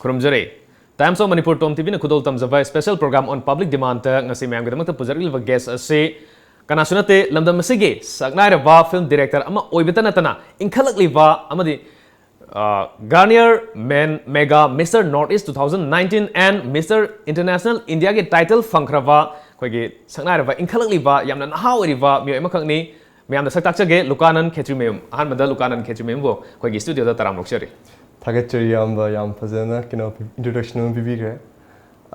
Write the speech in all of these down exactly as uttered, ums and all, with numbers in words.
ꯈꯨꯔꯨꯝꯖꯔꯤ꯫ Times of Manipur Tom ꯇꯤꯚꯤꯅ ꯈꯨꯗꯣꯜ ꯇꯝꯖꯕ special program on public demand ꯇ ꯉꯁꯤ ꯃꯌꯥꯝꯒꯤꯗꯃꯛꯇ ꯄꯨꯖꯔꯛꯂꯤꯕ guest ꯑꯁꯤ ꯀꯅꯥꯁꯨ ꯅꯠꯇꯦ, ꯂꯝꯗꯝ ꯑꯁꯤꯒꯤ ꯁꯛꯅꯥꯏꯔꯕ film director ꯑꯃ ꯑꯣꯏꯕꯇ ꯅꯠꯇꯅ ꯏꯟꯈꯠꯂꯛꯂꯤꯕ ꯑꯃꯗꯤ, ꯑ, Garnier Men Mega Mister North East two thousand nineteen and Mister International India ꯒꯤ title ꯐꯪꯈ꯭ꯔꯕ ꯑꯩꯈꯣꯏꯒꯤ ꯁꯛꯅꯥꯏꯔꯕ ꯏꯟꯈꯠꯂꯛꯂꯤꯕ ꯌꯥꯝꯅ ꯅꯍꯥ ꯑꯣꯏꯔꯤꯕ ꯃꯤꯑꯣꯏ ꯑꯃꯈꯛꯅꯤ꯫ ꯃꯌꯥꯝꯗ ꯁꯛ ꯇꯥꯛꯆꯒꯦ, ꯂꯨꯀꯥꯅꯟ ꯈꯦꯇ꯭ꯔꯤꯃꯌꯨꯝ꯫ ꯑꯍꯥꯟꯕꯗ ꯂꯨꯀꯥꯅꯟ ꯈꯦꯇ꯭ꯔꯤꯃꯌꯨꯝꯕꯨ ꯑꯩꯈꯣꯏꯒꯤ studio ꯗ ꯇꯔꯥꯝꯅ ꯑꯣꯛꯆꯔꯤ꯫ ꯊꯥꯒꯠꯆꯔꯤ ꯏꯌꯥꯝꯕ, ꯌꯥꯝ ꯐꯖꯅ ꯀꯩꯅꯣ introduction ꯑꯃ ꯄꯤꯕꯤꯈ꯭ꯔꯦ꯫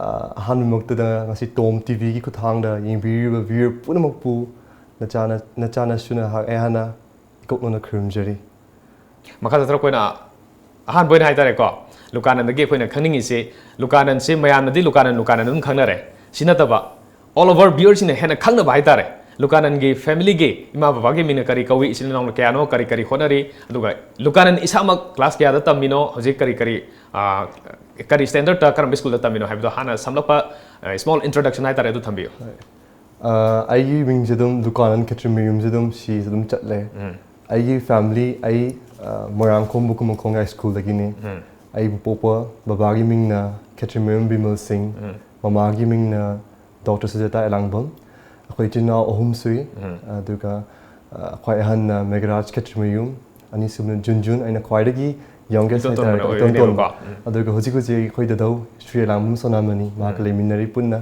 ꯑ, ꯑꯍꯥꯟꯕꯃꯛꯇꯗ ꯉꯁꯤ ꯇꯣꯝ ꯇꯤꯚꯤꯒꯤ ꯈꯨꯠꯊꯥꯡꯗ ꯌꯦꯡꯕꯤꯔꯤꯕ viewer ꯄꯨꯝꯅꯃꯛꯄꯨ ꯅꯆꯥꯅ-, ꯅꯆꯥꯅꯁꯨꯅ ꯍꯥꯏ-, ꯑꯩ ꯍꯥꯟꯅ ꯏꯀꯣꯛ ꯅꯣꯟꯅ ꯈꯨꯔꯨꯝꯖꯔꯤ꯫ ꯃꯈꯥ ꯆꯠꯊꯔꯛꯄ ꯑꯣꯏꯅ ꯑꯍꯥꯟꯕ ꯑꯣꯏꯅ ꯍꯥꯏꯇꯥꯔꯦꯀꯣ, ꯂꯨꯀꯥꯅꯟꯗꯒꯤ ꯑꯩꯈꯣꯏꯅ ꯈꯪꯅꯤꯡꯉꯤꯁꯤ, ꯂꯨꯀꯥꯅꯟꯁꯤ ꯃꯌꯥꯝꯅꯗꯤ ꯂꯨꯀꯥꯅꯟ, ꯂꯨꯀꯥꯅꯟ ꯑꯗꯨꯝ ꯈꯪꯅꯔꯦ꯫ ꯁꯤ ꯅꯠꯇꯕ all over viewer ꯁꯤꯡꯅ ꯍꯦꯟꯅ ꯈꯪꯅꯕ ꯍꯥꯏꯇꯥꯔꯦ, ꯂꯨꯀꯥꯅꯟꯒꯤ family ꯒꯤ ꯏꯃꯥ ꯕꯕꯥꯒꯤ ꯃꯤꯡꯅ ꯀꯔꯤ ꯀꯧꯏ, ꯏꯆꯤꯜ ꯏꯅꯥꯎꯅ ꯀꯌꯥꯅꯣ, ꯀꯔꯤ ꯀꯔꯤ ꯍꯣꯠꯅꯔꯤ, ꯑꯗꯨꯒ ꯂꯨꯀꯥꯅꯟ ꯏꯁꯥꯃꯛ class ꯀꯌꯥꯗ ꯇꯝꯃꯤꯅꯣ, ꯍꯧꯖꯤꯛ ꯀꯔꯤ ꯀꯔꯤ, ꯑ, ꯀꯔꯤ standard ꯇ ꯀꯔꯝꯕ school ꯗ ꯇꯝꯃꯤꯅꯣ ꯍꯥꯏꯕꯗꯣ ꯍꯥꯟꯅ ꯁꯝꯂꯞꯄ, ꯑ, small introduction ꯍꯥꯏꯇꯥꯔꯦ, ꯑꯗꯨ ꯊꯝꯕꯤꯌꯨ꯫ ꯍꯣꯏ꯫ ꯑ, ꯑꯩꯒꯤ ꯃꯤꯡꯁꯦ ꯑꯗꯨꯝ ꯂꯨꯀꯥꯅꯟ ꯈꯦꯇ꯭ꯔꯤꯃꯌꯨꯝꯁꯦ ꯑꯗꯨꯝ ꯁꯤꯁꯦ ꯑꯗꯨꯝ ꯆꯠꯂꯦ꯫ ꯎꯝ꯫ ꯑꯩꯒꯤ family, ꯑꯩ, ꯑ, ꯃꯣꯏꯔꯥꯡꯈꯣꯝ ꯕꯨꯀꯨꯃꯈꯣꯡ ꯍꯥꯏ ꯁ꯭ꯀꯨꯜꯗꯒꯤꯅꯤ꯫ ꯎꯝ꯫ ꯑꯩꯕꯨ ꯄꯣꯛꯄ ꯕꯕꯥꯒꯤ ꯃꯤꯡꯅ ꯈꯦꯇ꯭ꯔꯤꯃꯌꯨꯝ ꯕꯤꯃꯜ ꯁꯤꯡ, ꯎꯝ꯫ ꯃꯃꯥꯒꯤ ꯃꯤꯡꯅ ꯗꯣꯛꯇꯔ ꯁꯨꯖꯥꯇꯥ ꯑꯦꯂꯥꯡꯕꯝ꯫ ꯑꯩꯈꯣꯏ ꯏꯆꯤꯟ ꯏꯅꯥꯎ ꯑꯍꯨꯝ ꯁꯨꯏ꯫ ꯎꯝ꯫ ꯑꯗꯨꯒ, ꯑ, ꯈ꯭ꯋꯥꯏ ꯑꯍꯟꯅ ꯃꯦꯘꯔꯥꯖ ꯈꯦꯇ꯭ꯔꯤꯃꯌꯨꯝ, ꯑꯅꯤꯁꯨꯕꯅ ꯖꯨꯟꯖꯨꯟ, ꯑꯩꯅ ꯈ꯭ꯋꯥꯏꯗꯒꯤ youngest ꯏꯇꯣꯟ ꯇꯣꯟꯕ ꯍꯥꯏꯇꯥꯔꯦꯀꯣ, ꯏꯇꯣꯟ ꯇꯣꯟꯕ꯫ ꯑꯣꯏꯗꯣꯏꯅꯦꯕꯀꯣ꯫ ꯎꯝ꯫ ꯑꯗꯨꯒ ꯍꯧꯖꯤꯛ ꯍꯧꯖꯤꯛ ꯑꯩꯈꯣꯏ ꯗꯗꯧ ꯁ꯭ꯔꯤ ꯑꯦꯂꯥꯡꯕꯝ ꯁꯣꯅꯥꯃꯅꯤ, ꯃꯍꯥꯛꯀ ꯎꯝ꯫ ꯂꯩꯃꯤꯟꯅꯔꯤ ꯄꯨꯟꯅ꯫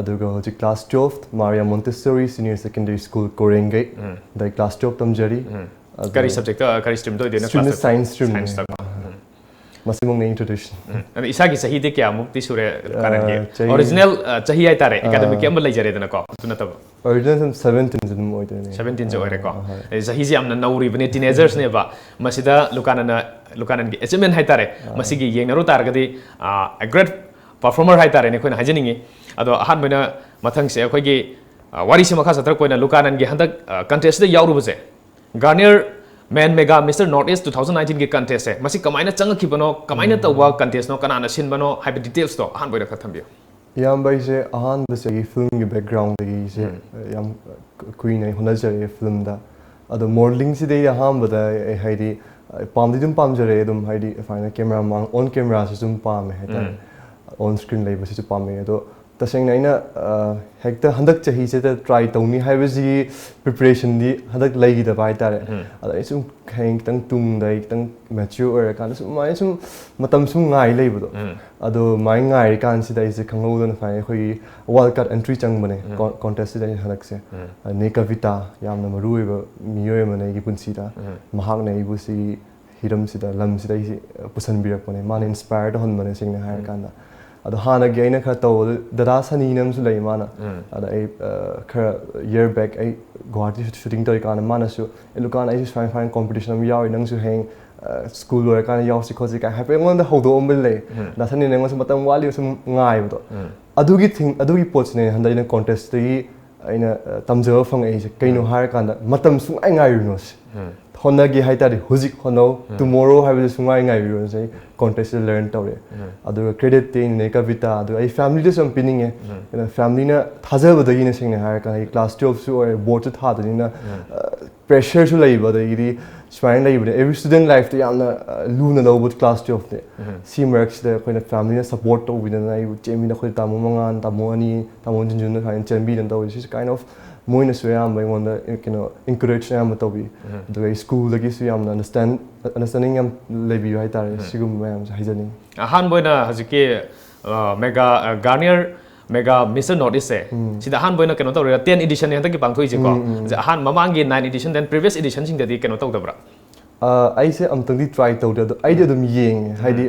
ꯑꯗꯨꯒ ꯍꯧꯖꯤꯛ class twelve, Maria Montessori senior secondary school, Koirengei, ꯎꯝ꯫ ꯗ class twelve ꯇꯝꯖꯔꯤ꯫ ꯎꯝ꯫ ꯑꯗꯨ ꯀꯔꯤ subject ꯇ, ꯀꯔꯤ stream ꯇ ꯑꯣꯏꯗꯣꯏꯅꯣ? Stream ꯅ class twelve? Science stream ꯅꯤ꯫ Science ꯇꯀꯣ꯫ ꯎꯝ꯫ ꯃꯁꯤꯃꯛꯅ introduction꯫ ꯎꯝ꯫ ꯑꯗꯣ ꯏꯁꯥꯒꯤ ꯆꯍꯤꯗꯤ ꯀꯌꯥꯃꯨꯛꯇꯤ ꯁꯨꯔꯦ? ꯑ, ꯂꯨꯀꯥꯅꯟꯒꯤ ꯆꯍꯤ, original, ꯑ, ꯆꯍꯤ ꯍꯥꯏꯇꯥꯔꯦ, ꯑ, academic ꯀꯤ ꯑꯃ ꯂꯩꯖꯔꯦꯗꯅꯀꯣ, ꯑꯗꯨ ꯅꯠꯇꯕ꯫ Original ꯁꯨꯝ seventeen ꯁꯦ ꯑꯗꯨꯝ ꯑꯣꯏꯗꯣꯏꯅꯦ꯫ Seventeen ꯁꯦ ꯑ, ꯑꯣꯏꯔꯦꯀꯣ꯫ ꯑ, ꯍꯣꯏ꯫ ꯑꯗꯩ ꯆꯍꯤꯁꯦ ꯌꯥꯝꯅ ꯅꯧꯔꯤꯕꯅꯦ, teenagers ꯅꯦꯕ꯫ ꯃꯁꯤꯗ ꯂꯨꯀꯥꯅꯟꯅ, ꯂꯨꯀꯥꯅꯟꯒꯤ achievement ꯍꯥꯏꯇꯥꯔꯦ, ꯑ꯫ ꯃꯁꯤꯒꯤ ꯌꯦꯡꯅꯔꯨ ꯇꯥꯔꯒꯗꯤ, ꯑ, a great performer ꯍꯥꯏꯇꯥꯔꯦꯅꯦ ꯑꯩꯈꯣꯏꯅ ꯍꯥꯏꯖꯅꯤꯡꯉꯤ꯫ ꯑꯗꯣ ꯑꯍꯥꯟꯕ ꯑꯣꯏꯅ ꯃꯊꯪꯁꯦ ꯑꯩꯈꯣꯏꯒꯤ, ꯑ, ꯋꯥꯔꯤꯁꯦ ꯃꯈꯥ ꯆꯠꯊꯔꯛꯄ ꯑꯣꯏꯅ ꯂꯨꯀꯥꯅꯟꯒꯤ ꯍꯟꯗꯛ, ꯑ, contest ꯇ ꯌꯥꯎꯔꯨꯕꯁꯦ, Garnier Men Mega Mister North East two thousand nineteen ꯒꯤ contest ꯁꯦ, ꯃꯁꯤ ꯀꯃꯥꯏꯅ ꯆꯪꯉꯛꯈꯤꯕꯅꯣ, ꯀꯃꯥꯏꯅ ꯎꯝ꯫ ꯇꯧꯕ contest ꯅꯣ, ꯀꯅꯥꯅ ꯁꯤꯟꯕꯅꯣ ꯍꯥꯏꯕ details ꯇꯣ ꯑꯍꯥꯟꯕ ꯑꯣꯏꯅ ꯈꯔ ꯊꯝꯕꯤꯌꯨ꯫ ꯏꯌꯥꯝꯕ, ꯑꯩꯁꯦ ꯑꯍꯥꯟꯕꯁꯦ ꯑꯩꯒꯤ film ꯒꯤ background ꯗꯒꯤ ꯑꯩꯁꯦ ꯎꯝ꯫ ꯌꯥꯝ ꯀꯨꯏꯅ ꯑꯩ ꯍꯣꯠꯅꯖꯔꯛꯑꯦ film ꯗ꯫ ꯑꯗꯣ modeling ꯁꯤꯗꯤ ꯑꯩ ꯑꯍꯥꯟꯕꯗ ꯑꯩ ꯍꯥꯏꯗꯤ ꯄꯥꯝꯗꯤ ꯑꯗꯨꯝ ꯄꯥꯝꯖꯔꯛꯑꯦ ꯑꯗꯨꯝ, ꯍꯥꯏꯗꯤ ꯁꯨꯃꯥꯏꯅ ꯀꯦꯃꯦꯔꯥ ꯃꯥꯡ ꯑꯣꯟ ꯀꯦꯃꯦꯔꯥꯁꯤꯁꯨ ꯑꯗꯨꯝ ꯄꯥꯝꯃꯦ ꯍꯥꯏꯇꯥꯔꯦ꯫ ꯑꯣꯟ ꯁ꯭ꯀ꯭ꯔꯤꯟ ꯂꯩꯕꯁꯤꯁꯨ ꯄꯥꯝꯃꯦ꯫ ꯑꯗꯣ ꯇꯁꯦꯡꯅ ꯑꯩꯅ ꯑ, ꯍꯦꯛꯇ ꯍꯟꯗꯛ ꯆꯍꯤꯁꯤꯗ ꯇ꯭ꯔꯥꯏ ꯇꯧꯅꯤ ꯍꯥꯏꯕꯁꯤꯒꯤ ꯄ꯭ꯔꯤꯄꯦꯔꯦꯁꯟꯗꯤ ꯍꯟꯗꯛ ꯂꯩꯈꯤꯗꯕ ꯍꯥꯏꯇꯥꯔꯦ꯫ ꯑꯗ ꯑꯩ ꯁꯨꯝ ꯍꯌꯦꯡ ꯈꯤꯇꯪ ꯇꯨꯡꯗ ꯑꯩ ꯈꯤꯇꯪ ꯃꯦꯆ꯭ꯌꯣꯔ ꯑꯣꯏꯔꯀꯥꯟꯗ ꯁꯨꯝ ꯑꯗꯨꯃꯥꯏꯅ ꯁꯨꯝ ꯃꯇꯝ ꯁꯨꯝ ꯉꯥꯏ ꯂꯩꯕꯗꯣ꯫ ꯑꯗꯣ ꯑꯗꯨꯃꯥꯏꯅ ꯉꯥꯏꯔꯤꯀꯥꯟꯁꯤꯗ ꯑꯩꯁꯦ ꯈꯪꯍꯧꯗꯅ ꯁꯨꯃꯥꯏꯅ ꯑꯩꯈꯣꯏꯒꯤ ꯋꯥꯏꯜ ꯀꯥꯔꯗ ꯑꯦꯟꯇ꯭ꯔꯤ ꯆꯪꯕꯅꯦ ꯀꯣꯟꯇꯦꯁꯁꯤꯗ ꯑꯩꯅ ꯍꯟꯗꯛꯁꯦ꯫ ꯑ, ꯅꯦ ꯀꯕꯤꯇꯥ, ꯌꯥꯝꯅ ꯃꯔꯨ ꯑꯣꯏꯕ ꯃꯤꯑꯣꯏ ꯑꯃꯅꯦ ꯑꯩꯒꯤ ꯄꯨꯟꯁꯤꯗ꯫ ꯃꯍꯥꯛꯅ ꯑꯩꯕꯨ ꯁꯤꯒꯤ ꯍꯤꯔꯝꯁꯤꯗ, ꯂꯝꯁꯤꯗ ꯑꯩꯁꯤ, ꯑ, ꯄꯨꯁꯟꯕꯤꯔꯛꯄꯅꯦ꯫ ꯃꯥꯅ ꯏꯟꯁꯄꯥꯌꯔ ꯇꯧꯍꯟꯕꯅꯦ, ꯁꯦꯡꯅ ꯍꯥꯏꯔꯀꯥꯟꯗ꯫ ꯑꯗꯣ ꯍꯥꯟꯅꯒꯤ ꯑꯩꯅ ꯈꯔ ꯇꯧꯕꯗ ꯗꯗꯥ ꯁꯅꯤꯅ ꯑꯃꯁꯨ ꯂꯩ ꯃꯥꯅ꯫ ꯑꯗ ꯑꯩ, ꯑ, ꯈꯔ ꯏꯌꯔ ꯕꯦꯛ ꯑꯩ ꯒꯨꯋꯥꯍꯥꯇꯤ ꯁꯨꯇꯤꯡ ꯇꯧꯔꯤꯀꯥꯟꯗ ꯃꯥꯅꯁꯨ, "ꯑꯦ, ꯂꯨꯀꯥꯟ, ꯑꯩꯁꯨ ꯁꯨꯃꯥꯏꯅ, ꯁꯨꯃꯥꯏꯅ ꯀꯣꯝꯄꯤꯇꯤꯁꯟ ꯑꯃ ꯌꯥꯎꯔꯤ, ꯅꯪꯁꯨ ꯍꯌꯦꯡ, ꯑ, ꯁ꯭ꯀꯨꯜ ꯂꯣꯏꯔꯀꯥꯟꯗ ꯌꯥꯎꯁꯤ ꯈꯣꯠꯁꯤ" ꯀꯥꯏꯅ ꯍꯥꯏꯐꯦꯠ ꯑꯩꯉꯣꯟꯗ ꯍꯧꯗꯣꯛꯑꯝꯕ ꯂꯩ꯫ ꯗꯥ ꯁꯅꯤꯅ ꯑꯩꯉꯣꯟꯗꯁꯨ ꯃꯇꯝ ꯋꯥꯠꯂꯤꯕ ꯁꯨꯝ ꯉꯥꯏꯕꯗꯣ꯫ ꯑꯗꯨꯒꯤ ꯊꯤꯡ-, ꯑꯗꯨꯒꯤ ꯄꯣꯠꯁꯤꯅꯦ ꯍꯟꯗꯛ ꯑꯩꯅ ꯀꯣꯟꯇꯦꯁꯇꯒꯤ ꯑꯩꯅ, ꯑ, ꯇꯝꯖꯕ ꯐꯪꯉꯛꯏꯁꯦ꯫ ꯀꯩꯅꯣ ꯍꯥꯏꯔꯀꯥꯟꯗ ꯃꯇꯝ ꯁꯨꯡꯉꯥꯏ ꯉꯥꯏꯔꯨꯅꯣ ꯁꯤ꯫ ꯍꯣꯠꯅꯒꯦ ꯍꯥꯏ ꯇꯥꯔꯗꯤ ꯍꯧꯖꯤꯛ ꯍꯣꯠꯅꯧ, ꯇꯨꯃꯣꯔꯣ ꯍꯥꯏꯕꯗꯨ ꯁꯨꯡꯉꯥꯏ ꯉꯥꯏꯕꯤꯔꯨꯅꯨ꯫ ꯑꯩ ꯀꯣꯟꯇꯦꯁꯇ ꯂꯔꯟ ꯇꯧꯔꯦ꯫ ꯑꯗꯨꯒ ꯀ꯭ꯔꯦꯗꯤꯠꯇꯤ ꯑꯩꯅꯅꯦ ꯀꯕꯤꯇꯥ, ꯑꯗꯨꯒ ꯑꯩ ꯐꯦꯃꯤꯂꯤꯗꯁꯨ ꯌꯥꯝ ꯄꯤꯅꯤꯡꯉꯦ꯫ ꯑꯗꯨꯅ ꯐꯦꯃꯤꯂꯤꯅ ꯊꯥꯖꯕꯗꯒꯤꯅꯦ, ꯁꯦꯡꯅ ꯍꯥꯏꯔꯀꯥꯟꯗ ꯑꯩ ꯀ꯭ꯂꯥꯁ ꯇꯨꯌꯦꯜꯐꯁꯨ ꯑꯣꯏꯔꯦ, ꯕꯣꯔꯗꯁꯨ ꯊꯥꯗꯣꯏꯅꯤꯅ, ꯑ, ꯄ꯭ꯔꯦꯁꯔꯁꯨ ꯂꯩꯕ, ꯑꯗꯒꯤꯗꯤ ꯁꯨꯃꯥꯏꯅ ꯂꯩꯕꯅꯦ꯫ ꯑꯦꯚ꯭ꯔꯤ ꯁ꯭ꯇꯨꯗꯦꯟ ꯂꯥꯏꯐꯇ ꯌꯥꯝꯅ, ꯑ, ꯂꯨꯅ ꯂꯧꯕ ꯀ꯭ꯂꯥꯁ ꯇꯨꯌꯦꯜꯐꯅꯦ꯫ ꯁꯤ ꯃꯔꯛꯁꯤꯗ ꯑꯩꯈꯣꯏꯅ ꯐꯦꯃꯤꯂꯤꯅ ꯁꯞꯄꯣꯔꯠ ꯇꯧꯕꯤꯗꯅ ꯑꯩꯕꯨ ꯆꯦꯟꯕꯤꯗꯅ, ꯑꯩꯈꯣꯏ ꯇꯥꯃꯣ ꯃꯉꯥꯟ, ꯇꯥꯃꯣ ꯑꯅꯤ, ꯇꯥꯃꯣ ꯖꯨꯟꯖꯨꯟꯅ ꯁꯨꯃꯥꯏꯅ ꯆꯦꯟꯕꯤꯗꯅ ꯇꯧꯔꯤꯁꯦ꯫ ꯁꯤꯁꯦ ꯀꯥꯏꯟ ꯑꯣꯐ ꯃꯣꯏꯅꯁꯨ ꯑꯌꯥꯝꯕ ꯑꯩꯉꯣꯟꯗ, ꯀꯩꯅꯣ, ꯏꯟꯀꯔꯦꯖ ꯑꯌꯥꯝꯕ ꯇꯧꯕꯤ꯫ ꯑꯗꯨꯒ ꯑꯩ ꯁ꯭ꯀꯨꯜꯗꯒꯤꯁꯨ ꯌꯥꯝꯅ ꯑꯟꯗꯔꯁ꯭ꯇꯦꯟ-, ꯑꯟꯗꯔꯁ꯭ꯇꯦꯟꯗꯤꯡ ꯌꯥꯝ ꯂꯩꯕꯤꯌꯨ ꯍꯥꯏꯇꯥꯔꯦ꯫ ꯁꯤꯒꯨꯝꯕ ꯃꯌꯥꯝꯁꯦ ꯍꯥꯏꯖꯅꯤꯡꯉꯤ꯫ ꯑꯍꯥꯟꯕ ꯑꯣꯏꯅ ꯍꯧꯖꯤꯛꯀꯤ, ꯑ, ꯃꯦꯒꯥ, ꯑ, ꯒꯥꯔꯅꯤꯌꯔ ꯃꯦꯒꯥ ꯃꯤꯁꯇꯔ ꯅꯣꯔꯠ ꯏꯁꯁꯦ, ꯁꯤꯗ ꯑꯍꯥꯟꯕ ꯑꯣꯏꯅ ꯀꯩꯅꯣ ꯇꯧꯔꯤꯔꯥ? ꯇꯦꯟ ꯏꯗꯤꯁꯟꯅꯦ ꯍꯟꯗꯛꯀꯤ ꯄꯥꯡꯊꯣꯛꯏꯁꯦꯀꯣ꯫ ꯁꯤꯗ ꯑꯍꯥꯟ-, ꯃꯃꯥꯡꯒꯤ ꯅꯥꯏꯟ ꯏꯗꯤꯁꯟ, then previous ꯏꯗꯤꯁꯟꯁꯤꯡꯗꯗꯤ ꯀꯩꯅꯣ ꯇꯧꯗꯕ꯭ꯔꯥ? ꯑ, ꯑꯩꯁꯦ ꯑꯃꯨꯛꯇꯪꯗꯤ ꯇ꯭ꯔꯥꯏ ꯇꯧꯗꯦ, ꯑꯗꯣ ꯑꯩꯗꯤ ꯑꯗꯨꯝ ꯌꯦꯡꯉꯦ꯫ ꯍꯥꯏꯗꯤ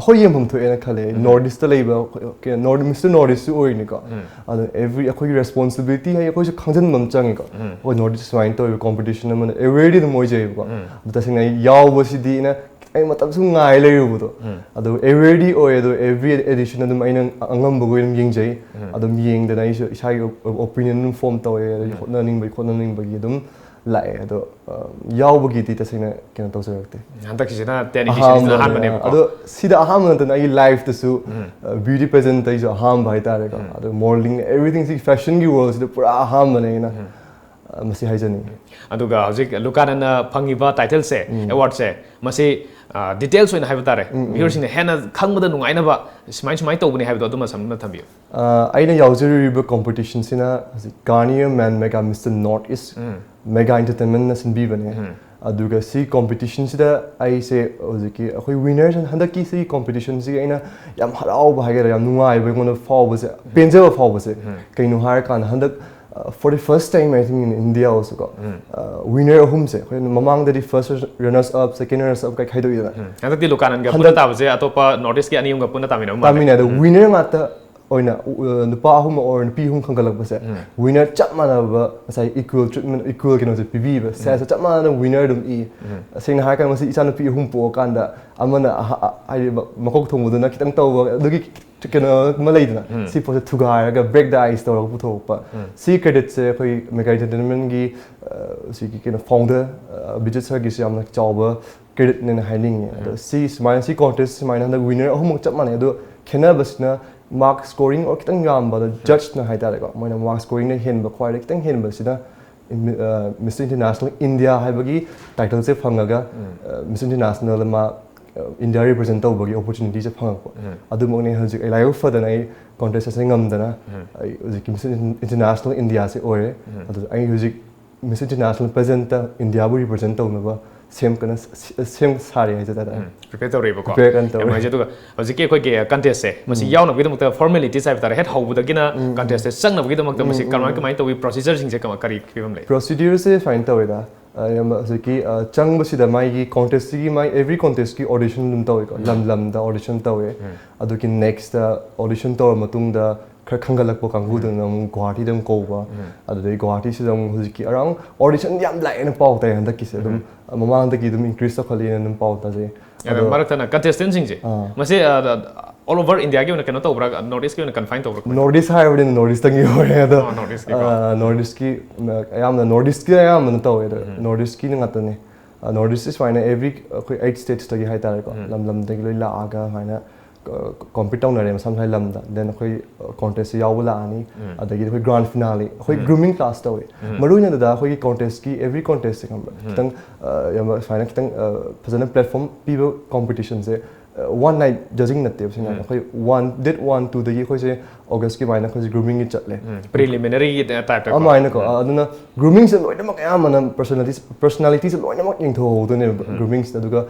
ꯑꯩꯈꯣꯏ ꯌꯦꯡꯐꯝ ꯊꯣꯛꯑꯦꯅ ꯈꯜꯂꯦ꯫ ꯅꯣꯔꯠ ꯏꯁꯇ ꯂꯩꯕ ꯑꯩꯈꯣꯏ, ꯀꯩꯅꯣ, ꯅꯣꯔꯠ, ꯃꯤꯁꯇꯔ ꯅꯣꯔꯠ ꯏꯁꯁꯨ ꯑꯣꯏꯔꯤꯅꯤꯀꯣ꯫ ꯑꯗꯣ ꯑꯦꯚ꯭ꯔꯤ, ꯑꯩꯈꯣꯏꯒꯤ ꯔꯦꯁꯄꯣꯟꯁꯤꯕꯤꯂꯤꯇꯤ ꯍꯥꯏꯗꯤ ꯑꯩꯈꯣꯏꯁꯨ ꯈꯪꯖꯤꯟꯕ ꯑꯃ ꯆꯪꯉꯤꯀꯣ꯫ ꯑꯩꯈꯣꯏ ꯅꯣꯔꯠ ꯏꯁ ꯁꯨꯃꯥꯏꯅ ꯇꯧꯔꯤꯕ ꯀꯣꯝꯄꯤꯇꯤꯁꯟ ꯑꯃꯅ ꯑꯦꯋꯦꯌꯔꯗꯤ ꯑꯗꯨꯝ ꯑꯣꯏꯖꯩꯕꯀꯣ꯫ ꯑꯗꯣ ꯇꯁꯦꯡꯅ ꯑꯩ ꯌꯥꯎꯕꯁꯤꯗꯤ ꯑꯩꯅ ꯈꯤꯇꯪ ꯃꯇꯝ ꯁꯨꯝ ꯉꯥꯏ ꯂꯩꯔꯨꯕꯗꯣ꯫ ꯑꯗꯣ ꯑꯦꯋꯦꯌꯔꯗꯤ ꯑꯣꯏ, ꯑꯗꯣ ꯑꯦꯚ꯭ꯔꯤ ꯑꯦꯗꯤꯁꯟ ꯑꯗꯨꯝ ꯑꯩꯅ ꯑꯉꯝꯕꯈꯣꯏ ꯑꯗꯨꯝ ꯌꯦꯡꯖꯩ꯫ ꯑꯗꯨꯝ ꯌꯦꯡꯗꯅ ꯑꯩꯁꯨ ꯏꯁꯥꯒꯤ ꯑꯣꯄꯤꯅꯤꯌꯟ ꯑꯗꯨꯝ ꯐꯣꯝ ꯇꯧꯋꯦ, ꯑꯗꯒꯤ ꯍꯣꯠꯅꯅꯤꯡꯕꯒꯤ, ꯈꯣꯠꯅꯅꯤꯡꯕꯒꯤ ꯑꯗꯨꯝ ꯂꯥꯛꯑꯦ꯫ ꯑꯗꯣ, ꯑ, ꯌꯥꯎꯕꯒꯤ ꯇꯁꯦꯡꯅ ꯀꯩꯅꯣ ꯇꯧꯖꯔꯛꯇꯦ꯫ ꯍꯟꯗꯛꯀꯤꯁꯤꯅ ꯇꯦꯟ ꯏꯗꯤꯁꯟꯁꯤꯅ ꯑꯍꯥꯟꯕꯅꯦ꯫ ꯑꯍꯥꯟꯕꯅꯦꯕꯀꯣ꯫ ꯑꯗꯣ ꯁꯤꯗ ꯑꯍꯥꯟꯕ ꯅꯠꯇꯅ ꯑꯩꯒꯤ ꯂꯥꯏꯐꯇꯁꯨ, ꯑ, ꯕ꯭ꯌꯨꯇꯤ ꯄꯦꯖꯦꯟꯇ ꯑꯩꯁꯨ ꯑꯍꯥꯟꯕ ꯍꯥꯏꯇꯥꯔꯦꯀꯣ꯫ ꯑꯗꯣ ꯃꯣꯗꯦꯂꯤꯡ, ꯑꯦꯚ꯭ꯔꯤꯊꯤꯡ, ꯁꯤ ꯐꯦꯁꯟꯒꯤ ꯋꯥꯔꯜꯁꯤꯗ ꯄꯨꯔꯥ ꯑꯍꯥꯟꯕꯅꯦ ꯑꯩꯅ꯫ ꯃꯁꯤ ꯍꯥꯏꯖꯅꯤꯡꯉꯤ꯫ ꯑꯗꯨꯒ ꯍꯧꯖꯤꯛ ꯂꯨꯀꯥꯅꯟꯅ ꯐꯪꯉꯤꯕ ꯇꯥꯏꯇꯜꯁꯦ, ꯑꯦꯋꯥꯔꯗꯁꯦ, ꯃꯁꯤ ꯗꯤꯇꯦꯜꯁ ꯑꯣꯏꯅ ꯍꯥꯏꯕ ꯇꯥꯔꯦ, ꯃꯤꯑꯣꯏꯁꯤꯡꯅ ꯍꯦꯟꯅ ꯈꯪꯕꯗ ꯅꯨꯡꯉꯥꯏꯅꯕ ꯁꯨꯃꯥꯏ ꯁꯨꯃꯥꯏꯅ ꯇꯧꯕꯅꯤ ꯍꯥꯏꯕꯗꯣ ꯑꯗꯨꯃ ꯁꯝꯂꯞꯅ ꯊꯝꯕꯤꯌꯨ꯫ ꯑ, ꯑꯩꯅ ꯌꯥꯎꯖꯔꯤꯕ ꯀꯣꯝꯄꯤꯇꯤꯁꯟꯁꯤꯅ ꯍꯧꯖꯤꯛ Garnier Man Mega Mister North East Mega Entertainment ꯅ ꯁꯤꯟꯕꯤꯕꯅꯦ꯫ ꯑꯗꯨꯒ ꯁꯤ ꯀꯣꯝꯄꯤꯇꯤꯁꯟꯁꯤꯗ ꯑꯩꯁꯦ ꯍꯧꯖꯤꯛꯀꯤ ꯑꯩꯈꯣꯏ ꯋꯤꯅꯔꯁ, ꯍꯟꯗꯛꯀꯤ ꯁꯤ ꯀꯣꯝꯄꯤꯇꯤꯁꯟꯁꯤꯒꯤ ꯑꯩꯅ ꯌꯥꯝ ꯍꯔꯥꯎꯕ ꯍꯥꯏꯒꯗ꯭ꯔꯥ, ꯌꯥꯝ ꯅꯨꯡꯉꯥꯏꯕ, ꯑꯩꯉꯣꯟꯗ ꯐꯥꯎꯕꯁꯦ, ꯄꯦꯟꯖꯕ ꯐꯥꯎꯕꯁꯦ, ꯀꯩꯅꯣ ꯍꯥꯏꯔꯀꯥꯟꯗ ꯍꯟꯗꯛ, uh, for the first time I think in India also ꯀꯣ, ꯋꯤꯅꯔ ꯑꯍꯨꯝꯁꯦ, ꯑꯩꯈꯣꯏ ꯃꯃꯥꯡꯗꯗꯤ first runners up, second runners up ꯀꯥꯏ ꯈꯥꯏꯗꯣꯛꯏꯗꯅ, ꯍꯟꯗꯛꯇꯤ ꯂꯨꯀꯥꯅꯟꯒ ꯄꯨꯟꯅ ꯇꯥꯕꯁꯦ ꯑꯇꯣꯞꯄ ꯅꯣꯔꯠ ꯏꯁꯀꯤ ꯑꯅꯤ ꯑꯍꯨꯝꯒ ꯄꯨꯟꯅ ꯇꯥꯃꯤꯟꯅꯕ ꯃꯥꯜꯂꯦ꯫ ꯇꯥꯃꯤꯟꯅꯩ꯫ ꯑꯗꯣ ꯋꯤꯅꯔ ꯉꯥꯛꯇ ꯑꯣꯏꯅ, uh, ꯅꯨꯄꯥ ꯑꯍꯨꯝ or ꯅꯨꯄꯤ ꯑꯍꯨꯝ ꯈꯟꯒꯠꯂꯛꯄꯁꯦ, ꯋꯤꯅꯔ ꯆꯞ ꯃꯥꯟꯅꯕ ꯉꯁꯥꯏ ꯏꯀ꯭ꯋꯦꯜ ꯇ꯭ꯔꯤꯠꯃꯦꯟ, ꯏꯀ꯭ꯋꯦꯜ ꯀꯩꯅꯣꯁꯦ ꯄꯤꯕꯤꯕ, ꯁꯦꯜꯁꯦ ꯆꯞ ꯃꯥꯟꯅꯅ ꯋꯤꯅꯔ ꯑꯗꯨꯝ ꯏ꯫ ꯁꯦꯡꯅ ꯍꯥꯏꯔꯀꯥꯟꯗ ꯃꯁꯤ ꯏꯆꯥꯅꯨꯄꯤ ꯑꯍꯨꯝ ꯄꯣꯛꯑꯀꯥꯟꯗ ꯑꯃꯅ ꯑꯍ-, ꯑ-, ꯍꯥꯏꯗꯤ ꯃ-, ꯃꯀꯣꯛ ꯊꯣꯡꯕꯗꯨꯅ ꯈꯤꯇꯪ ꯇꯧꯕ, ꯑꯗꯨꯒꯤ ꯀꯩꯅꯣ ꯑꯃ ꯂꯩꯗꯅ, ꯁꯤ ꯄꯣꯠꯁꯦ ꯊꯨꯒꯥꯏꯔꯒ break the ice ꯇꯧꯔꯒ ꯄꯨꯊꯣꯔꯛꯄ꯫ ꯁꯤ ꯀ꯭ꯔꯦꯗꯤꯠꯁꯦ ꯑꯩꯈꯣꯏ ꯃꯦꯒꯥ ꯏꯟꯇꯔꯇꯦꯟꯃꯦꯟꯒꯤ, ꯑ, ꯁꯤꯒꯤ ꯀꯩꯅꯣ ꯐꯥꯎꯟꯗꯔ, ꯑ, ꯑꯕꯤꯖꯤꯠ ꯁꯔꯒꯤꯁꯨ ꯌꯥꯝꯅ ꯆꯥꯎꯕ ꯀ꯭ꯔꯦꯗꯤꯠꯅꯦꯅ ꯍꯥꯏꯅꯤꯡꯉꯤ꯫ ꯑꯗꯣ ꯁꯤ ꯁꯨꯃꯥꯏꯅ, ꯁꯤ ꯀꯣꯟꯇꯦꯁ ꯁꯨꯃꯥꯏꯅ ꯍꯟꯗꯛ ꯋꯤꯅꯔ ꯑꯍꯨꯝꯃꯛ ꯆꯞ ꯃꯥꯟꯅꯩ꯫ ꯑꯗꯣ ꯈꯦꯠꯅꯕꯁꯤꯅ ꯃꯥꯔꯛ ꯁ꯭ꯀꯣꯔꯤꯡ ꯑꯣꯔ ꯈꯤꯇꯪ ꯌꯥꯝꯕ, ꯑꯗꯣ ꯖꯠꯁꯅ ꯍꯥꯏꯇꯥꯔꯦꯀꯣ, ꯃꯣꯏꯅ ꯃꯥꯔꯛ ꯁ꯭ꯀꯣꯔꯤꯡꯅ ꯍꯦꯟꯕ, ꯈ꯭ꯋꯥꯏꯗꯒꯤ ꯈꯤꯇꯪ ꯍꯦꯟꯕꯁꯤꯅ ꯃꯤꯁ ꯏꯟꯇꯔꯅꯦꯁꯅꯦꯜ ꯏꯟꯗꯤꯌꯥ ꯍꯥꯏꯕꯒꯤ ꯇꯥꯏꯇꯜꯁꯦ ꯐꯪꯉꯒ, ꯃꯤꯁ ꯏꯟꯇꯔꯅꯦꯁꯅꯦꯜꯗ ꯃꯥ, ꯑ, ꯏꯟꯗꯤꯌꯥ ꯔꯤꯄ꯭ꯔꯖꯦꯟ ꯇꯧꯕꯒꯤ ꯑꯣꯄꯣꯔꯆꯨꯅꯤꯇꯤꯁꯦ ꯐꯪꯉꯛꯄ꯫ ꯑꯗꯨꯃꯛꯅꯦ ꯍꯧꯖꯤꯛ ꯑꯩ ꯂꯥꯏꯕꯛ ꯐꯗꯅ ꯑꯩ ꯀꯣꯟꯇꯦꯁ ꯑꯁꯦ ꯉꯝꯗꯅ ꯑꯩ ꯍꯧꯖꯤꯛꯀꯤ ꯃꯤꯁ ꯏꯟꯇꯔꯅꯦꯁꯅꯦꯜ ꯏꯟꯗꯤꯌꯥꯁꯦ ꯑꯣꯏꯔꯦ꯫ ꯑꯗꯨ ꯑꯩ ꯍꯧꯖꯤꯛ ꯃꯤꯁ ꯏꯟꯇꯔꯅꯦꯁꯅꯦꯜ ꯄ꯭ꯔꯦꯖꯦꯟꯇ ꯏꯟꯗꯤꯌꯥꯕꯨ ꯔꯤꯄ꯭ꯔꯖꯦꯟ ꯇꯧꯅꯕ ꯁꯦꯝ ꯀꯟꯅ ꯁ-, ꯁꯦꯝ ꯁꯥꯔꯤ ꯍꯥꯏꯖ ꯇꯥꯔꯦ꯫ ꯄ꯭ꯔꯤꯄꯦꯌꯔ ꯇꯧꯔꯤꯕꯀꯣ꯫ ꯄ꯭ꯔꯤꯄꯦꯌꯔ ꯀꯟꯅ ꯇꯧꯔꯤ꯫ ꯌꯥꯝ ꯅꯨꯡꯉꯥꯏꯖꯩ꯫ ꯑꯗꯨꯒ ꯍꯧꯖꯤꯛꯀꯤ ꯑꯩꯈꯣꯏꯒꯤ ꯀꯟꯇꯦꯁꯁꯦ, ꯃꯁꯤ ꯌꯥꯎꯅꯕꯒꯤꯗꯃꯛꯇ ꯐꯣꯔꯃꯦꯂꯤꯇꯤꯁ ꯍꯥꯏꯕ ꯇꯥꯔꯦ, ꯍꯦꯛ ꯍꯧꯕꯗꯒꯤꯅ ꯀꯟꯇꯦꯁꯁꯦ ꯆꯪꯅꯕꯒꯤꯗꯃꯛꯇ ꯃꯁꯤ ꯀꯃꯥꯏ ꯀꯃꯥꯏꯅ ꯇꯧꯋꯤ, ꯄ꯭ꯔꯣꯁꯤꯖꯔꯁꯤꯡꯁꯦ ꯀꯃ-, ꯀꯔꯤ ꯐꯤꯕꯝ ꯂꯩ? ꯄ꯭ꯔꯣꯁꯤꯗ꯭ꯌꯨꯔꯁꯦ ꯁꯨꯃꯥꯏꯅ ꯇꯧꯋꯦꯗ꯫ ꯑ, ꯌꯥꯝꯕ, ꯍꯧꯖꯤꯛꯀꯤ, ꯑ, ꯆꯪꯕꯁꯤꯗ ꯃꯥꯒꯤ ꯀꯣꯟꯇꯦꯁꯁꯤꯒꯤ, ꯃꯥꯒꯤ ꯑꯦꯕ꯭ꯔꯤ ꯀꯣꯟꯇꯦꯁꯀꯤ ꯑꯣꯗꯤꯁꯟ ꯑꯗꯨꯝ ꯇꯧꯋꯦꯀꯣ, ꯂꯝ ꯂꯝꯗ ꯑꯣꯗꯤꯁꯟ ꯇꯧꯋꯦ꯫ ꯑꯗꯨꯒꯤ ꯅꯦꯛꯁꯇ ꯑꯣꯗꯤꯁꯟ ꯇꯧꯔ ꯃꯇꯨꯡꯗ ꯈꯔ ꯈꯟꯒꯠꯂꯛꯄ ꯀꯥꯡꯕꯨꯗꯨꯅ ꯑꯃꯨꯛ ꯒꯨꯋꯥꯍꯥꯇꯤꯗ ꯑꯃꯨꯛ ꯀꯧꯕ꯫ ꯑꯗꯨꯗꯩ ꯒꯨꯋꯥꯍꯥꯇꯤꯁꯤꯗ ꯑꯃꯨꯛ ꯍꯧꯖꯤꯛꯀꯤ ꯑꯔꯥꯎꯟ ꯑꯣꯗꯤꯁꯟ ꯌꯥꯝ ꯂꯥꯛꯑꯦꯅ ꯄꯥꯎ ꯇꯥꯏ ꯍꯟꯗꯛꯀꯤꯁꯦ꯫ ꯑꯗꯨꯝ ꯃꯃꯥꯡꯗꯒꯤ ꯑꯗꯨꯝ ꯏꯟꯀ꯭ꯔꯤꯁ ꯇꯧꯈꯠꯂꯛꯑꯦꯅ ꯑꯗꯨꯝ ꯄꯥꯎ ꯇꯥꯖꯩ꯫ ꯑꯗꯣ ꯃꯔꯛꯇꯅ ꯀꯟꯇꯦꯁꯇꯦꯟꯁꯤꯡꯁꯦ, ꯑꯥ꯫ ꯃꯁꯤ ꯑꯣꯜ ꯑꯣꯚꯔ ꯏꯟꯗꯤꯌꯥꯒꯤ ꯑꯣꯏꯅ ꯀꯩꯅꯣ ꯇꯧꯕ꯭ꯔꯥ, ꯅꯣꯔꯠ ꯏꯁꯀꯤ ꯑꯣꯏꯅ ꯀꯟꯐꯥꯏꯟ ꯇꯧꯕ꯭ꯔꯥ ꯀꯃꯥꯏꯅ? ꯅꯣꯔꯠ ꯏꯁ ꯍꯥꯏꯔꯕꯅꯤꯅ ꯅꯣꯔꯠ ꯏꯁꯇꯪꯒꯤ ꯑꯣꯏꯔꯦ꯫ ꯑꯗꯣ, ꯑꯣ, ꯅꯣꯔꯠ ꯏꯁꯀꯤꯀꯣ꯫ ꯑ, ꯅꯣꯔꯠ ꯏꯁꯀꯤ, ꯑ, ꯑꯌꯥꯝꯕꯅ ꯅꯣꯔꯠ ꯏꯁꯀꯤ ꯑꯌꯥꯝꯕꯅ ꯇꯧꯋꯦ꯫ ꯑꯗꯣ ꯅꯣꯔꯠ ꯏꯁꯀꯤꯅ ꯉꯥꯛꯇꯅꯦ꯫ ꯑ, ꯅꯣꯔꯠ ꯏꯁꯁꯤ ꯁꯨꯃꯥꯏꯅ ꯑꯦꯕ꯭ꯔꯤ ꯑꯩꯈꯣꯏ ꯑꯩꯠ ꯁ꯭ꯇꯦꯠꯁꯇꯒꯤ ꯍꯥꯏꯇꯥꯔꯦꯀꯣ, ꯂꯝ ꯂꯝꯗꯒꯤ ꯂꯣꯏ ꯂꯥꯛꯑꯒ ꯁꯨꯃꯥꯏꯅ ꯀꯣꯝꯄꯤꯠ ꯇꯧꯅꯔꯦ ꯃꯁꯥ ꯃꯁꯥꯒꯤ ꯂꯝꯗ꯫ Then ꯑꯩꯈꯣꯏ ꯀꯣꯟꯇꯦꯁꯁꯦ ꯌꯥꯎꯕ ꯂꯥꯛꯑꯅꯤ꯫ ꯑꯗꯒꯤꯗꯤ ꯑꯩꯈꯣꯏ ꯒ꯭ꯔꯥꯟ ꯐꯤꯅꯥꯂꯤ, ꯑꯩꯈꯣꯏ ꯒ꯭ꯔꯨꯃꯤꯡ ꯀ꯭ꯂꯥꯁ ꯇꯧꯋꯦ꯫ ꯃꯔꯨ ꯑꯣꯏꯅ ꯗꯗꯥ ꯑꯩꯈꯣꯏꯒꯤ ꯀꯣꯟꯇꯦꯁꯀꯤ ꯑꯦꯕ꯭ꯔꯤ ꯀꯣꯟꯇꯦꯁꯁꯦ ꯈꯪꯕ꯭ꯔꯥ, ꯈꯤꯇꯪ ꯑ, ꯌꯥꯝꯅ ꯁꯨꯃꯥꯏꯅ ꯈꯤꯇꯪ ꯑ, ꯐꯖꯅ ꯄ꯭ꯂꯦꯠꯐꯣꯔꯝ ꯄꯤꯕ ꯀꯣꯝꯄꯤꯇꯤꯁꯟꯁꯦ ꯋꯥꯟ ꯅꯥꯏꯠ ꯖꯖꯤꯡ ꯅꯠꯇꯦꯕ ꯁꯤꯅ꯫ ꯑꯩꯈꯣꯏ ꯋꯥꯟ ꯗꯦꯠ ꯋꯥꯟ ꯇꯨꯗꯒꯤ ꯑꯩꯈꯣꯏꯁꯦ ꯑꯣꯒꯁꯀꯤ ꯃꯥꯏꯅ ꯑꯩꯈꯣꯏꯁꯦ ꯒ꯭ꯔꯨꯃꯤꯡꯒꯤ ꯆꯠꯂꯦ꯫ ꯄ꯭ꯔꯤꯂꯤꯃꯤꯅꯔꯤꯒꯤ ꯇꯥꯏꯞꯇ ꯑꯗꯨꯃꯥꯏꯅꯀꯣ꯫ ꯑꯗꯨꯅ ꯒ꯭ꯔꯨꯃꯤꯡꯁꯦ ꯂꯣꯏꯅꯃꯛ ꯑꯌꯥꯝꯕꯅ ꯄꯔꯁꯣꯅꯥꯂꯤꯇꯤ ꯄꯔꯁꯣꯅꯥꯂꯤꯇꯤꯁꯦ ꯂꯣꯏꯅꯃꯛ ꯌꯦꯡꯊꯣꯛꯍꯧꯗꯣꯏꯅꯦꯕ ꯒ꯭ꯔꯨꯃꯤꯡꯁꯤꯗ꯫ ꯑꯗꯨꯒ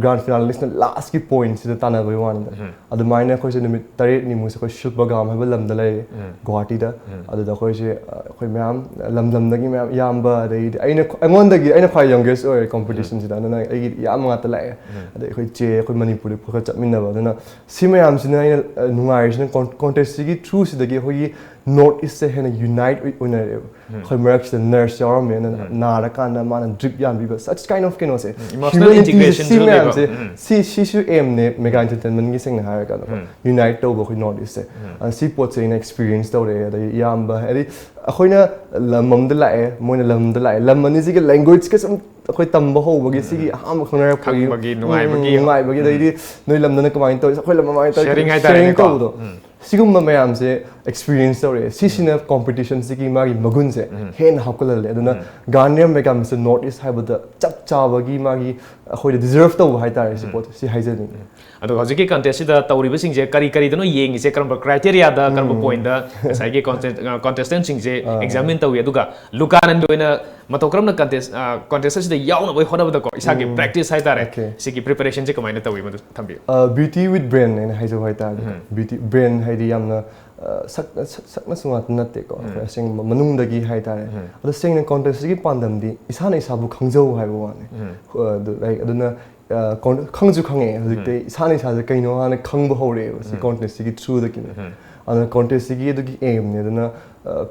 ꯒ꯭ꯔꯥꯟ ꯐꯤꯅꯥꯂꯤꯁꯅ ꯂꯥꯁꯀꯤ ꯄꯣꯏꯟꯠꯁꯤꯗ ꯇꯥꯟꯅꯕꯒꯤ ꯋꯥꯅꯤꯗ꯫ ꯑꯗꯨꯃꯥꯏꯅ ꯑꯩꯈꯣꯏꯁꯦ ꯅꯨꯃꯤꯠ ꯇꯔꯦꯠꯅꯤꯃꯨꯛꯁꯦ ꯑꯩꯈꯣꯏ ꯁꯤꯜꯄꯒ꯭ꯔꯥꯝ ꯍꯥꯏꯕ ꯂꯝꯗ ꯂꯩꯔꯦ, ꯒꯨꯍꯥꯇꯤꯗ꯫ ꯑꯗꯨꯗ ꯑꯩꯈꯣꯏꯁꯦ ꯑ, ꯑꯩꯈꯣꯏ ꯃꯌꯥꯝ ꯂꯝ ꯂꯝꯗꯒꯤ ꯃꯌꯥꯝ ꯏꯌꯥꯝꯕ, ꯑꯗꯩꯗꯤ ꯑꯩꯅ ꯈ꯭ꯋꯥ- ꯑꯩꯉꯣꯟꯗꯒꯤ ꯑꯩꯅ ꯈ꯭ꯋꯥꯏ ꯌꯪꯒꯦꯁ ꯑꯣꯏꯔꯦ ꯀꯣꯝꯄꯤꯇꯤꯁꯟꯁꯤꯗ꯫ ꯑꯗꯨꯅ ꯑꯩꯒꯤ ꯏꯌꯥꯝꯕ ꯉꯥꯛꯇ ꯂꯥꯛꯑꯦ꯫ ꯑꯗꯩ ꯑꯩꯈꯣꯏ ꯆꯦ, ꯑꯩꯈꯣꯏ ꯃꯅꯤꯄꯨꯔꯗꯒꯤ ꯈꯔ ꯆꯠꯃꯤꯟꯅꯕ꯫ ꯑꯗꯨꯅ ꯁꯤ ꯃꯌꯥꯝꯁꯤꯅ ꯑꯩꯅ ꯑ, ꯅꯨꯡꯉꯥꯏꯔꯤꯁꯤꯅ ꯀꯣꯟ- ꯀꯣꯟꯇꯦꯁꯁꯤꯒꯤ ꯊ꯭ꯔꯨꯁꯤꯗꯒꯤ ꯑꯩꯈꯣꯏꯒꯤ ꯅꯣꯔꯠ ꯏꯁꯁꯦ ꯍꯦꯟꯅ ꯌꯨꯅꯥꯏꯠ ꯑꯣꯏꯅꯔꯦꯕ꯫ ꯑꯩꯈꯣꯏ ꯃꯔꯛꯁꯤꯗ ꯅꯔꯁ ꯌꯥꯎꯔꯝꯃꯦ, ꯑꯗꯨꯅ ꯅꯥꯔꯀꯥꯟꯗ ꯃꯥꯅ ꯗ꯭ꯔꯤꯞ ꯌꯥꯟꯕꯤꯕ, such kind of ꯀꯩꯅꯣꯁꯦ꯫ Emotional integration ꯁꯤ ꯁꯨ ꯂꯩꯕ꯫ ꯃꯌꯥꯝꯁꯦ, ꯁꯤ ꯁꯤꯁꯨ ꯑꯦꯝꯅꯦ ꯃꯦꯒꯥ ꯑꯦꯟꯇꯔꯇꯦꯟꯃꯦꯟꯒꯤ, ꯁꯦꯡꯅ ꯍꯥꯏꯔꯀꯥꯟꯗꯀꯣ, ꯌꯨꯅꯥꯏꯠ ꯇꯧꯕ ꯑꯩꯈꯣꯏ ꯅꯣꯔꯠ ꯏꯁꯁꯦ꯫ ꯑ, ꯁꯤ ꯄꯣꯠꯁꯦ ꯑꯩꯅ ꯑꯦꯛꯁꯄꯤꯔꯤꯌꯦꯟꯁ ꯇꯧꯔꯛꯑꯦ꯫ ꯑꯗꯩ ꯏꯌꯥꯝꯕ ꯍꯥꯏꯗꯤ ꯑꯩꯈꯣꯏꯅ ꯂꯝ ꯑꯃꯗ ꯂꯥꯛꯑꯦ, ꯃꯣꯏꯅ ꯂꯝ ꯑꯃꯗ ꯂꯥꯛꯑꯦ, ꯂꯝ ꯑꯅꯤꯁꯤꯒꯤ ꯂꯦꯡꯒ꯭ꯋꯦꯖꯀ ꯁꯨꯝ ꯑꯩꯈꯣꯏ ꯇꯝꯕ ꯍꯧꯕꯒꯤ ꯁꯤꯒꯤ ꯑꯍꯥꯟꯕ ꯈꯪꯅꯔꯛꯄꯒꯤ ꯈꯪꯕꯒꯤ, ꯎꯝ, ꯅꯨꯡꯉꯥꯏꯕꯒꯤ꯫ ꯅꯨꯡꯉꯥꯏꯕꯒꯤ, ꯑꯗꯩꯗꯤ ꯅꯣꯏ ꯂꯝꯗꯅ ꯀꯃꯥꯏꯅ ꯇꯧꯔꯤ, ꯑꯩꯈꯣꯏ ꯂꯝ ꯀꯃꯥꯏꯅ ꯇꯧꯔꯤ, Sharing sharing ꯍꯥꯏꯇꯥꯔꯦꯅꯦꯀꯣ꯫ ꯇꯧꯕꯗꯣ꯫ ꯁꯤꯒꯨꯝꯕ ꯃꯌꯥꯝꯁꯦ ꯑꯦꯛꯁꯄꯤꯔꯤꯌꯦꯟꯁ ꯇꯧꯔꯛꯑꯦ꯫ ꯁꯤꯁꯤꯅ ꯀꯣꯝꯄꯤꯇꯤꯁꯟꯁꯤꯒꯤ ꯃꯥꯒꯤ ꯃꯒꯨꯟꯁꯦ ꯍꯦꯟꯅ ꯍꯥꯞꯀꯠꯍꯜꯂꯦ꯫ ꯑꯗꯨꯅ ꯒꯥꯔꯅꯤꯌꯔ ꯃꯦꯒꯥ ꯃꯤꯁꯇꯔ ꯅꯣꯔꯠ ꯏꯁ ꯍꯥꯏꯕꯗ ꯆꯞ ꯆꯥꯕꯒꯤ ꯃꯥꯒꯤ ꯑꯩꯈꯣꯏꯗ ꯗꯤꯖꯔꯞ ꯇꯧꯕ ꯍꯥꯏꯇꯥꯔꯦ ꯁꯤ ꯄꯣꯠꯁꯦ, ꯁꯤ ꯍꯥꯏꯖꯅꯤꯡꯉꯤ꯫ ꯑꯗꯣ ꯍꯧꯖꯤꯛꯀꯤ ꯀꯟꯇꯦꯁꯁꯤꯗ ꯇꯧꯔꯤꯕꯁꯤꯡꯁꯦ ꯀꯔꯤ ꯀꯔꯤꯗꯅꯣ ꯌꯦꯡꯉꯤꯁꯦ? ꯀꯔꯝꯕ ꯀ꯭ꯔꯥꯏꯇꯦꯔꯤꯌꯥꯗ, ꯀꯔꯝꯕ ꯄꯣꯏꯟꯗ ꯉꯁꯥꯏꯒꯤ ꯀꯣꯟꯇꯦꯁꯇꯦꯟꯁꯤꯡꯁꯦ ꯑꯦꯛꯖꯥꯃꯤꯟ ꯇꯧꯏ? ꯑꯗꯨꯒ ꯂꯨꯀꯥꯅꯟꯗ ꯑꯣꯏꯅ ꯃꯇꯧ ꯀꯔꯝꯅ ꯀꯟꯇꯦꯁ ꯀꯟꯇꯦꯁ ꯑꯁꯤꯗ ꯌꯥꯎꯅꯕꯒꯤ ꯍꯣꯠꯅꯕꯗꯀꯣ, ꯏꯁꯥꯒꯤ ꯄ꯭ꯔꯦꯛꯇꯤꯁ ꯍꯥꯏꯇꯥꯔꯦ, Okay. ꯁꯤꯒꯤ ꯄ꯭ꯔꯤꯄꯦꯔꯦꯁꯟꯁꯦ ꯀꯃꯥꯏꯅ ꯇꯧꯏ, ꯃꯗꯨ ꯊꯝꯕꯤꯌꯨ꯫ ꯕ꯭ꯌꯨꯇꯤ ꯋꯤꯠ ꯕ꯭ꯔꯦꯟ ꯍꯥꯏꯅ ꯍꯥꯏꯖꯧ ꯍꯥꯏꯇꯥꯔꯗꯤ, ꯕ꯭ꯌꯨꯇꯤ ꯕ꯭ꯔꯦꯟ ꯍꯥꯏꯗꯤ ꯌꯥꯝꯅ ꯑ, ꯁꯛ ꯁꯛ- ꯁꯛꯅꯁꯨ ꯉꯥꯛꯇ ꯅꯠꯇꯦꯀꯣ, ꯑꯩꯈꯣꯏ ꯑꯁꯦꯡꯕ ꯃꯅꯨꯡꯗꯒꯤ ꯍꯥꯏꯇꯥꯔꯦ꯫ ꯑꯗꯣ ꯁꯦꯡꯅ ꯀꯣꯟꯇꯦꯁꯁꯤꯒꯤ ꯄꯥꯟꯗꯝꯗꯤ ꯏꯁꯥꯅ ꯏꯁꯥꯕꯨ ꯈꯪꯖꯧ ꯍꯥꯏꯕ ꯋꯥꯅꯤ꯫ ꯑ, ꯑꯗꯨ, like, ꯑꯗꯨꯅ ꯑ, ꯀꯣꯟ- ꯈꯪꯁꯨ ꯈꯪꯉꯛꯑꯦ ꯍꯧꯖꯤꯛꯇꯤ꯫ ꯏꯁꯥꯅ ꯏꯁꯥꯁꯦ ꯀꯩꯅꯣ ꯍꯥꯟꯅ ꯈꯪꯕ ꯍꯧꯔꯛꯑꯦꯕ ꯁꯤ ꯀꯣꯟꯇꯦꯁꯁꯤꯒꯤ ꯊ꯭ꯔꯨꯗꯒꯤꯅꯦ꯫ ꯑꯗꯨꯅ ꯀꯣꯟꯇꯦꯁꯁꯤꯒꯤ ꯑꯗꯨꯒꯤ ꯑꯦꯝꯅꯦ꯫ ꯑꯗꯨꯅ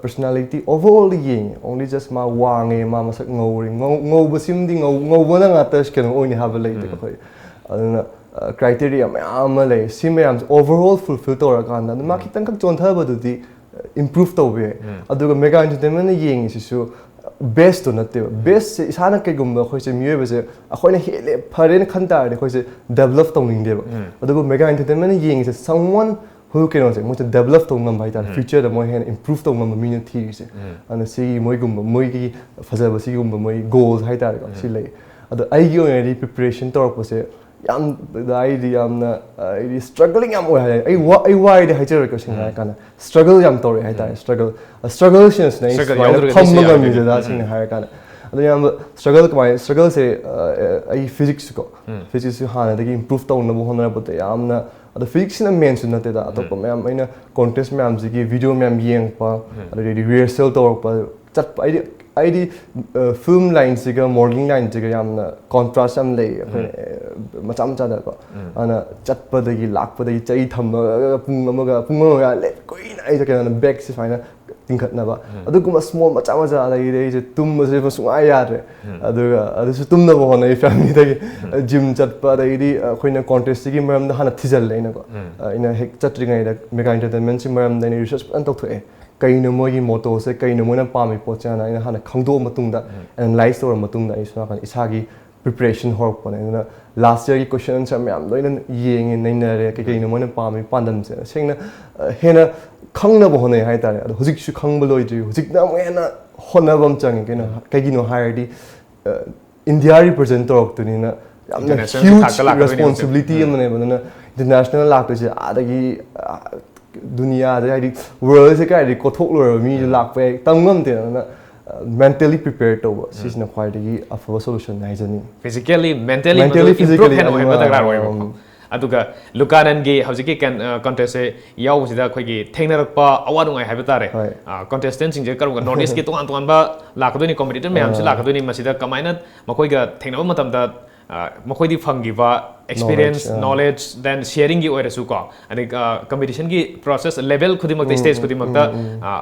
ꯄꯔꯁꯣꯅꯥꯂꯤꯇꯤ ꯑꯣꯚꯔꯑꯣꯜꯗ ꯌꯦꯡꯉꯦ, only just ꯃꯥ ꯋꯥꯡꯉꯦ, ꯃꯥ ꯃꯁꯛ ꯉꯧꯔꯦ, ꯉꯧ- ꯉꯧꯕꯁꯤꯃꯗꯤ ꯉꯧ- ꯉꯧꯕꯅ ꯉꯥꯛꯇ ꯀꯩꯅꯣ ꯑꯣꯏꯅꯤ ꯍꯥꯏꯕ ꯂꯩꯇꯦ ꯑꯩꯈꯣꯏ꯫ ꯑꯗꯨꯅ ꯀ꯭ꯔꯥꯏꯇꯦꯔꯤꯌꯥ ꯃꯌꯥꯝ ꯑꯃ ꯂꯩ꯫ ꯁꯤ ꯃꯌꯥꯝꯁꯦ ꯑꯣꯚꯔꯑꯣꯜ ꯐꯨꯜꯐꯤꯜ ꯇꯧꯔꯀꯥꯟꯗ ꯑꯗꯨꯝ ꯃꯥ ꯈꯤꯇꯪꯈꯛ ꯆꯣꯟꯊꯕꯗꯨꯗꯤ ꯏꯝꯄ꯭ꯔꯨꯚ ꯇꯧꯕ ꯌꯥꯏ꯫ ꯑꯗꯨꯒ ꯃꯦꯒꯥ ꯑꯦꯟꯇꯔꯇꯦꯟꯃꯦꯟꯅ ꯌꯦꯡꯉꯤꯁꯤꯁꯨ ꯕꯦꯁꯇꯣ ꯅꯠꯇꯦꯕ꯫ ꯕꯦꯁꯁꯦ ꯏꯁꯥꯅ ꯀꯩꯒꯨꯝꯕ ꯑꯩꯈꯣꯏꯁꯦ ꯃꯤꯑꯣꯏꯕꯁꯦ ꯑꯩꯈꯣꯏꯅ ꯍꯦꯜꯂꯦ ꯐꯔꯦꯅ ꯈꯟ ꯇꯥꯔꯗꯤ ꯑꯩꯈꯣꯏꯁꯦ ꯗꯦꯕꯂꯞ ꯇꯧꯅꯤꯡꯗꯦꯕ꯫ ꯑꯗꯨꯕꯨ ꯃꯦꯒꯥ ꯏꯟꯇꯔꯇꯦꯟꯃꯦꯟꯅ ꯌꯦꯡꯉꯤꯁꯦ someone who ꯀꯩꯅꯣꯁꯦ ꯃꯣꯏꯁꯦ ꯗꯦꯕꯂꯞ ꯇꯧ ꯉꯝꯕ ꯍꯥꯏꯇꯥꯔꯦ꯫ ꯐ꯭ꯌꯨꯆꯔꯗ ꯃꯣꯏ ꯍꯦꯟꯅ ꯏꯝꯄ꯭ꯔꯨꯚ ꯇꯧ ꯉꯝꯕ ꯃꯤꯅ ꯊꯤꯔꯤꯁꯦ꯫ ꯑꯗꯨꯅ ꯁꯤꯒꯤ ꯃꯣꯏꯒꯨꯝꯕ ꯃꯣꯏꯒꯤ ꯐꯖꯕ ꯁꯤꯒꯨꯝꯕ ꯃꯣꯏ ꯒꯣꯜꯁ ꯍꯥꯏꯇꯥꯔꯦꯀꯣ ꯁꯤ ꯂꯩ꯫ ꯑꯗꯣ ꯑꯩꯒꯤ ꯑꯣꯏꯅꯗꯤ ꯄ꯭ꯔꯤꯄꯦꯔꯦꯁꯟ ꯇꯧꯔꯛꯄꯁꯦ ꯌꯥꯝ ꯑꯩꯗꯤ ꯌꯥꯝꯅ ꯑꯩꯗꯤ ꯁ꯭ꯇ꯭ꯔꯒꯂꯤꯡ ꯌꯥꯝ ꯑꯣꯏ ꯍꯥꯏ꯫ ꯑꯩ ꯋꯥ ꯑꯩ ꯋꯥꯏꯗꯤ ꯍꯥꯏꯖꯔꯣꯏꯀꯣ ꯁꯦꯡꯅ ꯍꯥꯏꯔ ꯀꯥꯟꯗ ꯁ꯭ꯇ꯭ꯔꯒꯜ ꯌꯥꯝ ꯇꯧꯔꯛꯑꯦ ꯍꯥꯏꯇꯥꯔꯦ꯫ ꯁ꯭ꯇ꯭ꯔꯒꯜ ꯁ꯭ꯇ꯭ꯔꯒꯜꯁꯤꯅꯁꯨꯅꯦ ꯑꯩ struggle ꯁꯨꯃꯥꯏꯅ ꯌꯥꯎꯗ꯭ꯔꯒꯗꯤ ꯐꯝꯕ ꯁꯤ ꯌꯥꯔꯣꯏꯗꯣꯏꯅꯤ꯫ ꯉꯝꯃꯤꯗꯦꯗ ꯁꯦꯡꯅ ꯍꯥꯏꯔ ꯀꯥꯟꯗ꯫ ꯑꯗꯣ ꯌꯥꯝꯕ ꯁ꯭ꯇ꯭ꯔꯒꯜ ꯀꯃꯥꯏꯅ ꯁ꯭ꯇ꯭ꯔꯒꯜꯁꯦ ꯑꯩ ꯐꯤꯖꯤꯛꯁꯀꯣ ꯐꯤꯖꯤꯛꯁꯁꯨ ꯍꯥꯟꯅꯗꯒꯤ ꯏꯝꯄ꯭ꯔꯨꯚ ꯇꯧꯅꯕ ꯍꯣꯠꯅꯔꯛꯄꯗ ꯌꯥꯝꯅ ꯑꯗꯣ ꯐꯤꯖꯤꯛꯁꯁꯤꯅ ꯃꯦꯟꯁꯨ ꯅꯠꯇꯦꯗ ꯑꯇꯣꯞꯄ ꯃꯌꯥꯝ ꯑꯩꯅ ꯀꯣꯟꯇꯦꯁ ꯃꯌꯥꯝꯁꯤꯒꯤ ꯚꯤꯗꯤꯑꯣ ꯃꯌꯥꯝ ꯌꯦꯡꯉꯛꯄ ꯑꯗꯩꯗꯤ ꯔꯤꯍꯔꯁꯦꯜ ꯇꯧꯔꯛꯄ ꯆꯠꯄ ꯑꯩꯗꯤ ꯑꯩꯗꯤ ꯐꯤꯜꯝ ꯂꯥꯏꯟꯁꯤꯒ ꯃꯣꯗꯦꯂꯤꯡ ꯂꯥꯏꯟꯁꯤꯒ ꯌꯥꯝꯅ ꯀꯣꯟꯇ꯭ꯔꯥꯁ ꯌꯥꯝ ꯂꯩ꯫ ꯑꯩꯈꯣꯏꯅ ꯑꯦ, ꯃꯆꯥ ꯃꯆꯥꯗꯀꯣ ꯑꯗꯨꯅ ꯆꯠꯄꯗꯒꯤ ꯂꯥꯛꯄꯗꯒꯤ ꯆꯩ ꯊꯝꯃꯒ ꯄꯨꯡ ꯑꯃꯒ ꯄꯨꯡ ꯑꯃꯒ ꯂꯦꯞ ꯀꯨꯏꯅ ꯑꯩꯁꯦ ꯀꯩꯅꯣꯅ ꯕꯦꯛꯁꯦ ꯁꯨꯃꯥꯏꯅ ꯇꯤꯡꯈꯠꯅꯕ ꯑꯗꯨꯒꯨꯝꯕ ꯁ꯭ꯃꯣꯜ ꯃꯆꯥ ꯃꯆꯥ ꯑꯗꯒꯤꯗꯤ ꯑꯩꯁꯦ ꯇꯨꯝꯕꯁꯦ ꯁꯨꯡꯌꯥ ꯌꯥꯗ꯭ꯔꯦ꯫ ꯑꯗꯨꯒ ꯑꯗꯨꯁꯨ ꯇꯨꯝꯅꯕ ꯍꯣꯠꯅꯩ ꯐꯦꯃꯤꯂꯤꯗꯒꯤ ꯖꯤꯝ ꯆꯠꯄ ꯑꯗꯒꯤꯗꯤ ꯑꯩꯈꯣꯏꯅ ꯀꯣꯟꯇꯦꯁꯁꯤꯒꯤ ꯃꯔꯝꯗ ꯍꯥꯟꯅ ꯊꯤꯖꯤꯜꯂꯦ ꯑꯩꯅꯀꯣ꯫ ꯑꯩꯅ ꯍꯦꯛ ꯆꯠꯇ꯭ꯔꯤꯉꯩꯗ ꯃꯦꯒꯥ ꯏꯟꯇꯔꯇꯦꯟꯃꯦꯟꯁꯤ ꯃꯔꯝꯗ ꯑꯩꯅ ꯔꯤꯁꯔꯁ ꯐꯖꯅ ꯇꯧꯊꯣꯛꯑꯦ꯫ ꯀꯩꯅꯣ ꯃꯣꯏꯒꯤ ꯃꯣꯇꯣꯁꯦ ꯀꯩꯅꯣ ꯃꯣꯏꯅ ꯄꯥꯝꯃꯤ ꯄꯣꯠꯁꯦ ꯍꯥꯟꯅ ꯑꯩꯅ ꯍꯥꯟꯅ ꯈꯪꯗꯣꯛꯑ ꯃꯇꯨꯡꯗ ꯑꯦꯅꯥꯂꯥꯏꯁ ꯇꯧꯔ ꯃꯇꯨꯡꯗ ꯑꯩ ꯁꯣꯝ ꯅꯥꯀꯟ ꯏꯁꯥꯒꯤ ꯄ꯭ꯔꯤꯄꯦꯔꯦꯁꯟ ꯍꯧꯔꯛꯄꯅꯦ꯫ ꯑꯗꯨꯅ ꯂꯥꯁ ꯌꯔꯒꯤ ꯀꯣꯏꯁꯟ ꯑꯟꯁꯔ ꯃꯌꯥꯝ ꯂꯣꯏꯅ ꯌꯦꯡꯉꯦ ꯅꯩꯅꯔꯦ ꯀꯩ ꯀꯩꯅꯣ ꯃꯣꯏꯅ ꯄꯥꯝꯃꯤ ꯄꯥꯟꯗꯝꯁꯦ ꯁꯦꯡꯅ ꯑ, ꯍꯦꯟꯅ ꯈꯪꯅꯕ ꯍꯣꯠꯅꯩ ꯍꯥꯏꯇꯥꯔꯦ꯫ ꯑꯗꯣ ꯍꯧꯖꯤꯛꯁꯨ ꯈꯪꯕ ꯂꯣꯏꯗ꯭ꯔꯤ꯫ ꯍꯧꯖꯤꯛꯅ ꯑꯃꯨꯛ ꯍꯦꯟꯅ ꯍꯣꯠꯅꯕ ꯑꯃ ꯆꯪꯉꯦ꯫ ꯀꯩꯅꯣ ꯀꯩꯒꯤꯅꯣ ꯍꯥꯏꯔꯗꯤ ꯏꯟꯗꯤꯌꯥ ꯔꯤꯄ꯭ꯔꯖꯦꯟ ꯇꯧꯔꯛꯇꯣꯏꯅꯤꯅ ꯌꯥꯝꯅ ꯏꯟꯇꯔꯅꯦꯁꯅꯦꯜꯒꯤ ꯍ꯭ꯌꯨꯖ ꯊꯥꯛꯇ ꯂꯥꯛꯀꯗꯣꯏꯅꯤ ꯍꯧꯖꯤꯛ꯫ ꯔꯦꯁꯄꯣꯟꯁꯤꯕꯤꯂꯤꯇꯤ ꯑꯃꯅꯦꯕ꯫ ꯑꯗꯨꯅ ꯏꯟꯇꯔꯅꯦꯁꯅꯦꯜ ꯂꯥꯛꯇꯣꯏꯁꯦ ꯑꯥꯗꯒꯤ ꯑ, ꯗꯨꯅꯤꯌꯥꯗ ꯍꯥꯏꯗꯤ ꯋꯥꯔꯜꯁꯦ ꯀꯥꯏꯗꯒꯤ ꯀꯣꯠꯊꯣꯛ ꯂꯣꯏꯔꯕ ꯃꯤꯁꯨ ꯂꯥꯛꯄ ꯌꯥꯏ ꯇꯝ ꯉꯝꯗꯦ꯫ ꯑꯗꯨꯅ ꯃꯦꯟꯇꯦꯂꯤ ꯄ꯭ꯔꯤꯄꯦꯌꯔ ꯇꯧꯕ ꯁꯤꯁꯤꯅ ꯈ꯭ꯋꯥꯏꯗꯒꯤ ꯑꯐꯕ ꯁꯣꯂꯨꯁꯟ ꯍꯥꯏꯖꯅꯤꯡꯉꯤ꯫ Physically mentally mentally improve physically ꯍꯦꯟꯅ ꯑꯣꯏꯍꯟꯕ ꯗꯔꯀꯥꯔ ꯑꯣꯏꯌꯦꯕꯀꯣ꯫ ꯑꯗꯨꯒ ꯂꯨꯀꯥꯅꯟꯒꯤ ꯍꯧꯖꯤꯛꯀꯤ ꯀꯟꯇꯦꯁꯁꯦ ꯌꯥꯎꯕꯁꯤꯗ ꯑꯩꯈꯣꯏꯒꯤ ꯊꯦꯡꯅꯔꯛꯄ ꯑꯋꯥ ꯅꯨꯡꯉꯥꯏ ꯍꯥꯏꯕ ꯇꯥꯔꯦ꯫ ꯍꯣꯏ꯫ ꯀꯟꯇꯦꯁꯇꯦꯟꯁꯤꯡꯁꯦ ꯀꯔꯝꯕ ꯅꯣꯔꯠ ꯏꯁꯀꯤ ꯇꯣꯉꯥꯟ ꯇꯣꯉꯥꯟꯕ ꯂꯥꯛꯀꯗꯣꯏꯅꯤ ꯀꯣꯝꯄꯤꯇꯤꯇꯔ ꯃꯌꯥꯝꯁꯤ ꯂꯥꯛꯀꯗꯣꯏꯅꯤ꯫ ꯃꯁꯤꯗ ꯀꯃꯥꯏꯅ ꯃꯈꯣꯏꯒ ꯊꯦꯡꯅꯕ ꯃꯇꯝꯗ ꯑ, ꯃꯈꯣꯏꯗꯤ ꯐꯪꯈꯤꯕ ꯑꯦꯛꯁꯄꯤꯔꯤꯌꯦꯟꯁ ꯑꯥ꯫ ꯅꯣꯂꯦꯖ ꯗꯦꯟ ꯁꯤꯌꯔꯤꯡꯒꯤ ꯑꯣꯏꯔꯁꯨꯀꯣ ꯑꯗꯩ ꯀꯝꯄꯤꯇꯤꯁꯟꯒꯤ ꯄ꯭ꯔꯣꯁꯦꯁ ꯂꯦꯚꯦꯜ ꯈꯨꯗꯤꯡꯃꯛꯇ ꯁ꯭ꯇꯦꯖ ꯈꯨꯗꯤꯡꯃꯛꯇ ꯑ,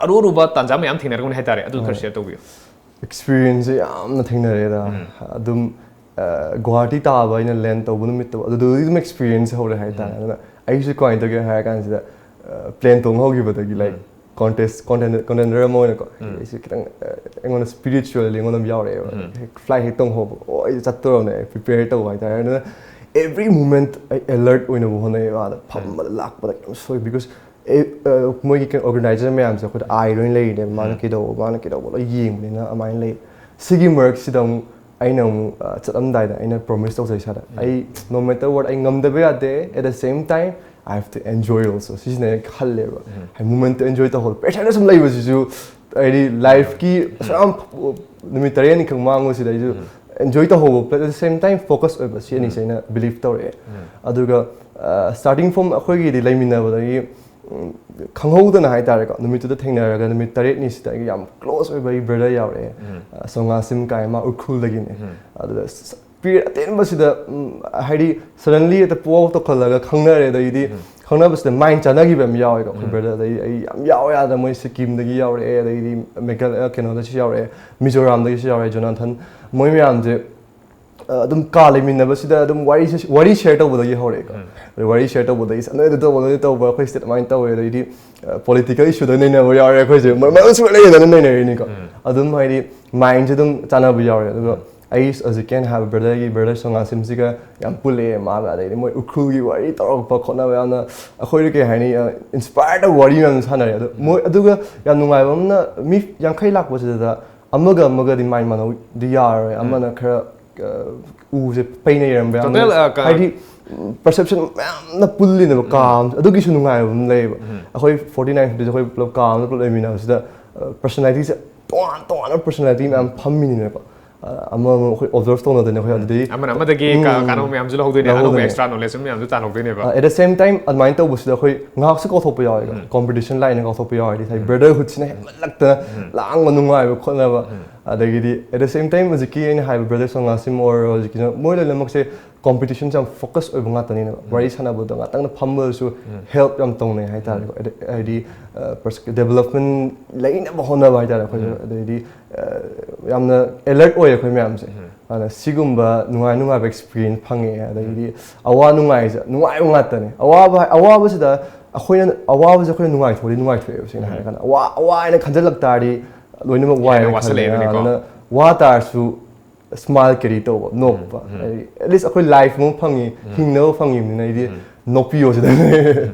ꯑꯔꯨ ꯑꯔꯨꯕ ꯇꯥꯟꯖꯥ ꯃꯌꯥꯝ ꯊꯦꯡꯅꯔꯝꯒꯅꯤ ꯍꯥꯏꯇꯥꯔꯦ꯫ ꯑꯗꯨ ꯈꯔ ꯁꯤꯌꯔ ꯇꯧꯕꯤꯌꯨ꯫ ꯑꯦꯛꯁꯄꯤꯔꯤꯌꯦꯟꯁꯁꯦ ꯌꯥꯝꯅ ꯊꯦꯡꯅꯔꯦꯗ꯫ ꯑꯗꯨꯝ ꯑ, ꯒꯨꯋꯥꯍꯥꯇꯤ ꯇꯥꯕ ꯑꯩꯅ ꯂꯦꯟ ꯇꯧꯕ ꯅꯨꯃꯤꯠꯇꯣ ꯑꯗꯨꯗꯒꯤ ꯑꯗꯨꯝ ꯑꯦꯛꯁꯄꯤꯔꯤꯌꯦꯟꯁ ꯍꯧꯔꯦ ꯍꯥꯏꯇꯥꯔꯦ꯫ ꯑꯗꯨꯅ ꯑꯩꯁꯨ ꯀꯃꯥꯏꯅ ꯇꯧꯒꯦ ꯍꯥꯏꯔ ꯀꯥꯟꯁꯤꯗ ꯄ꯭ꯂꯦꯟ ꯇꯣꯡ ꯍꯧꯈꯤꯕꯗꯒꯤ ꯂꯥꯏꯛ contest contender contender ꯑꯃ ꯑꯣꯏꯅꯀꯣ, ꯑꯩꯁꯦ ꯈꯤꯇꯪ ꯑ, ꯑꯩꯉꯣꯟꯗ spiritually ꯑꯩꯉꯣꯟꯗ ꯑꯃ ꯌꯥꯎꯔꯛꯑꯦꯕ꯫ ꯍꯦꯛ flight ꯍꯦꯛ ꯇꯣꯡꯍꯧꯕ, ꯑꯣ, ꯑꯩ ꯆꯠꯇꯣꯔꯕꯅꯦ, prepare ꯇꯧꯕ ꯍꯥꯏꯇꯥꯔꯦ꯫ ꯑꯗꯨꯅ every moment ꯑꯩ alert ꯑꯣꯏꯅꯕ ꯍꯣꯠꯅꯩꯌꯦꯕ꯫ ꯑꯥꯗ ꯐꯝꯕꯗ ꯂꯥꯛꯄꯗ ꯌꯥꯝ ꯁꯣꯏ, because ꯑꯦ, ꯑ, ꯃꯣꯏꯒꯤ ꯀꯩꯅꯣ organizer ꯃꯌꯥꯝꯁꯦ ꯑꯩꯈꯣꯏꯗ eye ꯂꯣꯏ ꯂꯩꯔꯤꯅꯦꯕ, ꯃꯥꯅ ꯀꯩꯗꯧꯕ, ꯃꯥꯅ ꯀꯩꯗꯧꯕ ꯂꯣꯏ ꯌꯦꯡꯕꯅꯤꯅ꯫ ꯑꯗꯨꯃꯥꯏꯅ ꯂꯩ꯫ ꯁꯤꯒꯤ ꯃꯔꯛꯁꯤꯗ ꯑꯃꯨꯛ ꯑꯩꯅ ꯑꯃꯨꯛ ꯑ, ꯆꯠꯂꯝꯗꯥꯏꯗ ꯑꯩꯅ promise ꯇꯧꯖꯩ ꯏꯁꯥꯗ, ꯑꯩ no matter what ꯑꯩ ꯉꯝꯗꯕ ꯌꯥꯗꯦ, at the same time I have to enjoy also, ꯁꯤꯁꯤꯅ ꯑꯩꯅ ꯈꯜꯂꯦꯕ꯫ ꯍꯥꯏ, momentꯇꯣ enjoy ꯇꯧꯍꯧ, pressureꯗ ꯁꯨꯝ ꯂꯩꯕꯁꯤꯁꯨ, ꯍꯥꯏꯗꯤ lifeꯀꯤ ꯑꯁꯨꯛ ꯌꯥꯝ ꯅꯨꯃꯤꯠ ꯇꯔꯦꯠꯅꯤꯈꯛ ꯃꯥꯡꯕꯁꯤꯗ ꯑꯩꯁꯨ enjoy ꯇꯧꯍꯧꯕ plus at the same time focus ꯑꯣꯏꯕ, ꯁꯤ ꯑꯅꯤꯁꯦ ꯑꯩꯅ believe ꯇꯧꯔꯛꯑꯦ꯫ ꯑꯗꯨꯒ starting from ꯑꯩꯈꯣꯏꯒꯤꯗꯤ ꯂꯩꯃꯤꯟꯅꯕꯗꯒꯤ ꯎꯝ, ꯈꯪꯍꯧꯗꯅ ꯍꯥꯏꯇꯥꯔꯦꯀꯣ, ꯅꯨꯃꯤꯠꯇꯨꯗ ꯊꯦꯡꯅꯔꯒ ꯅꯨꯃꯤꯠ ꯇꯔꯦꯠꯅꯤꯁꯤꯗ ꯑꯩꯒꯤ ꯌꯥꯝ close ꯑꯣꯏꯕ ꯑꯩꯒꯤ brother ꯌꯥꯎꯔꯛꯑꯦ꯫ ꯑ, ꯁꯣꯉꯥ ꯁꯤꯝ ꯀꯥꯏ, ꯃꯥ ꯎꯈ꯭ꯔꯨꯜꯗꯒꯤꯅꯦ꯫ ꯑꯗꯨꯗ ꯁ- period ꯑꯇꯦꯟꯕꯁꯤꯗ, ꯎꯝ, ꯍꯥꯏꯗꯤ suddenly ꯍꯦꯛꯇ ꯄꯣꯛ ꯇꯧꯈꯠꯂꯒ ꯈꯪꯅꯔꯦ꯫ ꯑꯗꯩꯗꯤ ꯈꯪꯅꯕꯁꯤꯗ mind ꯆꯥꯟꯅꯈꯤꯕ ꯑꯃ ꯌꯥꯎꯋꯦꯀꯣ ꯑꯩꯈꯣꯏ brother꯫ ꯑꯗꯩ ꯑꯩ ꯌꯥꯝ ꯌꯥꯎꯋꯦ ꯑꯥꯗ, ꯃꯣꯏ ꯁꯤꯛꯀꯤꯝꯗꯒꯤ ꯌꯥꯎꯔꯛꯑꯦ, ꯑꯗꯩꯗꯤ ꯃꯦꯘꯥꯂ-, ꯑ, ꯀꯩꯅꯣꯗꯒꯤꯁꯨ ꯌꯥꯎꯔꯛꯑꯦ, ꯃꯤꯖꯣꯔꯥꯝꯗꯒꯤꯁꯨ ꯌꯥꯎꯔꯛꯑꯦ, ꯖꯣꯅꯥꯊꯟ꯫ ꯃꯣꯏ ꯃꯌꯥꯝꯁꯦ ꯑ, ꯑꯗꯨꯝ ꯀꯥ ꯂꯩꯃꯤꯟꯅꯕꯁꯤꯗ ꯑꯗꯨꯝ ꯋꯥꯔꯤꯁꯦ, ꯋꯥꯔꯤ share ꯇꯧꯕꯗꯒꯤ ꯍꯧꯔꯛꯑꯦꯀꯣ꯫ ꯑꯗꯩ ꯋꯥꯔꯤ share ꯇꯧꯕꯗꯒꯤ, "ꯑꯁ, ꯅꯣꯏ ꯑꯗꯨ ꯇꯧꯕ, ꯅꯣꯏ ꯇꯧꯕ, ꯑꯩꯈꯣꯏ ꯁꯤꯗ ꯑꯗꯨꯃꯥꯏꯅ ꯇꯧꯋꯦ", ꯑꯗꯩꯗꯤ ꯑ, political issueꯗ ꯅꯩꯅꯕ ꯌꯥꯎꯔꯦ꯫ ꯑꯩꯈꯣꯏꯁꯦ ꯃꯔꯛ ꯃꯔꯛ ꯁꯨꯡꯂꯩ ꯂꯩꯅꯗꯅ ꯅꯩꯅꯔꯤꯅꯤꯀꯣ꯫ ꯑꯗꯨꯝ ꯍꯥꯏꯗꯤ mindꯁꯦ ꯑꯗꯨꯝ ꯆꯥꯟꯅꯕ ꯌꯥꯎꯔꯦ꯫ ꯑꯗꯨꯒ ꯑꯩ ꯍꯧꯖꯤꯛꯀꯤ ꯑꯩꯅ ꯍꯥꯏꯕ brotherꯒꯤ brother ꯁꯣꯉꯥ ꯁꯤꯝꯁꯤꯒ ꯌꯥꯝ ꯄꯨꯜꯂꯛꯑꯦ ꯃꯥꯒ꯫ ꯑꯗꯩꯗꯤ ꯃꯣꯏ ꯎꯈ꯭ꯔꯨꯜꯒꯤ ꯋꯥꯔꯤ ꯇꯧꯔꯛꯄ ꯈꯣꯠꯅꯕ, ꯌꯥꯝꯅ ꯑꯩꯈꯣꯏꯗ ꯀꯩ ꯍꯥꯏꯅꯤ, ꯑ, inspire ꯇꯧꯕ ꯋꯥꯔꯤ ꯃꯌꯥꯝ ꯁꯥꯟꯅꯔꯦ꯫ ꯑꯗꯣ ꯃꯣꯏ ꯑꯗꯨꯒ ꯌꯥꯝ ꯅꯨꯡꯉꯥꯏꯕ ꯑꯃꯅ, ꯃꯤ ꯌꯥꯡꯈꯩ ꯂꯥꯛꯄꯁꯤꯗ ꯑꯃꯒ ꯑꯃꯒꯗꯤ mind ꯃꯥꯟꯅꯧꯗꯤ ꯌꯥꯔꯣꯏ꯫ ꯑꯃꯅ ꯈꯔ, ꯑ, ꯎꯁꯦ ꯄꯩꯅ ꯏꯔꯝꯕ ꯌꯥꯝꯅ, Total, ꯑ, ꯀ- ꯍꯥꯏꯗꯤ, ꯎꯝ, perception ꯃꯌꯥꯝꯅ ꯄꯨꯜꯂꯤꯅꯦꯕ ꯀꯥ ꯑꯃ, ꯑꯗꯨꯒꯤꯁꯨ ꯅꯨꯡꯉꯥꯏꯕ ꯑꯃ ꯂꯩꯌꯦꯕ꯫ ꯑꯩꯈꯣꯏ forty nine fiftyꯁꯦ ꯑꯩꯈꯣꯏ ꯄꯨꯂꯞ ꯀꯥ ꯑꯃꯗ ꯄꯨꯂꯞ ꯂꯩꯃꯤꯟꯅꯕꯁꯤꯗ, ꯑ, personalityꯁꯦ ꯇꯣꯉꯥꯟ ꯇꯣꯉꯥꯟꯕ personality ꯃꯌꯥꯝ ꯐꯝꯃꯤꯅꯤꯅꯀꯣ꯫ ꯑ, ꯑꯃ ꯑꯃ ꯑꯩꯈꯣꯏ observe ꯇꯧꯅꯗꯣꯏꯅꯦ ꯑꯩꯈꯣꯏ ꯑꯗꯨꯗꯒꯤ꯫ ꯑꯃꯅ ꯑꯃꯗꯒꯤ ꯀ- ꯎꯝ, ꯀꯥꯟꯅꯕ ꯃꯌꯥꯝꯁꯨ ꯂꯧꯍꯧꯗꯣꯏꯅꯦ, ꯑꯅꯧꯕ ꯂꯧꯍꯧꯗꯣꯏꯅꯦ꯫ Extra knowledge ꯃꯌꯥꯝꯁꯨ ꯇꯥꯜꯍꯧꯗꯣꯏꯅꯦꯕ꯫ ꯑ, at the same time ꯑꯗꯨꯃꯥꯏꯅ ꯇꯧꯕꯁꯤꯗ ꯑꯩꯈꯣꯏ ꯉꯥꯏꯍꯥꯛꯁꯨ ꯀꯥꯎꯊꯣꯛꯄ ꯌꯥꯎꯋꯦꯀꯣ꯫ Competition line ꯀꯥꯎꯊꯣꯛꯄ ꯌꯥꯎꯋꯦ꯫ ꯍꯥꯏꯗꯤ brotherhoodꯁꯤꯅ ꯍꯦꯟꯃꯜꯂꯛꯇꯅ ꯂꯥꯡꯕ ꯅꯨꯡꯉꯥꯏꯕ ꯈꯣꯠꯅꯕ꯫ ꯑꯗꯒꯤꯗꯤ at the same time ꯍꯧꯖꯤꯛꯀꯤ ꯑꯩꯅ ꯍꯥꯏꯕ brother ꯁꯣꯉꯥꯁꯤꯝ or ꯍꯧꯖꯤꯛꯀꯤꯅ, ꯃꯣꯏ ꯂꯣꯏꯅꯃꯛꯁꯦ competitionꯁꯦ ꯌꯥꯝ focus ꯑꯣꯏꯕ ꯉꯥꯛꯇꯅꯤꯅꯦꯕ꯫ ꯋꯥꯔꯤ ꯁꯥꯟꯅꯕꯗꯣ ꯉꯥꯛꯇꯪꯗ ꯐꯝꯕꯗꯁꯨ help ꯌꯥꯝ ꯇꯧꯅꯩ ꯍꯥꯏꯇꯥꯔꯦꯀꯣ꯫ ꯑꯗ-, ꯍꯥꯏꯗꯤ, ꯑ, pers-, development ꯂꯩꯅꯕ ꯍꯣꯠꯅꯕ ꯍꯥꯏꯇꯥꯔꯦ ꯑꯩꯈꯣꯏꯁꯨ꯫ ꯑꯗꯩꯗꯤ, ꯑ, ꯌꯥꯝꯅ alert ꯑꯣꯏꯌꯦ ꯑꯩꯈꯣꯏ ꯃꯌꯥꯝꯁꯦ꯫ ꯑꯗꯨꯅ ꯁꯤꯒꯨꯝꯕ ꯅꯨꯡꯉꯥꯏ ꯅꯨꯡꯉꯥꯏꯕ experience ꯐꯪꯉꯛꯑꯦ꯫ ꯑꯗꯒꯤꯗꯤ ꯑꯋꯥ ꯅꯨꯡꯉꯥꯏꯁꯦ ꯅꯨꯡꯉꯥꯏꯕ ꯉꯥꯛꯇꯅꯦ꯫ ꯑꯋꯥꯕ ꯑꯋꯥꯕꯁꯤꯗ ꯑꯩꯈꯣꯏꯅ ꯑꯋꯥꯕꯁꯦ ꯑꯩꯈꯣꯏꯅ ꯅꯨꯡꯉꯥꯏꯊꯣꯛꯑꯗꯤ ꯅꯨꯡꯉꯥꯏꯊꯣꯛꯑꯦꯕ꯫ ꯁꯦꯡꯅ ꯍꯥꯏꯔꯀꯥꯟꯗ ꯑꯋꯥ ꯑꯋꯥ ꯍꯥꯏꯅ ꯈꯟꯖꯜꯂꯛ ꯇꯥꯔꯗꯤ ꯂꯣꯏꯅꯃꯛ ꯋꯥꯏ ꯍꯦꯟꯅ ꯍꯥꯏꯅ ꯈꯜꯂꯦ꯫ ꯋꯥꯁꯜꯂꯛꯑꯦꯗꯅꯀꯣ꯫ ꯑꯗꯨꯅ ꯋꯥ ꯇꯥꯔꯁꯨ smile carry ꯇꯧꯕ, ꯅꯣꯛꯄ꯫ ꯎꯝ꯫ ꯍꯥꯏꯗꯤ at least ꯑꯩꯈꯣꯏ life ꯑꯃ ꯐꯪꯉꯤ, ꯎꯝ꯫ ꯍꯤꯡꯅꯕ ꯐꯪꯉꯤꯕꯅꯤꯅ ꯑꯩꯗꯤ ꯎꯝ꯫ ꯅꯣꯛꯄꯤꯌꯣ ꯁꯤꯗꯅꯦ꯫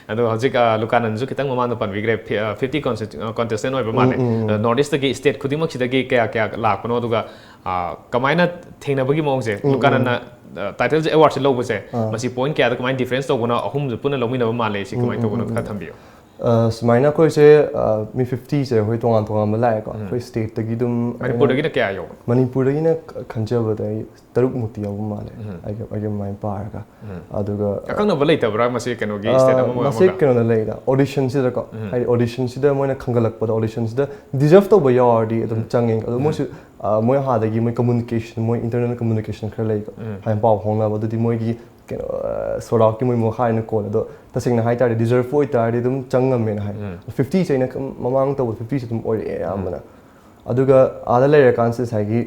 ꯑꯗꯣ ꯍꯧꯖꯤꯛ, ꯑ, ꯂꯨꯀꯥꯅꯟꯁꯨ ꯈꯤꯇꯪ ꯃꯃꯥꯡꯗ ꯄꯟꯕꯤꯈ꯭ꯔꯦ, ꯐꯤ-, ꯑ, fifty contest-, ꯑ, contestant ꯑꯣꯏꯕ ꯃꯥꯜꯂꯦ꯫ ꯎꯝ, ꯎꯝ, ꯎꯝ꯫ ꯑ, North East-ꯇꯒꯤ state ꯈꯨꯗꯤꯡꯃꯛꯁꯤꯗꯒꯤ ꯀꯌꯥ ꯀꯌꯥ ꯂꯥꯛꯄꯅꯣ, ꯑꯗꯨꯒ, ꯑ, ꯀꯃꯥꯏꯅ ꯊꯦꯡꯅꯕꯒꯤ ꯃꯑꯣꯡꯁꯦ, ꯎꯝ, ꯎꯝ꯫ ꯂꯨꯀꯥꯅꯟꯅ, ꯑ, title-ꯁꯦ, award-ꯁꯦ ꯂꯧꯕꯁꯦ, ꯑꯥ꯫ ꯃꯁꯤ point ꯀꯌꯥꯗ ꯀꯃꯥꯏꯅ difference ꯇꯧꯕꯅꯣ, ꯑꯍꯨꯝꯁꯦ ꯄꯨꯟꯅ ꯂꯧꯃꯤꯟꯅꯕ ꯃꯥꯜꯂꯦ, ꯁꯤ ꯎꯝ, ꯀꯃꯥꯏꯅ ꯎꯝ, ꯇꯧꯕꯅꯣ? ꯎꯝ, ꯈꯔ ꯎꯝ꯫ ꯊꯝꯕꯤꯌꯨ꯫ ꯑ, ꯁꯨꯃꯥꯏꯅ ꯑꯩꯈꯣꯏꯁꯦ, ꯑ, ꯃꯤ fifty-ꯁꯦ ꯑꯩꯈꯣꯏ ꯇꯣꯉꯥꯟ ꯇꯣꯉꯥꯟꯕ ꯂꯥꯛꯑꯦꯀꯣ꯫ ꯎꯝ꯫ ꯑꯩꯈꯣꯏ state-ꯇꯒꯤ ꯑꯗꯨꯝ ꯃꯅꯤꯄꯨꯔꯗꯒꯤꯅ ꯀꯌꯥ ꯌꯧꯕ? ꯃꯅꯤꯄꯨꯔꯗꯒꯤꯅ ꯈ-, ꯈꯟꯖꯕꯗ ꯑꯩ ꯇꯔꯨꯛꯃꯨꯛꯇꯤ ꯌꯧꯕ ꯃꯥꯜꯂꯦ꯫ ꯎꯝ꯫ ꯑꯩꯒ, ꯑꯩꯒ ꯃꯥꯏ ꯄꯥꯔꯒ꯫ ꯎꯝ꯫ ꯑꯗꯨꯒ ꯑꯀꯛꯅꯕ ꯂꯩꯇꯕ꯭ꯔꯥ ꯃꯁꯤ ꯀꯩꯅꯣꯒꯤ ꯑ, state ꯑꯃ ꯑꯣꯏ ꯃꯁꯤ ꯑꯃꯒ? ꯀꯩꯅꯣꯗ ꯂꯩꯗ, audition-ꯁꯤꯗꯀꯣ꯫ ꯎꯝ꯫ ꯍꯥꯏꯗꯤ audition-ꯁꯤꯗ ꯃꯣꯏꯅ ꯈꯟꯒꯠꯂꯛꯄꯗ, audition-ꯁꯤꯗ deserve ꯇꯧꯕ ꯌꯥꯎꯔꯗꯤ ꯑꯗꯨꯝ ꯎꯝ꯫ ꯆꯪꯉꯦ꯫ ꯑꯗꯣ ꯎꯝ꯫ ꯃꯣꯏꯁꯨ, ꯑ, ꯃꯣꯏ ꯑꯥꯗꯒꯤ ꯃꯣꯏ communication, ꯃꯣꯏ internal communication ꯈꯔ ꯂꯩꯀꯣ꯫ ꯎꯝ꯫ ꯍꯥꯏꯅ ꯄꯥꯎ ꯐꯥꯎꯅꯕ, ꯑꯗꯨꯗꯤ ꯃꯣꯏꯒꯤ ꯀꯩꯅꯣ, ꯑ, ꯁꯣꯔꯥꯎꯠꯀꯤ ꯃꯣꯏ ꯃꯈꯥ ꯍꯥꯏꯅ ꯀꯣꯟ꯫ ꯑꯗꯣ ꯇꯁꯦꯡꯅ ꯍꯥꯏ ꯇꯥꯔꯗꯤ deserve ꯑꯣꯏ ꯇꯥꯔꯗꯤ ꯑꯗꯨꯝ ꯆꯪꯉꯝꯃꯦꯅ ꯍꯥꯏ꯫ ꯎꯝ꯫ Fifty-ꯁꯦ ꯑꯩꯅ ꯀꯝ-, ꯃꯃꯥꯡ ꯇꯧꯕ fifty-ꯁꯦ ꯑꯗꯨꯝ ꯑꯣꯏꯔꯛꯑꯦ ꯑꯌꯥꯝꯕꯅ꯫ ꯎꯝ꯫ ꯑꯗꯨꯒ ꯑꯥꯗ ꯂꯩꯔꯀꯥꯟꯁꯤꯗ ꯉꯁꯥꯏꯒꯤ,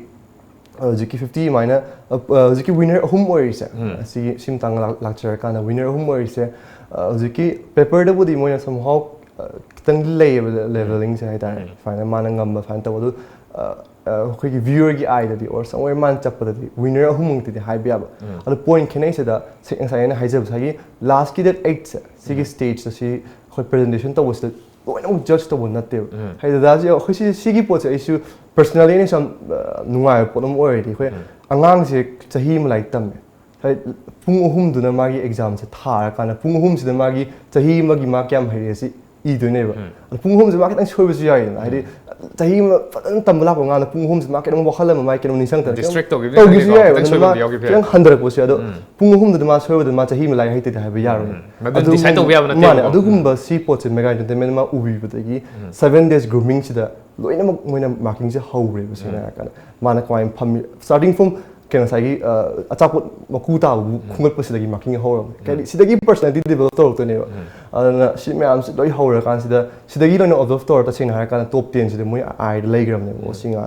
ꯑ, ꯍꯧꯖꯤꯛꯀꯤ fifty ꯑꯗꯨꯃꯥꯏꯅ, ꯑ, ꯑ, ꯍꯧꯖꯤꯛꯀꯤ winner ꯑꯍꯨꯝ ꯑꯣꯏꯔꯤꯁꯦ, ꯎꯝ꯫ ꯑꯁꯤꯒꯤ, ꯁꯤ ꯃꯇꯥꯡꯗ ꯂꯥꯛ-, ꯂꯥꯛꯆꯔꯀꯥꯟꯗ winner ꯑꯍꯨꯝ ꯑꯣꯏꯔꯤꯁꯦ, ꯑ, ꯍꯧꯖꯤꯛꯀꯤ paper-ꯗꯕꯨꯗꯤ ꯃꯣꯏꯅ somehow, ꯑ, ꯈꯤꯇꯪꯗꯤ ꯂꯩꯌꯦꯕ le-, ꯎꯝ꯫ Leveling-ꯁꯦ ꯍꯥꯏ ꯇꯥꯔꯦ꯫ ꯎꯝ꯫ ꯁꯨꯃꯥꯏꯅ ꯃꯥꯅ ꯉꯝꯕ ꯁꯨꯃꯥꯏꯅ ꯇꯧꯕ꯫ ꯑꯗꯨ, ꯑ, ꯑ, ꯑꯩꯈꯣꯏꯒꯤ viewer-ꯒꯤ eye-ꯗꯗꯤ or somewhere ꯃꯥꯅ ꯆꯠꯄꯗꯗꯤ winner ꯑꯍꯨꯝꯃꯨꯛꯇꯤꯗꯤ ꯍꯥꯏꯕ ꯌꯥꯕ꯫ ꯎꯝ꯫ ꯑꯗꯨ point ꯈꯦꯠꯅꯩꯁꯤꯗ ꯁꯤ-, ꯉꯁꯥꯏ ꯑꯩꯅ ꯍꯥꯏꯖꯕ ꯉꯁꯥꯏꯒꯤ last-ꯀꯤ date eight-ꯁꯦ, ꯁꯤꯒꯤ ꯎꯝ꯫ Stage-ꯁꯦ ꯁꯤ ꯑꯩꯈꯣꯏ presentation ꯇꯧꯕꯁꯤꯗ ꯂꯣꯏꯅꯃꯛ judge ꯇꯧꯕ ꯅꯠꯇꯦꯕ꯫ ꯎꯝ꯫ ꯍꯥꯏꯗꯤ ꯗꯗꯥꯁꯦ ꯑꯩꯈꯣꯏ ꯁꯤ-, ꯁꯤꯒꯤ ꯄꯣꯠꯁꯦ ꯑꯩꯁꯨ personally ꯑꯩꯅꯁꯨ ꯌꯥꯝ, ꯑ, ꯅꯨꯡꯉꯥꯏꯕ ꯄꯣꯠ ꯑꯃ ꯑꯣꯏꯔꯗꯤ ꯑꯩꯈꯣꯏ ꯎꯝ꯫ ꯑꯉꯥꯡꯁꯦ ꯆꯍꯤ ꯑꯃ ꯂꯥꯏꯔꯤꯛ ꯇꯝꯃꯦ꯫ ꯍꯥꯏꯗꯤ ꯄꯨꯡ ꯑꯍꯨꯝꯗꯨꯅ ꯃꯥꯒꯤ exam-ꯁꯦ ꯊꯥꯔꯀꯥꯟꯗ ꯄꯨꯡ ꯑꯍꯨꯝꯁꯤꯗ ꯃꯥꯒꯤ ꯆꯍꯤ ꯑꯃꯒꯤ ꯃꯥ ꯀꯌꯥꯝ ꯍꯩꯔꯦ ꯁꯤ ꯏꯗꯣꯏꯅꯦꯕ꯫ ꯎꯝ꯫ ꯑꯗꯣ ꯄꯨꯡ ꯑꯍꯨꯝꯁꯦ ꯃꯥ ꯈꯤꯇꯪ ꯁꯣꯏꯕꯁꯨ ꯌꯥꯎꯏꯗꯅ꯫ ꯍꯥꯏꯗꯤ ꯎꯝ꯫ ꯆꯍꯤ ꯑꯃ ꯐꯖꯅ ꯇꯝꯕ ꯂꯥꯛꯄ ꯑꯉꯥꯡꯗ ꯄꯨꯡ ꯑꯍꯨꯝꯁꯦ ꯃꯥ ꯈꯤꯇꯪ ꯋꯥꯈꯜ ꯑꯃ ꯃꯥꯏ ꯀꯩꯅꯣ ꯅꯤꯡꯁꯤꯡꯉꯛꯇꯅ ꯈꯤꯇꯪ Distract ꯇꯧꯈꯤꯕ ꯇꯧꯈꯤꯕꯁꯨ ꯈꯤꯇꯪ ꯌꯥꯏꯑꯕ꯫ ꯁꯣꯏꯕ ꯑꯗꯨꯅ ꯃꯥ ꯌꯥꯎꯈꯤꯕ ꯌꯥꯏ꯫ ꯈꯤꯇꯪ ꯍꯟꯊꯔꯛꯄꯁꯨ ꯌꯥꯏ꯫ ꯑꯗꯣ ꯎꯝ꯫ ꯄꯨꯡ ꯑꯍꯨꯝꯗꯨꯗ ꯃꯥ ꯁꯣꯏꯕꯗ ꯃꯥ ꯆꯍꯤ ꯑꯃ ꯂꯥꯏꯔꯤꯛ ꯍꯩꯇꯦꯗꯤ ꯍꯥꯏꯕ ꯌꯥꯔꯣꯏ꯫ ꯎꯝ꯫ ꯃꯗꯨ ꯑꯗꯨꯒꯨꯝ-, decide ꯇꯧꯕ ꯌꯥꯕ ꯅꯠꯇꯦꯕꯀꯣ꯫ ꯃꯥꯅꯦ, ꯑꯗꯨꯒꯨꯝꯕ ꯎꯝ꯫ ꯁꯤ ꯄꯣꯠꯁꯦ ꯃꯦꯒꯥ ꯏꯟꯇꯔꯇꯦꯟꯃꯦꯟ ꯑꯃ ꯎꯕꯤꯕꯗꯒꯤ ꯎꯝ꯫ Seven days grooming-ꯁꯤꯗ ꯂꯣꯏꯅꯃꯛ ꯃꯣꯏꯅ marking-ꯁꯦ ꯍꯧꯈ꯭ꯔꯦꯕ, ꯁꯦꯡꯅ ꯎꯝ꯫ ꯍꯥꯏꯔꯀꯥꯟꯗ꯫ ꯃꯥꯅ ꯀꯃꯥꯏꯅ ꯐꯝꯃꯤ, starting from ꯀꯩꯅꯣ ꯉꯁꯥꯏꯒꯤ ꯑ, ꯑꯆꯥꯄꯣꯠ ꯃꯀꯨ ꯇꯥꯕꯕꯨ ꯈꯨꯡꯒꯠꯄꯁꯤꯗꯒꯤ marking ꯍꯧꯔꯕꯅꯦ꯫ ꯍꯥꯏꯗꯤ ꯁꯤꯗꯒꯤ personality develop ꯇꯧꯔꯛꯇꯣꯏꯅꯦꯕ꯫ ꯑꯗꯨꯅ ꯁꯤ ꯃꯌꯥꯝꯁꯤ ꯂꯣꯏ ꯍꯧꯔꯀꯥꯟꯁꯤꯗ ꯁꯤꯗꯒꯤ ꯂꯣꯏꯅ observe ꯇꯧꯔ, ꯇꯁꯦꯡꯅ ꯍꯥꯏꯔꯀꯥꯟꯗ top ten ꯁꯤꯗ ꯃꯣꯏ ꯑꯥꯏꯗ ꯂꯩꯈ꯭ꯔꯕꯅꯦꯕ꯫ ꯑꯣ, ꯁꯤ ꯉꯥ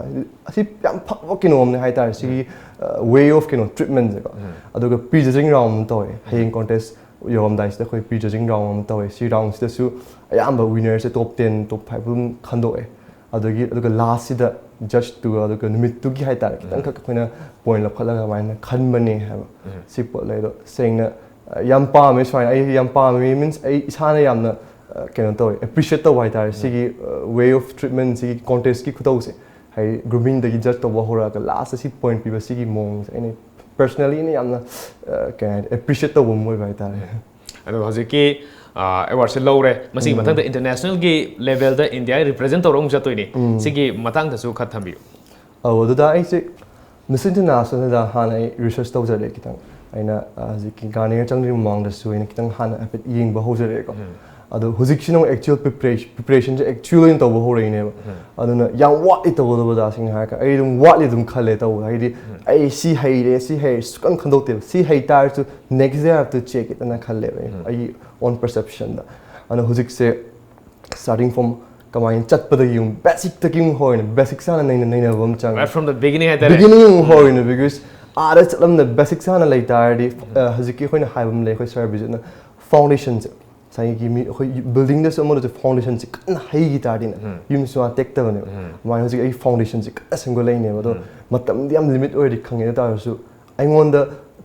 ꯑꯁꯤ ꯌꯥꯝ ꯐꯕ ꯀꯩꯅꯣꯝꯅꯦ ꯍꯥꯏꯇꯥꯔꯦ꯫ ꯁꯤꯒꯤ ꯑ, way of ꯀꯩꯅꯣ treatment ꯁꯦꯀꯣ꯫ ꯑꯗꯨꯒ pre judging round ꯑꯃ ꯇꯧꯋꯦ꯫ ꯍꯌꯦꯡ contest ꯌꯧꯔꯝꯗꯥꯏꯁꯤꯗ ꯑꯩꯈꯣꯏ pre judging round ꯑꯃ ꯇꯧꯋꯦ꯫ ꯁꯤ round ꯁꯤꯗꯁꯨ ꯑꯌꯥꯝꯕ winner ꯁꯦ top ten, top five ꯑꯗꯨꯝ ꯈꯟꯗꯣꯛꯑꯦ꯫ ꯑꯗꯒꯤ ꯑꯗꯨꯒ last ꯁꯤꯗ judge ꯇꯨꯒ ꯑꯗꯨꯒ ꯅꯨꯃꯤꯠꯇꯨꯒꯤ ꯍꯥꯏꯇꯥꯔꯦ, ꯈꯤꯇꯪꯈꯛ ꯑꯩꯈꯣꯏꯅ point ꯂꯧꯈꯠꯂꯒ ꯑꯗꯨꯃꯥꯏꯅ ꯈꯟꯕꯅꯦ ꯍꯥꯏꯕ꯫ ꯁꯤ ꯄꯣꯠ ꯂꯩ ꯑꯗꯣ ꯁꯦꯡꯅ ꯑ, ꯌꯥꯝ ꯄꯥꯝꯃꯦ ꯁꯨꯃꯥꯏꯅ꯫ ꯑꯩ ꯌꯥꯝ ꯄꯥꯝꯃꯦ means ꯑꯩ ꯏꯁꯥꯅ ꯌꯥꯝꯅ ꯑ, ꯀꯩꯅꯣ ꯇꯧꯋꯦ, appreciate ꯇꯧꯕ ꯍꯥꯏꯇꯥꯔꯦ꯫ ꯁꯤꯒꯤ ꯑ, way of treatment, ꯁꯤꯒꯤ contest ꯀꯤ ꯈꯨꯇꯧꯁꯦ, ꯍꯥꯏꯗꯤ grooming ꯗꯒꯤ judge ꯇꯧꯕ ꯍꯧꯔꯛꯑꯒ last ꯁꯤ point ꯄꯤꯕ ꯁꯤꯒꯤ ꯃꯑꯣꯡꯁꯦ ꯑꯩꯅ personally ꯑꯩꯅ ꯌꯥꯝꯅ ꯑ, ꯀꯩ ꯍꯥꯏꯅꯤ, appreciate ꯇꯧꯕ ꯑꯃ ꯑꯣꯏꯕ ꯍꯥꯏꯇꯥꯔꯦ꯫ ꯑꯗꯣ ꯍꯧꯖꯤꯛꯀꯤ ꯑꯦꯋꯥꯔꯗꯁꯦ ꯂꯧꯔꯦ, ꯃꯁꯤꯒꯤ ꯃꯊꯪꯗ international ꯒꯤ level ꯗ ꯏꯟꯗꯤꯌꯥ represent ꯇꯧꯔꯒ ꯑꯃꯨꯛ ꯆꯠꯇꯣꯏꯅꯤ꯫ ꯁꯤꯒꯤ ꯃꯇꯥꯡꯗꯁꯨ ꯈꯔ ꯊꯝꯕꯤꯌꯨ꯫ ꯑꯧ, ꯑꯗꯨꯗ ꯑꯩꯁꯦ Miss International ꯗ ꯍꯥꯟꯅ ꯑꯩ research ꯇꯧꯖꯔꯦ ꯈꯤꯇꯪ꯫ ꯑꯩꯅ ꯑ, ꯍꯧꯖꯤꯛꯀꯤ ꯒꯥꯔꯅꯤꯌꯔ ꯆꯪꯗ꯭ꯔꯤꯉꯩ ꯃꯃꯥꯡꯗꯁꯨ ꯑꯩꯅ ꯈꯤꯇꯪ ꯍꯥꯟꯅ ꯍꯥꯏꯐꯦꯠ ꯌꯦꯡꯕ ꯍꯧꯖꯔꯛꯑꯦꯀꯣ꯫ ꯑꯗꯣ ꯍꯧꯖꯤꯛꯁꯤꯅ ꯑꯃꯨꯛ actual preparation, preparation ꯁꯦ actual ꯑꯣꯏꯅ ꯇꯧꯕ ꯍꯧꯔꯛꯏꯅꯦꯕ꯫ ꯑꯗꯨꯅ ꯌꯥꯝ ꯋꯥꯠꯂꯤ ꯇꯧꯒꯗꯕ, ꯇꯁꯦꯡꯅ ꯍꯥꯏꯔꯒ ꯑꯩ ꯑꯗꯨꯝ ꯋꯥꯠꯂꯤ ꯑꯗꯨꯝ ꯈꯜꯂꯦ ꯇꯧꯕ꯫ ꯍꯥꯏꯗꯤ ꯑꯩ ꯁꯤ ꯍꯩꯔꯦ, ꯁꯤ ꯍꯩꯔꯦ ꯁꯨꯈꯟ ꯈꯟꯗꯣꯛꯇꯦꯕ꯫ ꯁꯤ ꯍꯩ ꯇꯥꯔꯁꯨ next day I have to check it ꯑꯅ ꯈꯜꯂꯦꯕ ꯑꯩ, ꯑꯩꯒꯤ own perception ꯗ꯫ ꯑꯗꯣ ꯍꯧꯖꯤꯛꯁꯦ starting from ꯀꯃꯥꯏꯅ ꯆꯠꯄꯗꯒꯤ ꯑꯃꯨꯛ basic ꯇꯒꯤ ꯑꯃꯨꯛ ꯍꯧꯔꯤꯅꯦ꯫ Basic ꯁꯦ ꯍꯥꯟꯅ ꯅꯩꯅ-, ꯅꯩꯅꯕ ꯑꯃ ꯆꯪꯉꯦ꯫ Right from the beginning ꯍꯥꯏꯇꯥꯔꯦ꯫ Beginning ꯑꯃꯨꯛ ꯍꯧꯔꯤꯅꯦ, because ꯑꯥꯗ ꯆꯠꯂꯝꯗ basic ꯁꯦ ꯍꯥꯟꯅ ꯂꯩ ꯇꯥꯔꯗꯤ ꯑ, ꯍꯧꯖꯤꯛꯀꯤ ꯑꯩꯈꯣꯏꯅ ꯍꯥꯏꯕ ꯑꯃ ꯂꯩ, ꯑꯩꯈꯣꯏ ꯁꯥꯔ ꯕꯤꯖꯤꯠꯅ foundation ꯁꯦ ꯉꯁꯥꯏꯒꯤ ꯃꯤ ꯑꯩꯈꯣꯏ building ꯗꯁꯨ ꯑꯃꯗꯁꯨ foundation ꯁꯦ ꯀꯟꯅ ꯍꯩꯈꯤ ꯇꯥꯔꯗꯤꯅꯦ, ꯌꯨꯝꯁꯨ ꯃꯥ ꯇꯦꯛꯇꯕꯅꯦꯕ꯫ ꯑꯗꯨꯃꯥꯏꯅ ꯍꯧꯖꯤꯛ ꯑꯩ foundation ꯁꯦ ꯀꯟꯅ ꯁꯦꯝꯒꯠꯂꯛꯏꯅꯦꯕ꯫ ꯑꯗꯣ ꯃꯇꯝꯗꯤ ꯌꯥꯝ limit ꯑꯣꯏꯔꯗꯤ ꯈꯪꯉꯦ, ꯑꯗꯨ ꯇꯥꯔꯁꯨ ꯑꯩꯉꯣꯟꯗ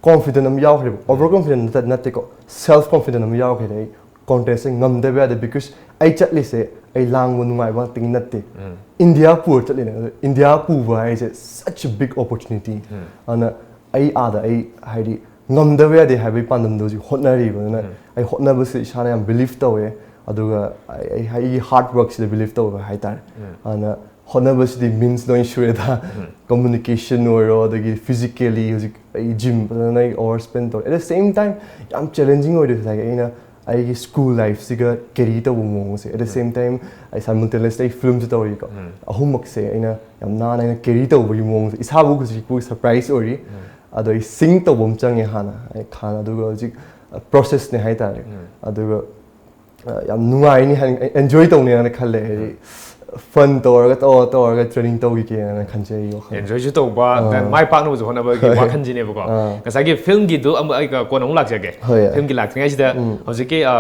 confident ꯑꯃ ꯌꯥꯎꯈ꯭ꯔꯦꯕ꯫ Over confident ꯅꯠꯇ-, ꯅꯠꯇꯦꯀꯣ, self confident ꯑꯃ ꯌꯥꯎꯈ꯭ꯔꯦ꯫ ꯑꯩ contest ꯁꯦ ꯉꯝꯗꯕ ꯌꯥꯗꯦ, because ꯑꯩ ꯆꯠꯂꯤꯁꯦ ꯑꯩ ꯂꯥꯡꯕ ꯅꯨꯡꯉꯥꯏꯕ ꯉꯥꯛꯇꯒꯤ ꯅꯠꯇꯦ꯫ ꯏꯟꯗꯤꯌꯥ ꯄꯨꯔ ꯆꯠꯂꯤꯅꯦ꯫ ꯑꯗꯣ ꯏꯟꯗꯤꯌꯥ ꯄꯨꯕ ꯍꯥꯏꯁꯦ such a big opportunity꯫ ꯑꯗꯨꯅ ꯑꯩ ꯑꯥꯗ ꯑꯩ ꯍꯥꯏꯗꯤ ꯉꯝꯗꯕ ꯌꯥꯗꯦ ꯍꯥꯏꯕꯒꯤ ꯄꯥꯟꯗꯝꯗꯣ ꯍꯧꯖꯤꯛ ꯍꯣꯠꯅꯔꯤꯕ꯫ ꯑꯗꯨꯅ ꯑꯩ ꯍꯣꯠꯅꯕꯁꯦ ꯏꯁꯥꯅ ꯌꯥꯝ believe ꯇꯧꯋꯦ, ꯑꯗꯨꯒ ꯑꯩ, ꯑꯩ, ꯑꯩꯒꯤ hard work ꯁꯤꯗ believe ꯇꯧꯋꯦ ꯍꯥꯏꯇꯥꯔꯦ꯫ ꯑꯗꯨꯅ ꯍꯣꯠꯅꯕꯁꯤꯗꯤ means ꯂꯣꯏ ꯁꯨꯔꯦꯗ꯫ Communication ꯑꯣꯏꯔꯣ, ꯑꯗꯒꯤ physically ꯍꯧꯖꯤꯛ ꯑꯩ gym ꯐꯖꯅ ꯑꯩ hour spend ꯇꯧꯔꯦ꯫ At the same time ꯌꯥꯝ challenging ꯑꯣꯏꯔꯤꯁꯦ ꯉꯁꯥꯏꯒꯤ ꯑꯩꯅ ꯑꯩꯒꯤ ꯁ꯭ꯀꯨꯜ ꯂꯥꯏꯐꯁꯤꯒ ꯀꯦꯔꯤ ꯇꯧꯕ ꯃꯑꯣꯡꯁꯦ, at the same time ꯑꯩ simultaneously ꯑꯩ ꯐꯤꯂꯝꯁꯨ ꯇꯧꯔꯤꯀꯣ꯫ ꯑꯍꯨꯝꯃꯛꯁꯦ ꯑꯩꯅ ꯌꯥꯝ ꯅꯥꯟꯅ ꯑꯩꯅ ꯀꯦꯔꯤ ꯇꯧꯕꯒꯤ ꯃꯑꯣꯡꯁꯦ ꯏꯁꯥꯕꯨ ꯍꯧꯖꯤꯛꯄꯨ ꯁꯔꯄ꯭ꯔꯥꯏꯁ ꯑꯣꯏꯔꯤ꯫ ꯑꯗꯣ ꯑꯩ ꯁꯤꯡ ꯇꯧꯕ ꯑꯃ ꯆꯪꯉꯦ ꯍꯥꯟꯅ, ꯑꯩ ꯍꯥꯟꯅ, ꯑꯗꯨꯒ ꯍꯧꯖꯤꯛ ꯄ꯭ꯔꯣꯁꯦꯁꯅꯦ ꯍꯥꯏꯇꯥꯔꯦ꯫ ꯑꯗꯨꯒ ꯑ, ꯌꯥꯝ ꯅꯨꯡꯉꯥꯏꯅꯤ ꯍꯥꯏꯅ, ꯑꯦꯟꯖꯣꯏ ꯇꯧꯅꯤ ꯍꯥꯏꯅ ꯈꯜꯂꯦ꯫ ꯍꯥꯏꯗꯤ ꯐꯟ ꯇꯧꯔꯒ ꯇꯧꯔ ꯇꯧꯔꯒ ꯇ꯭ꯔꯦꯅꯤꯡ ꯇꯧꯈꯤꯒꯦꯅ ꯈꯟꯖꯩ ꯑꯩ ꯋꯥꯈꯜ꯫ ꯑꯦꯟꯖꯣꯏꯁꯨ ꯇꯧꯕ, then ꯃꯥꯏ ꯄꯥꯛꯅꯕꯁꯨ ꯍꯣꯠꯅꯕꯒꯤ ꯋꯥꯈꯜꯁꯤꯅꯦꯕꯀꯣ꯫ ꯉꯁꯥꯏꯒꯤ ꯐꯤꯂꯝꯒꯤꯗꯨ ꯑꯃꯨꯛ ꯑꯩ ꯀꯣꯟꯅ ꯑꯃꯨꯛ ꯂꯥꯛꯆꯒꯦ꯫ ꯍꯣꯏ, ꯌꯥꯏ꯫ ꯐꯤꯂꯝꯒꯤ ꯂꯥꯛꯇ꯭ꯔꯤꯉꯩꯁꯤꯗ ꯍꯧꯖꯤꯛꯀꯤ ꯑ,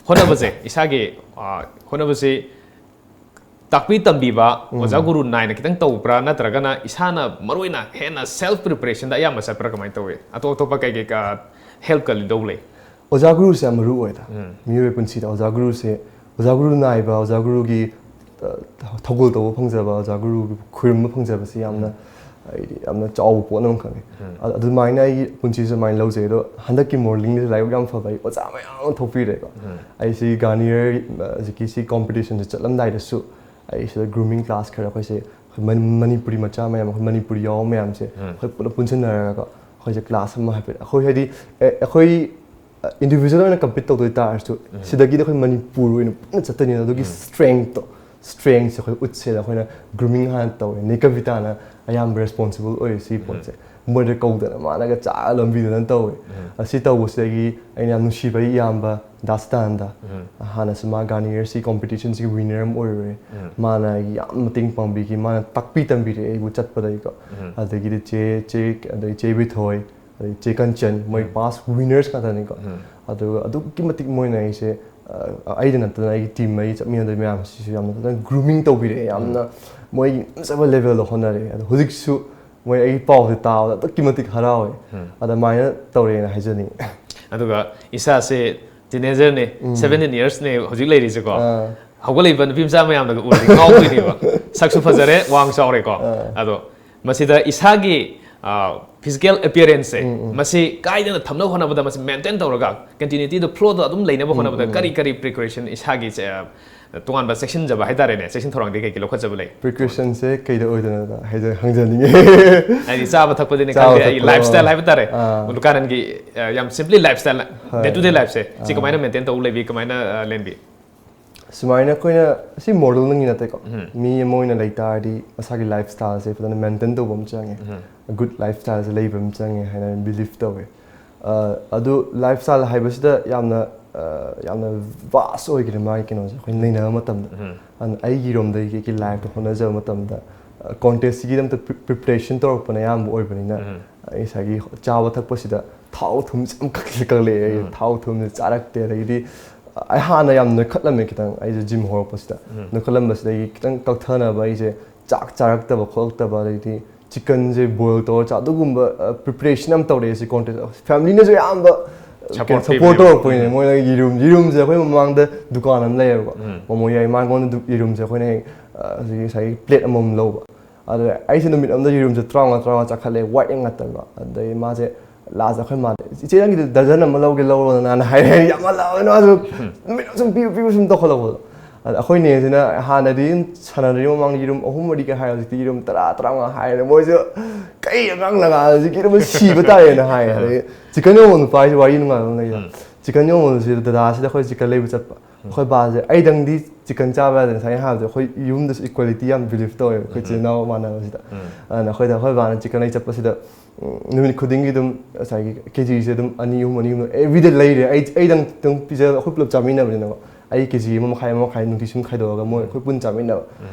ꯍꯣꯠꯅꯕꯁꯦ, ꯏꯁꯥꯒꯤ ꯑ, ꯍꯣꯠꯅꯕꯁꯤ ꯇꯥꯛꯄꯤ ꯇꯝꯕꯤꯕ ꯑꯣꯖꯥ ꯒꯨꯔꯨ ꯅꯥꯏꯅ ꯈꯤꯇꯪ ꯇꯧꯕ꯭ꯔꯥ, ꯅꯠꯇ꯭ꯔꯒꯅ ꯏꯁꯥꯅ ꯃꯔꯨꯑꯣꯏꯅ ꯍꯦꯟꯅ ꯁꯦꯜꯐ ꯄ꯭ꯔꯤꯄꯦꯔꯦꯁꯟꯗ ꯑꯌꯥꯝꯕ ꯆꯠꯄ꯭ꯔꯥ, ꯀꯃꯥꯏꯅ ꯇꯧꯏ? ꯑꯇꯣꯞ ꯑꯇꯣꯞꯄ ꯀꯩ ꯀꯩ ꯍꯦꯜꯞꯀ ꯂꯧꯕ ꯂꯩ? ꯑꯣꯖꯥ ꯒꯨꯔꯨꯁꯦ ꯌꯥꯝ ꯃꯔꯨ ꯑꯣꯏꯗ꯫ ꯃꯤꯑꯣꯏꯕ ꯄꯨꯟꯁꯤꯗ ꯑꯣꯖꯥ ꯒꯨꯔꯨꯁꯦ, ꯑꯣꯖꯥ ꯒꯨꯔꯨ ꯅꯥꯏꯕ, ꯑꯣꯖꯥ ꯒꯨꯔꯨꯒꯤ ꯑ, ꯊꯧꯒꯜ ꯇꯧꯕ ꯐꯪꯖꯕ, ꯑꯣꯖꯥ ꯒꯨꯔꯨꯒꯤ ꯈꯨꯔꯨꯝꯕ ꯐꯪꯖꯕꯁꯤ ꯌꯥꯝꯅ, ꯑꯩꯗꯤ ꯌꯥꯝꯅ ꯆꯥꯎꯕ ꯄꯣꯠ ꯑꯃꯈꯛꯅꯤ꯫ ꯑ-, ꯑꯗꯨꯃꯥꯏꯅ ꯑꯩꯒꯤ ꯄꯨꯟꯁꯤꯁꯦ ꯑꯗꯨꯃꯥꯏꯅ ꯂꯧꯖꯩ꯫ ꯑꯗꯣ ꯍꯟꯗꯛꯀꯤ ꯃꯣꯗꯦꯂꯤꯡꯁꯤꯗ ꯂꯥꯏꯕꯛ ꯌꯥꯝ ꯐꯕ, ꯑꯩ ꯑꯣꯖꯥ ꯃꯌꯥꯝ ꯑꯃ ꯊꯣꯛꯄꯤꯔꯦꯀꯣ꯫ ꯑꯩꯁꯤ ꯒꯥꯔꯅꯤꯌꯔ, ꯑ, ꯍꯧꯖꯤꯛꯀꯤ ꯁꯤ ꯀꯣꯝꯄꯤꯇꯤꯁꯟꯁꯦ ꯆꯠꯂꯝꯗꯥꯏꯗꯁꯨ ꯑꯩ ꯁꯤꯗ ꯒ꯭ꯔꯨꯃꯤꯡ ꯀ꯭ꯂꯥꯁ ꯈꯔ ꯑꯩꯈꯣꯏꯁꯦ, ꯑꯩꯈꯣꯏ ꯃꯅꯤ-, ꯃꯅꯤꯄꯨꯔꯤ ꯃꯆꯥ ꯃꯌꯥꯝ, ꯑꯩꯈꯣꯏ ꯃꯅꯤꯄꯨꯔꯤ ꯌꯥꯎꯕ ꯃꯌꯥꯝꯁꯦ ꯑꯩꯈꯣꯏ ꯄꯨꯂꯞ ꯄꯨꯟꯁꯤꯟꯅꯔꯒꯀꯣ ꯑꯩꯈꯣꯏꯁꯦ ꯀ꯭ꯂꯥꯁ ꯑꯃ ꯍꯥꯏꯐꯦꯠ, ꯑꯩꯈꯣꯏ ꯍꯥꯏꯗꯤ, ꯑꯦ, ꯑꯩꯈꯣꯏ ꯏꯟꯗꯤꯕꯤꯖꯨꯋꯦꯜ ꯑꯣꯏꯅ ꯀꯝꯄꯤꯠ ꯇꯧꯗꯣꯏ ꯇꯥꯔꯁꯨ ꯁꯤꯗꯒꯤꯗꯤ ꯑꯩꯈꯣꯏ ꯃꯅꯤꯄꯨꯔ ꯑꯣꯏꯅ ꯄꯨꯟꯅ ꯆꯠꯇꯣꯏꯅꯤꯅ, ꯑꯗꯨꯒꯤ ꯁ꯭ꯇ꯭ꯔꯦꯡꯇꯣ, ꯁ꯭ꯇ꯭ꯔꯦꯡꯁꯦ ꯑꯩꯈꯣꯏ ꯎꯠꯁꯦꯅ ꯑꯩꯈꯣꯏꯅ ꯒ꯭ꯔꯨꯃꯤꯡ ꯍꯥꯟꯅ ꯇꯧꯋꯦ꯫ ꯅꯦ ꯀꯕꯤꯇꯥꯅ ꯑꯌꯥꯝꯕ ꯔꯦꯁꯄꯣꯟꯁꯤꯕꯜ ꯑꯣꯏꯔꯦ ꯁꯤ ꯄꯣꯠꯁꯦ꯫ ꯃꯣꯏꯗ ꯀꯧꯗꯅ ꯃꯥꯅꯒ ꯆꯥꯒ ꯂꯣꯟꯕꯤꯗꯅ ꯇꯧꯋꯦ꯫ ꯑꯁꯤ ꯇꯧꯕꯁꯤꯗꯒꯤ ꯑꯩꯅ ꯌꯥꯝ ꯅꯨꯡꯁꯤꯕ ꯑꯩ ꯏꯌꯥꯝꯕ ꯗꯥꯁꯇꯥꯟꯗ, ꯍꯥꯟꯅꯁꯨ ꯃꯥ ꯒꯥꯔꯅꯤꯌꯔꯁꯤ ꯀꯣꯝꯄꯤꯇꯤꯁꯟꯁꯤꯒꯤ ꯋꯤꯅꯔ ꯑꯃ ꯑꯣꯏꯔꯨꯔꯦ꯫ ꯃꯥꯅ ꯑꯩꯒꯤ ꯌꯥꯝ ꯃꯇꯦꯡ ꯄꯥꯡꯕꯤꯈꯤ, ꯃꯥꯅ ꯇꯥꯛꯄꯤ ꯇꯝꯕꯤꯔꯦ ꯑꯩꯕꯨ ꯆꯠꯄꯗꯒꯤꯀꯣ꯫ ꯑꯗꯒꯤꯗꯤ ꯆꯦ, ꯆꯦ, ꯑꯗꯩ ꯆꯦ ꯕꯤꯊꯣꯏ, ꯑꯗꯩ ꯆꯦ ꯀꯟꯆꯟ, ꯃꯣꯏ ꯄꯥꯁ ꯋꯤꯅꯔꯁ ꯉꯥꯛꯇꯅꯤꯀꯣ꯫ ꯑꯗꯨꯒ ꯑꯗꯨꯛꯀꯤ ꯃꯇꯤꯛ ꯃꯣꯏꯅ ꯑꯩꯁꯦ, ꯑ, ꯑꯩꯗ ꯅꯠꯇꯅ ꯑꯩꯒꯤ ꯇꯤꯝ, ꯑꯩ ꯆꯠꯃꯤꯟꯅꯗꯣꯏ ꯃꯌꯥꯝꯁꯤꯁꯨ ꯌꯥꯝꯅ ꯐꯖꯅ ꯒ꯭ꯔꯨꯃꯤꯡ ꯇꯧꯕꯤꯔꯛꯑꯦ, ꯌꯥꯝꯅ ꯃꯣꯏꯒꯤ ꯉꯝꯖꯕ ꯂꯦꯚꯦꯜꯗ ꯍꯣꯠꯅꯔꯛꯑꯦ꯫ ꯑꯗꯣ ꯍꯧꯖꯤꯛꯁꯨ ꯃꯣꯏ ꯑꯩꯒꯤ ꯄꯥꯎꯁꯦ ꯇꯥꯕꯗ ꯑꯗꯨꯛꯀꯤ ꯃꯇꯤꯛ ꯍꯔꯥꯎꯋꯦ꯫ ꯑꯗꯨꯃꯥꯏꯅ ꯇꯧꯔꯛꯑꯦꯅ ꯍꯥꯏꯖꯅꯤꯡꯉꯤ꯫ ꯑꯗꯨꯒ ꯏꯁꯥꯁꯦ ꯇꯤꯅꯦꯖꯔꯅꯦ, ꯁꯚꯦꯟꯇꯤꯟ ꯏꯌꯔꯁꯅꯦ ꯍꯧꯖꯤꯛ ꯂꯩꯔꯤꯁꯦꯀꯣ꯫ ꯍꯧꯒꯠꯂꯛꯏꯕ ꯅꯨꯄꯤ ꯃꯆꯥ ꯃꯌꯥꯝꯅꯒ ꯎꯔꯗꯤ ꯉꯥꯎꯗꯣꯏꯅꯦꯕ꯫ ꯁꯛꯁꯨ ꯐꯖꯔꯦ, ꯋꯥꯡ ꯆꯥꯎꯔꯦꯀꯣ꯫ ꯑꯗꯣ ꯃꯁꯤꯗ ꯏꯁꯥꯒꯤ ꯐꯤꯖꯤꯀꯦꯜ ꯑꯦꯄꯤꯌꯔꯦꯟꯁꯁꯦ ꯃꯁꯤ ꯀꯥꯏꯗꯅ ꯊꯝꯅꯕ ꯍꯣꯠꯅꯕꯗ, ꯃꯁꯤ ꯃꯦꯟꯇꯦꯟ ꯇꯧꯔꯒ ꯀꯟꯇꯤꯅ꯭ꯌꯨꯇꯤꯗ, ꯐ꯭ꯂꯣꯗ ꯑꯗꯨꯝ ꯂꯩꯅꯕ ꯍꯣꯠꯅꯕꯗ ꯀꯔꯤ ꯀꯔꯤ ꯄ꯭ꯔꯤꯀꯣꯁꯟ ꯏꯁꯥꯒꯤ ꯁꯦ, ꯑ, ꯇꯣꯉꯥꯟꯕ ꯆꯦꯛꯁꯤꯟꯖꯕ ꯍꯥꯏꯇꯥꯔꯦꯅꯦ, ꯆꯦꯛꯁꯤꯟ ꯊꯧꯔꯥꯡꯗꯤ ꯀꯩ ꯀꯩ ꯂꯧꯈꯠꯆꯕ ꯂꯩ? Precautionꯁꯦ ꯀꯩꯗ ꯑꯣꯏꯗꯣꯏꯅꯣ ꯍꯥꯏꯗ ꯍꯪꯖꯅꯤꯡꯉꯦ꯫ ꯍꯥꯏꯗꯤ ꯆꯥꯕ ꯊꯛꯄꯗꯅꯤ ꯆꯥꯕ ꯈꯪꯗꯦ, ꯑꯩꯒꯤ ꯊꯛꯄ, ꯂꯥꯏꯐ ꯁ꯭ꯇꯥꯏꯜ ꯍꯥꯏꯕ ꯇꯥꯔꯦ꯫ ꯑꯥ꯫ ꯃꯨꯂꯨꯀꯥꯅꯟꯒꯤ ꯑ, ꯌꯥꯝ simply lifestyle, ꯍꯣꯏ꯫ day to day lifeꯁꯦ ꯁꯤ ꯑꯥ꯫ ꯀꯃꯥꯏꯅ ꯃꯦꯟꯇꯦꯟ ꯇꯧ ꯂꯩꯕꯤ, ꯀꯃꯥꯏꯅ ꯑ, ꯂꯦꯟꯕꯤ? ꯁꯨꯃꯥꯏꯅ ꯑꯩꯈꯣꯏꯅ ꯁꯤ ꯃꯣꯗꯦꯜꯅꯪꯒꯤ ꯅꯠꯇꯦꯀꯣ꯫ ꯎꯝ꯫ ꯃꯤ ꯑꯃ ꯑꯣꯏꯅ ꯂꯩ ꯇꯥꯔꯗꯤ ꯃꯁꯥꯒꯤ ꯂꯥꯏꯐ ꯁ꯭ꯇꯥꯏꯜꯁꯦ ꯐꯖꯅ ꯃꯦꯟꯇꯦꯟ ꯇꯧꯕ ꯑꯃ ꯆꯪꯉꯦ꯫ ꯎꯝ꯫ ꯒꯨꯗ ꯂꯥꯏꯐ ꯁ꯭ꯇꯥꯏꯜꯁꯦ ꯂꯩꯕ ꯑꯃ ꯆꯪꯉꯦ ꯍꯥꯏꯅ ꯕꯤꯂꯤꯐ ꯇꯧꯋꯦ꯫ ꯑ, ꯑꯗꯨ ꯂꯥꯏꯐ ꯁ꯭ꯇꯥꯏꯜ ꯍꯥꯏꯕꯁꯤꯗ ꯌꯥꯝꯅ ꯑ, ꯌꯥꯝꯅ ꯚꯥꯁ ꯑꯣꯏꯈ꯭ꯔꯦ ꯃꯥꯒꯤ ꯀꯩꯅꯣꯁꯦ, ꯑꯩꯈꯣꯏ ꯅꯩꯅꯕ ꯃꯇꯝꯗ꯫ ꯎꯝ꯫ ꯑꯗꯨꯅ ꯑꯩꯒꯤꯔꯣꯝꯗꯒꯤ ꯑꯩꯒꯤ ꯂꯥꯏꯐꯇ ꯍꯣꯠꯅꯖꯕ ꯃꯇꯝꯗ ꯀꯣꯟꯇꯦꯁꯁꯤꯒꯤꯗꯃꯛꯇ ꯄ꯭ꯔꯤꯄꯔꯦꯁꯟ ꯇꯧꯔꯛꯄꯅ ꯑꯌꯥꯝꯕ ꯑꯣꯏꯕꯅꯤꯅ ꯎꯝ꯫ ꯑꯩ ꯉꯁꯥꯏꯒꯤ ꯆꯥꯕ ꯊꯛꯄꯁꯤꯗ ꯊꯥꯎ ꯊꯨꯝꯁꯦ ꯌꯥꯝ ꯀꯛ- ꯀꯛꯂꯛꯑꯦ ꯑꯩ꯫ ꯎꯝ꯫ ꯊꯥꯎ ꯊꯨꯝꯁꯦ ꯆꯥꯔꯛꯇꯦ꯫ ꯑꯗꯒꯤꯗꯤ ꯑꯩ ꯍꯥꯟꯅ ꯌꯥꯝ ꯅꯣꯏꯈꯠꯂꯝꯃꯦ ꯈꯤꯇꯪ, ꯑꯩꯁꯦ ꯖꯤꯝ ꯍꯧꯔꯛꯄꯁꯤꯗ꯫ ꯎꯝ꯫ ꯅꯣꯏꯈꯠꯂꯝꯕꯁꯤꯗꯒꯤ ꯈꯤꯇꯪ ꯀꯛꯊꯅꯕ ꯑꯩꯁꯦ ꯆꯥꯛ ꯆꯥꯔꯛꯇꯕ ꯈꯣꯠꯂꯛꯇꯕ, ꯑꯗꯩꯗꯤ ꯆꯤꯛꯀꯟꯁꯦ ꯕꯣꯏꯜ ꯇꯧꯔ ꯆꯥ, ꯑꯗꯨꯒꯨꯝꯕ ꯄ꯭ꯔꯤꯄꯔꯦꯁꯟ ꯌꯥꯝ ꯇꯧꯔꯛꯑꯦ ꯁꯤ ꯀꯣꯟꯇꯦꯁ꯫ ꯐꯦꯃꯤꯂꯤꯅꯁꯨ ꯑꯌꯥꯝꯕ Support ꯁꯄꯣꯔꯠ ꯄꯤꯕꯤꯕ꯫ ꯇꯧꯔꯛꯄꯅꯤꯅꯦ꯫ ꯎꯝ꯫ ꯃꯣꯏꯅ ꯌꯦꯔꯨꯝ ꯌꯦꯔꯨꯝꯁꯦ ꯑꯩꯈꯣꯏ ꯃꯃꯥꯡꯗ ꯗꯨꯀꯥꯟ ꯑꯃ ꯂꯩꯌꯦꯕꯀꯣ꯫ ꯎꯝ꯫ ꯃꯣꯃꯣ ꯌꯥꯏ ꯃꯥꯡꯒꯣꯟꯗ ꯗꯨ- ꯌꯦꯔꯨꯝꯁꯦ ꯑꯩꯈꯣꯏꯅ ꯍꯦꯛ ꯑ, ꯍꯧꯖꯤꯛ ꯉꯁꯥꯏꯒꯤ ꯄ꯭ꯂꯦꯠ ꯑꯃꯃꯝ ꯂꯧꯕ꯫ ꯑꯗ ꯑꯩꯁꯦ ꯅꯨꯃꯤꯠ ꯑꯃꯗ ꯌꯦꯔꯨꯝꯁꯦ ꯇꯔꯥꯃꯉꯥ ꯇꯔꯥꯃꯉꯥ ꯆꯥꯈꯠꯂꯦ, ꯋꯥꯏꯠ ꯌꯥꯝ ꯉꯥꯛꯇꯕ꯫ ꯑꯗꯩ ꯃꯥꯁꯦ ꯂꯥꯁ ꯑꯩꯈꯣꯏ ꯃꯥꯗ, "ꯏꯆꯦ, ꯅꯪꯒꯤꯗꯣ ꯗꯔꯖꯟ ꯑꯃ ꯂꯧꯒꯦ, ꯂꯧꯔꯣꯗꯅ" ꯍꯥꯏꯔꯦ꯫ ꯌꯥꯝꯃꯜꯂꯛꯑꯕꯅꯤꯅ ꯃꯥꯁꯨ ꯅꯨꯃꯤꯠ ꯑꯃ ꯁꯨꯝ ꯄꯤꯌꯨ ꯄꯤꯌꯨ ꯁꯨꯝ ꯇꯧꯈꯠꯂꯛꯄꯗꯣ꯫ ꯑꯗ ꯑꯩꯈꯣꯏ ꯅꯦꯁꯤꯅ ꯍꯥꯟꯅꯗꯤ ꯁꯥꯟꯅꯗ꯭ꯔꯤꯉꯩ ꯃꯃꯥꯡꯗ ꯌꯦꯔꯨꯝ ꯑꯍꯨꯝ ꯃꯔꯤꯒ ꯍꯥꯏ, ꯍꯧꯖꯤꯛꯇꯤ ꯌꯦꯔꯨꯝ ꯇꯔꯥ ꯇꯔꯥꯃꯉꯥ ꯍꯥꯏꯔꯦ꯫ ꯃꯣꯏꯁꯨ "ꯀꯩ ꯑꯉꯥꯡ ꯂꯒꯥ ꯍꯧꯖꯤꯛ ꯌꯦꯔꯨꯝ ꯁꯤꯕ ꯇꯥꯔꯦꯅ" ꯍꯥꯏ꯫ ꯑꯗꯩ ꯆꯤꯛꯀꯟ ꯌꯣꯟꯕ ꯅꯨꯄꯥ ꯍꯥꯏꯁꯦ ꯋꯥꯔꯤ ꯅꯨꯡꯉꯥꯏꯕ ꯑꯃ ꯂꯩꯌꯦ꯫ ꯎꯝ꯫ ꯆꯤꯛꯀꯟ ꯌꯣꯟꯕꯁꯤꯗ ꯗꯗꯥꯁꯤꯗ ꯑꯩꯈꯣꯏ ꯆꯤꯛꯀꯟ ꯂꯩꯕ ꯆꯠꯄ꯫ ꯑꯩꯈꯣꯏ ꯕꯥꯁꯦ ꯑꯩꯗꯪꯗꯤ ꯆꯤꯛꯀꯟ ꯆꯥꯕ ꯌꯥꯗꯦ꯫ ꯉꯁꯥꯏ ꯍꯥꯏꯕꯗꯣ ꯑꯩꯈꯣꯏ ꯌꯨꯝꯗꯁꯨ ꯏꯀ꯭ꯋꯦꯂꯤꯇꯤ ꯌꯥꯝ ꯕꯤꯂꯤꯐ ꯇꯧꯋꯦꯕ ꯑꯩꯈꯣꯏ ꯏꯆꯤꯜ ꯏꯅꯥꯎ ꯃꯥꯟꯅꯕꯁꯤꯗ꯫ ꯎꯝ꯫ ꯑꯗꯨꯅ ꯑꯩꯈꯣꯏꯗ ꯑꯩꯈꯣꯏ ꯕꯥꯅ ꯆꯤꯛꯀꯟ ꯂꯩ ꯆꯠꯄꯁꯤꯗ, ꯎꯝ, ꯅꯨꯃꯤꯠ ꯈꯨꯗꯤꯡꯒꯤ ꯑꯗꯨꯝ ꯉꯁꯥꯏꯒꯤ ꯀꯦ ꯖꯤꯁꯦ ꯑꯗꯨꯝ ꯑꯅꯤ ꯑꯍꯨꯝ, ꯑꯅꯤ ꯑꯍꯨꯝ everyday ꯂꯩꯔꯦ꯫ ꯑꯩ ꯑꯩꯗꯪ ꯑꯗꯨꯝ ꯄꯤꯖ ꯑꯩꯈꯣꯏ ꯄꯨꯂꯞ ꯆꯥꯃꯤꯟꯅꯕꯅꯤꯅꯀꯣ꯫ ꯑꯩ ꯀꯦ ꯖꯤ ꯑꯃ ꯃꯈꯥꯏ, ꯑꯃ ꯃꯈꯥꯏ ꯅꯨꯡꯇꯤ ꯁꯨꯝ ꯈꯥꯏꯗꯣꯛꯑꯒ ꯃꯣꯏ ꯑꯩꯈꯣꯏ ꯄꯨꯟ ꯆꯥꯃꯤꯟꯅꯕ꯫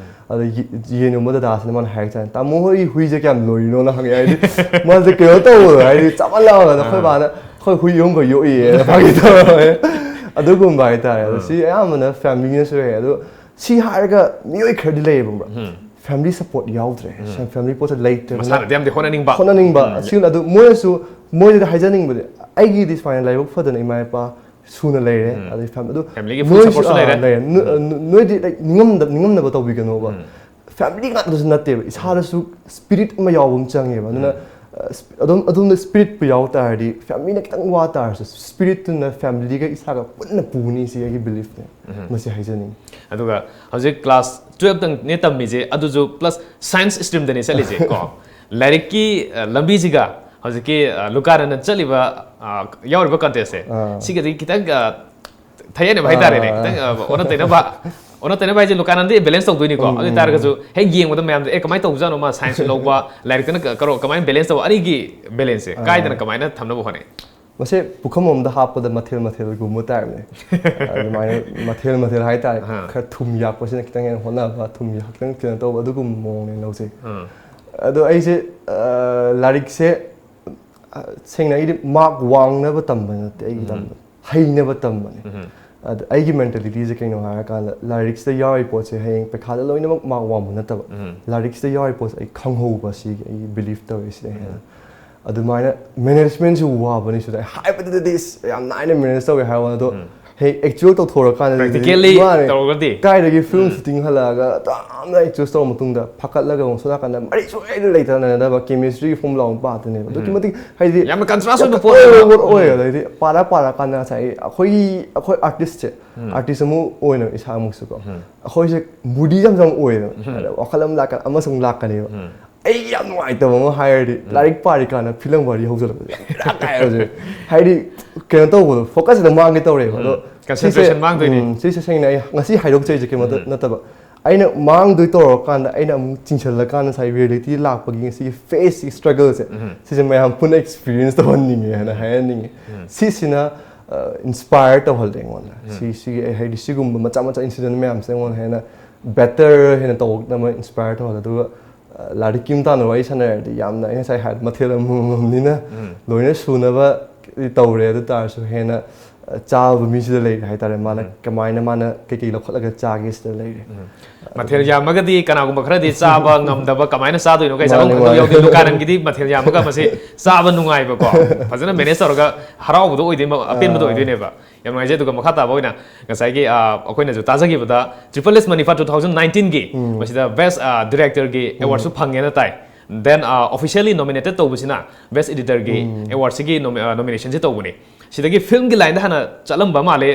ꯑꯗ ꯌꯦ- ꯌꯦꯟ ꯌꯣꯟꯕ ꯗꯗꯥꯁꯤꯅ ꯃꯥꯅ ꯍꯥꯏꯔꯛꯆꯥꯅꯤ, "ꯇꯥꯃꯣ ꯍꯣꯏ ꯍꯨꯏꯁꯦ ꯀꯌꯥꯝ ꯂꯣꯏꯔꯤꯅꯣꯅ?" ꯍꯪꯉꯦ꯫ ꯍꯥꯏꯗꯤ ꯃꯥꯁꯦ ꯀꯩꯅꯣ ꯇꯧꯕꯗꯣ, ꯍꯥꯏꯗꯤ ꯆꯥꯃꯜꯂꯛꯑꯕꯅ ꯑꯩꯈꯣꯏ ꯕꯥꯅ, "ꯑꯩꯈꯣꯏ ꯍꯨꯏ ꯑꯍꯨꯝꯈꯛ ꯌꯣꯛꯏꯌꯦ" ꯐꯥꯒꯤ ꯇꯧꯔꯒ꯫ ꯑꯗꯨꯒꯨꯝꯕ ꯍꯥꯏꯇꯥꯔꯦ꯫ ꯑꯗꯣ ꯁꯤ ꯑꯌꯥꯝꯕꯅ ꯐꯦꯃꯤꯂꯤꯅꯁꯨ ꯍꯦꯛ꯫ ꯑꯗꯣ ꯁꯤ ꯍꯥꯏꯔꯒ ꯃꯤꯑꯣꯏ ꯈꯔꯗꯤ ꯂꯩꯌꯦꯕ, ꯈꯪꯕ꯭ꯔꯥ? ꯐꯦꯃꯤꯂꯤ ꯁꯄꯣꯔꯠ ꯌꯥꯎꯗ꯭ꯔꯦ꯫ ꯐꯦꯃꯤꯂꯤ ꯄꯣꯠꯁꯦ ꯂꯩꯇ꯭ꯔꯦ꯫ ꯃꯁꯥꯅꯗꯤ ꯌꯥꯝꯗꯤ ꯍꯣꯠꯅꯅꯤꯡꯕ꯫ ꯍꯣꯠꯅꯅꯤꯡꯕ꯫ ꯑꯁꯤ ꯑꯗꯨ ꯃꯣꯏꯅꯁꯨ, ꯃꯣꯏꯗꯗꯤ ꯍꯥꯏꯖꯅꯤꯡꯕꯗꯤ, ꯑꯩꯒꯤꯗꯤ ꯁꯨꯃꯥꯏꯅ ꯂꯥꯏꯕꯛ ꯐꯗꯅ ꯏꯃꯥ ꯏꯄꯥ ꯁꯨꯅ ꯂꯩꯔꯦ꯫ ꯑꯗꯩ ꯐꯦꯃꯤꯂꯤ ꯑꯗꯨ Familyꯒꯤ full ꯅꯣꯏꯁꯨ, supportꯁꯨ ꯑꯥ, ꯂꯩꯔꯦ꯫ ꯂꯩꯔꯦ꯫ ꯅꯣ-, ꯅꯣ-, ꯅꯣꯏꯗꯤ, like, ꯅꯤꯡꯉꯝꯗ-, ꯅꯤꯡꯉꯝꯅꯕ ꯇꯧꯕꯤꯒꯅꯣꯕ꯫ ꯐꯦꯃꯤꯂꯤ ꯉꯥꯛꯇꯁꯨ ꯅꯠꯇꯦꯕ, ꯏꯁꯥꯗꯁꯨ ꯁ꯭ꯄꯤꯔꯤꯠ ꯑꯃ ꯌꯥꯎꯕ ꯑꯃ ꯆꯪꯉꯦꯕ꯫ ꯑꯗꯨꯅ ꯑꯗꯨꯝ ꯑꯗꯣꯝꯗ ꯁ꯭ꯄꯤꯔꯤꯠꯄꯨ ꯌꯥꯎ ꯇꯥꯔꯗꯤ, ꯐꯦꯃꯤꯂꯤꯅ ꯈꯤꯇꯪ ꯋꯥ ꯇꯥꯔꯁꯨ, ꯁ꯭ꯄꯤꯔꯤꯠꯇꯨꯅ ꯐꯦꯃꯤꯂꯤꯒ ꯏꯁꯥꯒ ꯄꯨꯟꯅ ꯄꯨꯅꯤ, ꯁꯤ ꯑꯩꯒꯤ ꯕꯤꯂꯤꯐꯅꯦ꯫ ꯃꯁꯤ ꯍꯥꯏꯖꯅꯤꯡꯉꯤ꯫ ꯑꯗꯨꯒ ꯍꯧꯖꯤꯛ ꯀ꯭ꯂꯥꯁ ꯇꯨꯌꯦꯜꯞꯇꯪꯅꯦ ꯇꯝꯃꯤꯁꯦ, ꯑꯗꯨꯁꯨ ꯄ꯭ꯂꯁ ꯁꯥꯏꯟꯁ ꯁ꯭ꯇ꯭ꯔꯤꯝꯗꯅꯦ ꯆꯠꯂꯤꯁꯦ ꯀꯣ꯫ ꯂꯥꯏꯔꯤꯛꯀꯤ ꯑ, ꯂꯝꯕꯤꯁꯤꯒ ꯍꯧꯖꯤꯛꯀꯤ ꯑ, ꯂꯨꯀꯥꯔꯟꯅ ꯆꯠꯂꯤꯕ ꯑ, ꯌꯥꯎꯔꯤꯕ ꯀꯟꯇꯦꯁꯁꯦ, ꯑꯥ꯫ ꯁꯤꯒꯗꯤ ꯈꯤꯇꯪ ꯑ, ꯊꯌꯦꯠꯅꯕ ꯍꯥꯏꯇꯥꯔꯦꯅꯦ, ꯑꯥ꯫ ꯈꯤꯇꯪ ꯑ, ꯑꯣꯟꯅ ꯇꯩꯅꯕ ꯑꯣꯟꯅ ꯇꯩꯅꯕ ꯍꯥꯏꯁꯦ ꯂꯨꯀꯥꯔꯟꯗꯤ ꯕꯦꯂꯦꯟꯁ ꯇꯧꯗꯣꯏꯅꯤꯀꯣ꯫ ꯎꯝ, ꯑꯗꯨ ꯎꯝ, ꯑꯣꯏꯇꯥꯔꯒꯁꯨ ꯍꯦꯛ ꯌꯦꯡꯕꯗ ꯃꯌꯥꯝꯗ, "ꯑꯦ, ꯀꯃꯥꯏꯅ ꯇꯧꯕꯖꯥꯠꯅꯣ, ꯃꯥ ꯁꯥꯏꯟꯁꯁꯨ ꯂꯧꯕ, ꯂꯥꯏꯔꯤꯛꯇꯅ ꯀ- ꯀꯔꯣ ꯀꯃꯥꯏꯅ ꯕꯦꯂꯦꯟꯁ ꯇꯧꯕ?" ꯑꯅꯤꯒꯤ ꯕꯦꯂꯦꯟꯁꯁꯦ ꯑꯥ꯫ ꯀꯥꯏꯗꯅ ꯀꯃꯥꯏꯅ ꯊꯝꯅꯕ ꯍꯣꯠꯅꯩ? ꯃꯁꯦ ꯄꯨꯈꯝ ꯑꯃꯗ ꯍꯥꯞꯄꯗ ꯃꯊꯦꯜ ꯃꯊꯦꯜꯒꯨꯝꯕ ꯇꯥꯏꯞꯅꯦ꯫ ꯑꯗꯨꯃꯥꯏꯅ ꯃꯊꯦꯜ ꯃꯊꯦꯜ ꯍꯥꯏꯇꯥꯔꯦ꯫ ꯑꯍꯥ꯫ ꯈꯔ ꯊꯨꯝ ꯌꯥꯛꯄꯁꯤꯅ ꯈꯤꯇꯪ ꯍꯦꯟꯅ ꯍꯣꯠꯅꯕ, ꯊꯨꯝ ꯌꯥꯛ- ꯈꯤꯇꯪ ꯀꯩꯅꯣ ꯇꯧꯕ, ꯑꯗꯨꯒꯨꯝꯕ ꯃꯑꯣꯡꯅꯦ ꯂꯧꯖꯩ꯫ ꯑꯥ꯫ ꯑꯗꯣ ꯑꯩꯁꯦ, ꯑ, ꯂꯥꯏꯔꯤꯛꯁꯦ, ꯑ, ꯁꯦꯡꯅ ꯑꯩꯗꯤ ꯃꯥꯔꯛ ꯋꯥꯡꯅꯕ ꯇꯝꯕ ꯅꯠꯇꯦ ꯑꯩꯒꯤ ꯎꯝ꯫ ꯇꯝꯕꯗꯣ꯫ ꯍꯩꯅꯕ ꯇꯝꯕꯅꯦ꯫ ꯎꯝ꯫ ꯑꯗ ꯑꯩꯒꯤ ꯃꯦꯟꯇꯦꯂꯤꯇꯤꯁꯦ ꯀꯩꯅꯣ ꯍꯥꯏꯔꯀꯥꯟꯗ, ꯂꯥꯏꯔꯤꯛꯁꯤꯗ ꯌꯥꯎꯔꯤ ꯄꯣꯠꯁꯦ ꯍꯌꯦꯡ ꯄꯩꯈꯥꯗ ꯂꯣꯏꯅꯃꯛ ꯃꯥꯔꯛ ꯋꯥꯡꯕ ꯅꯠꯇꯕ꯫ ꯎꯝ꯫ ꯂꯥꯏꯔꯤꯛꯁꯤꯗ ꯌꯥꯎꯔꯤ ꯄꯣꯠꯁꯦ ꯑꯩ ꯈꯪꯍꯧꯕ, ꯁꯤꯒꯤ ꯑꯩꯒꯤ ꯕꯤꯂꯤꯐ ꯇꯧꯋꯦ ꯁꯤꯗ ꯍꯦꯟꯅ꯫ ꯑꯗꯨꯃꯥꯏꯅ ꯃꯦꯅꯦꯖꯃꯦꯟꯁꯨ ꯋꯥꯕꯅꯤ ꯁꯤꯗ꯫ ꯑꯩ ꯍꯥꯏꯕꯗꯗꯤ ꯏꯁ ꯌꯥꯝ ꯅꯥꯏꯅ ꯃꯦꯅꯦꯖ ꯇꯧꯋꯦ ꯍꯥꯏꯕ ꯋꯥꯅꯤ, ꯑꯗꯣ ꯎꯝ꯫ ꯍꯦꯛ ꯑꯦꯛꯆꯨꯋꯦꯜ ꯇꯧꯊꯣꯔꯀꯥꯟꯗꯗꯤ Practically ꯃꯥꯅꯦ꯫ ꯇꯧꯔꯒꯗꯤ? ꯀꯥꯏꯗꯒꯤ ꯐꯤꯂꯝ ꯁꯨꯇꯤꯡ ꯍꯜꯂꯛꯑꯒ ꯌꯥꯝꯅ ꯑꯦꯛꯆꯨꯋꯦꯜ ꯇꯧꯔ ꯃꯇꯨꯡꯗ ꯐꯥꯀꯠꯂꯒ ꯑꯃꯨꯛ ꯁꯣꯝ ꯅꯥꯀꯟꯗ ꯃꯔꯤ ꯁꯨꯡꯂꯩ ꯂꯩꯇꯅ ꯅꯩꯅꯗꯕ ꯀꯦꯃꯤꯁꯇ꯭ꯔꯤ ꯐꯣꯔꯃꯨꯂꯥ ꯑꯃ ꯄꯥꯗꯣꯏꯅꯦꯕ꯫ ꯑꯗꯨꯛꯀꯤ ꯃꯇꯤꯛ ꯍꯥꯏꯗꯤ ꯌꯥꯝꯅ ꯀꯟꯇ꯭ꯔꯥꯁ ꯑꯣꯏꯕ ꯌꯥꯝ ꯄꯣꯠꯅꯦꯕ꯫ ꯑꯣꯏ, ꯑꯣꯏ, ꯑꯣꯏ꯫ ꯑꯗꯩꯗꯤ ꯄꯥꯔ ꯄꯥꯔꯀꯥꯟꯗ ꯉꯁꯥꯏꯒꯤ ꯑꯩꯈꯣꯏꯒꯤ, ꯑꯩꯈꯣꯏ ꯑꯥꯔꯇꯤꯁꯁꯦ, ꯑꯥꯔꯇꯤꯁ ꯑꯃ ꯑꯣꯏꯅ ꯏꯁꯥꯃꯛꯁꯨꯀꯣ, ꯑꯩꯈꯣꯏꯁꯦ ꯃꯨꯗꯤ ꯌꯥꯝ ꯌꯥꯝ ꯑꯣꯏꯌꯦꯕ꯫ ꯑꯗ ꯋꯥꯈꯜ ꯑꯃ ꯂꯥꯛꯀꯅꯤ, ꯑꯃꯁꯨ ꯑꯃꯨꯛ ꯂꯥꯛꯀꯅꯦꯕ꯫ ꯑꯩ ꯌꯥꯝ ꯅꯨꯡꯉꯥꯏꯇꯕ ꯑꯃ ꯍꯥꯏꯔꯗꯤ, ꯂꯥꯏꯔꯤꯛ ꯄꯥꯔꯤꯀꯥꯟꯗ ꯐꯤꯂꯝ ꯋꯥꯔꯤ ꯍꯧꯖꯤꯜꯂꯛꯄꯁꯦ ꯌꯥꯝ ꯕꯦꯔꯥ ꯀꯥꯏ ꯍꯧꯖꯤꯛ꯫ ꯍꯥꯏꯗꯤ ꯀꯩꯅꯣ ꯇꯧꯕꯗꯣ, ꯐꯣꯀꯁꯁꯤꯗ ꯃꯥꯡꯒꯦ ꯇꯧꯔꯦꯕ꯫ ꯑꯗꯣ Concentration ꯁꯤꯁꯦ, ꯃꯥꯡꯗꯣꯏꯅꯤ꯫ ꯎꯝ, ꯁꯤꯁꯦ ꯁꯦꯡꯅ ꯑꯩ ꯉꯁꯤ ꯍꯥꯏꯗꯣꯛꯆꯔꯤꯁꯦ ꯀꯩꯝꯇ ꯅꯠꯇꯕ, ꯑꯩꯅ ꯃꯥꯡꯗꯣꯏ ꯇꯧꯔꯀꯥꯟꯗ ꯑꯩꯅ ꯑꯃꯨꯛ ꯆꯤꯡꯁꯤꯜꯂꯀꯥꯟꯗ ꯉꯁꯥꯏ ꯔꯤꯌꯦꯂꯤꯇꯤ ꯂꯥꯛꯄꯒꯤ ꯉꯁꯤꯒꯤ ꯐꯦꯁ ꯁ꯭ꯇ꯭ꯔꯒꯜꯁꯦ, ꯁꯤꯁꯦ ꯃꯌꯥꯝ ꯄꯨꯟꯅ ꯑꯦꯛꯁꯄꯤꯔꯤꯌꯦꯟꯁ ꯇꯧꯍꯟꯅꯤꯡꯉꯦ ꯍꯥꯏꯅ ꯍꯥꯏꯍꯟꯅꯤꯡꯉꯦ꯫ ꯁꯤꯁꯤꯅ ꯏꯟꯁꯄꯥꯌꯔ ꯇꯧꯍꯜꯂꯦ ꯑꯩꯉꯣꯟꯗ꯫ ꯁꯤ, ꯁꯤꯒꯤ ꯑꯩ ꯍꯥꯏꯗꯤ ꯁꯤꯒꯨꯝꯕ ꯃꯆꯥ ꯃꯆꯥ ꯏꯟꯁꯤꯗꯦꯟ ꯃꯌꯥꯝꯁꯦ ꯑꯩꯉꯣꯟꯗ ꯍꯦꯟꯅ ꯕꯦꯇꯔ ꯍꯦꯟꯅ ꯇꯧꯅꯕ ꯏꯟꯁꯄꯥꯌꯔ ꯇꯧꯍꯜꯂꯦ꯫ ꯑꯗꯨꯒ ꯑ, ꯂꯥꯏꯔꯤꯛꯀꯤ ꯃꯇꯥꯡꯗ ꯋꯥꯔꯤ ꯁꯥꯟꯅꯔꯗꯤ ꯌꯥꯝꯅ ꯑꯩ ꯉꯁꯥꯏ ꯍꯥꯏ ꯃꯊꯦꯜ ꯑꯃꯃꯝꯅꯤꯅ ꯂꯣꯏꯅ ꯁꯨꯅꯕ ꯇꯧꯔꯦ꯫ ꯑꯗꯨ ꯇꯥꯔꯁꯨ ꯍꯦꯟꯅ, ꯑ, ꯆꯥꯕ ꯃꯤꯁꯤꯗ ꯂꯩꯔꯦ ꯍꯥꯏꯇꯥꯔꯦ꯫ ꯃꯥꯅ ꯀꯃꯥꯏꯅ ꯃꯥꯅ ꯀꯩꯀꯩ ꯂꯧꯈꯠꯂꯒ ꯆꯥꯒꯦ ꯁꯤꯗ ꯂꯩꯔꯦ꯫ ꯃꯊꯦꯜ ꯌꯥꯝꯃꯒꯗꯤ ꯀꯅꯥꯒꯨꯝꯕ ꯈꯔꯗꯤ ꯆꯥꯕ ꯉꯝꯗꯕ, ꯀꯃꯥꯏꯅ ꯆꯥꯗꯣꯏꯅꯣ ꯀꯥꯏ ꯆꯥꯐꯝ ꯃꯥꯅꯦ, ꯈꯪꯗꯕ ꯃꯥꯅꯦ꯫ ꯌꯥꯎꯗꯦ꯫ ꯗꯨꯀꯥꯟꯒꯤꯗꯤ ꯃꯊꯦꯜ ꯌꯥꯝꯃꯒ ꯃꯁꯤ ꯆꯥꯕ ꯅꯨꯡꯉꯥꯏꯕꯀꯣ, ꯐꯖꯅ ꯃꯦꯅꯦꯖ ꯇꯧꯔꯒ ꯍꯔꯥꯎꯕꯗꯣ ꯑꯣꯏꯗꯣꯏ, ꯑꯄꯦꯟꯕꯗꯣ ꯑꯣꯏꯗꯣꯏꯅꯦꯕ꯫ ꯌꯥꯝ ꯅꯨꯡꯉꯥꯏꯖꯩ꯫ ꯑꯗꯨꯒ ꯃꯈꯥ ꯇꯥꯕ ꯑꯣꯏꯅ ꯉꯁꯥꯏꯒꯤ, ꯑ, ꯑꯩꯈꯣꯏꯅꯁꯨ ꯇꯥꯖꯈꯤꯕꯗ Triple S Manipha two thousand nineteenꯒꯤ ꯃꯁꯤꯗ ꯕꯦꯁ, ꯑ, ꯗꯤꯔꯦꯛꯇꯔꯒꯤ ꯑꯦꯋꯥꯔꯗꯁꯨ ꯐꯪꯉꯦꯅ ꯇꯥꯏ꯫ Then officially nominated ꯇꯧꯕꯁꯤꯅ Best Editorꯒꯤ awardꯁꯤꯒꯤ nominationꯁꯤ ꯇꯧꯕꯅꯤ꯫ ꯁꯤꯗꯒꯤ filmꯒꯤ lineꯗ ꯍꯥꯟꯅ ꯆꯠꯂꯝꯕ ꯃꯥꯜꯂꯦ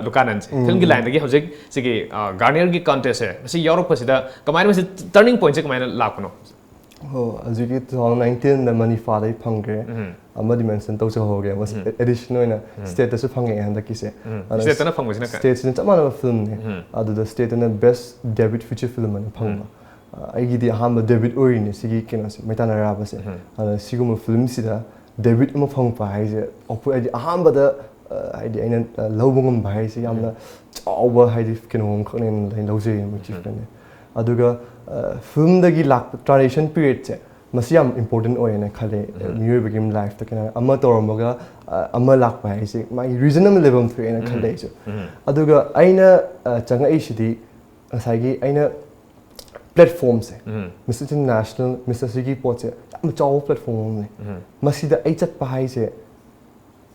ꯂꯨꯀꯥꯅꯟꯁꯦ꯫ Filmꯒꯤ lineꯗꯒꯤ ꯍꯧꯖꯤꯛ ꯁꯤꯒꯤ Gardnerꯒꯤ contestꯁꯦ ꯃꯁꯤ ꯌꯥꯎꯔꯛꯄꯁꯤꯗ ꯀꯃꯥꯏꯅ, ꯃꯁꯤ turning pointꯁꯦ ꯀꯃꯥꯏꯅ ꯂꯥꯛꯄꯅꯣ? ꯍꯣ, ꯍꯧꯖꯤꯛꯀꯤ two thousand nineteenꯗ ꯃꯅꯤꯐꯥꯗꯩ ꯐꯪꯈ꯭ꯔꯦ꯫ ꯑꯃ ꯗꯤ mention ꯇꯧꯖꯍꯧꯒꯦ, ꯑꯃ addition ꯑꯣꯏꯅ stateꯇꯁꯨ ꯐꯪꯉꯛꯑꯦ ꯍꯟꯗꯛꯀꯤꯁꯦ꯫ ꯑꯗ stateꯇꯅ ꯐꯪꯕꯁꯤꯅ ꯀ- stateꯁꯤꯅ ꯆꯞ ꯃꯥꯟꯅꯕ filmꯅꯦ꯫ ꯑꯗꯨꯗ stateꯇꯅ best debut feature film ꯑꯅ ꯐꯪꯕ꯫ ꯑ, ꯑꯩꯒꯤꯗꯤ ꯑꯍꯥꯟꯕ debut ꯑꯣꯏꯔꯤꯅꯦ ꯁꯤꯒꯤ ꯀꯩꯅꯣꯁꯦ, ꯃꯩꯇꯥꯟ ꯑꯔꯥꯕꯁꯦ꯫ ꯑꯗ ꯁꯤꯒꯨꯝꯕ filmꯁꯤꯗ debut ꯑꯃ ꯐꯪꯉꯛꯄ ꯍꯥꯏꯁꯦ, ꯑꯣꯄꯣ-, ꯍꯥꯏꯗꯤ ꯑꯍꯥꯟꯕꯗ, ꯑ, ꯍꯥꯏꯗꯤ ꯑꯩꯅ, ꯑ, ꯂꯧꯕ ꯉꯝꯕ ꯍꯥꯏꯁꯦ ꯌꯥꯝꯅ ꯆꯥꯎꯕ, ꯍꯥꯏꯗꯤ ꯀꯩꯅꯣ ꯑꯃꯈꯛꯅꯦꯅ ꯑꯩꯅ ꯂꯧꯖꯩꯌꯦ, achievement꯫ ꯑꯗꯨꯒ, ꯑ, filmꯗꯒꯤ ꯂꯥꯛꯄ transition periodꯁꯦ, ꯃꯁꯤ ꯌꯥꯝ important ꯑꯣꯏꯌꯦꯅ ꯈꯜꯂꯦ꯫ ꯃꯤꯑꯣꯏꯕꯒꯤ lifeꯇ ꯀꯩꯅꯣ ꯑꯃ ꯇꯧꯔꯝꯃꯒ, ꯑ, ꯑꯃ ꯂꯥꯛꯄ ꯍꯥꯏꯁꯦ ꯃꯥꯒꯤ reason ꯑꯃ ꯂꯩꯐꯝ ꯊꯣꯛꯑꯦꯅ ꯈꯜꯂꯦ ꯑꯩꯁꯨ꯫ ꯑꯗꯨꯒ ꯑꯩꯅ, ꯑ, ꯆꯪꯉꯛꯏꯁꯤꯗꯤ ꯉꯁꯥꯏꯒꯤ ꯑꯩꯅ platformꯁꯦ, Miss International, Miss ꯑꯁꯤꯒꯤ ꯄꯣꯠꯁꯦ ꯌꯥꯝ ꯆꯥꯎꯕ platform ꯑꯃꯅꯦ꯫ ꯃꯁꯤꯗ ꯑꯩ ꯆꯠꯄ ꯍꯥꯏꯁꯦ,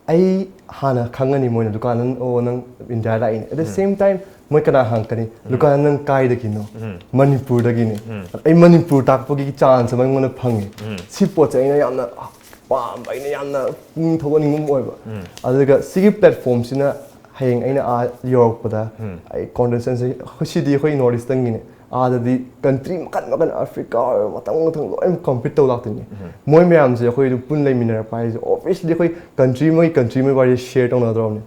ꯑꯩ ꯍꯥꯟꯅ ꯈꯪꯉꯅꯤ ꯃꯣꯏꯅ, ꯗꯨꯀꯥꯟ, "ꯑꯣ, ꯅꯪ ꯏꯟꯗꯤꯌꯥ ꯂꯥꯛꯏꯅꯦ." At the same time, ꯃꯣꯏ ꯀꯅꯥ ꯍꯪꯉꯛꯀꯅꯤ? "ꯗꯨꯀꯥꯟ, ꯅꯪ ꯀꯥꯏꯗꯒꯤꯅꯣ?" "ꯃꯅꯤꯄꯨꯔꯗꯒꯤꯅꯦ꯫" ꯑꯩ ꯃꯅꯤꯄꯨꯔ ꯇꯥꯛꯄꯒꯤ chance ꯑꯃ ꯑꯩꯉꯣꯟꯗ ꯐꯪꯉꯦ꯫ ꯁꯤ ꯄꯣꯠꯁꯦ ꯑꯩꯅ ꯌꯥꯝꯅ ꯄꯥꯝꯕ, ꯑꯩꯅ ꯌꯥꯝꯅ ꯄꯨꯛꯅꯤꯡ ꯊꯧꯒꯠꯅꯤꯡꯕ ꯑꯃ ꯑꯣꯏꯕ꯫ ꯑꯗꯨꯒ ꯁꯤꯒꯤ platformꯁꯤꯅ ꯍꯌꯦꯡ ꯑꯩꯅ ꯑꯥ ꯌꯧꯔꯛꯄꯗ, ꯑꯩ contestantꯁꯦ, ꯑꯩꯈꯣꯏ ꯁꯤꯗꯤ ꯑꯩꯈꯣꯏ North Easternꯒꯤꯅꯦ, ꯑꯥꯗꯗꯤ country ꯃꯈꯜ ꯃꯈꯜ, ꯑꯐ꯭ꯔꯤꯀꯥ ꯑꯣꯏꯔꯣ, ꯃꯊꯪ ꯃꯊꯪ ꯂꯣꯏꯅ compete ꯇꯧ ꯂꯥꯛꯇꯣꯏꯅꯦ꯫ ꯃꯣꯏ ꯃꯌꯥꯝꯁꯦ ꯑꯩꯈꯣꯏ ꯑꯗꯨꯝ ꯄꯨꯟ ꯂꯩꯃꯤꯟꯅꯔꯛꯄ ꯍꯥꯏꯁꯦ, obviously ꯑꯩꯈꯣꯏ country ꯑꯃꯒꯤ country ꯑꯃꯒꯤ ꯋꯥꯔꯤ share ꯇꯧꯅꯗ꯭ꯔꯕꯅꯦ꯫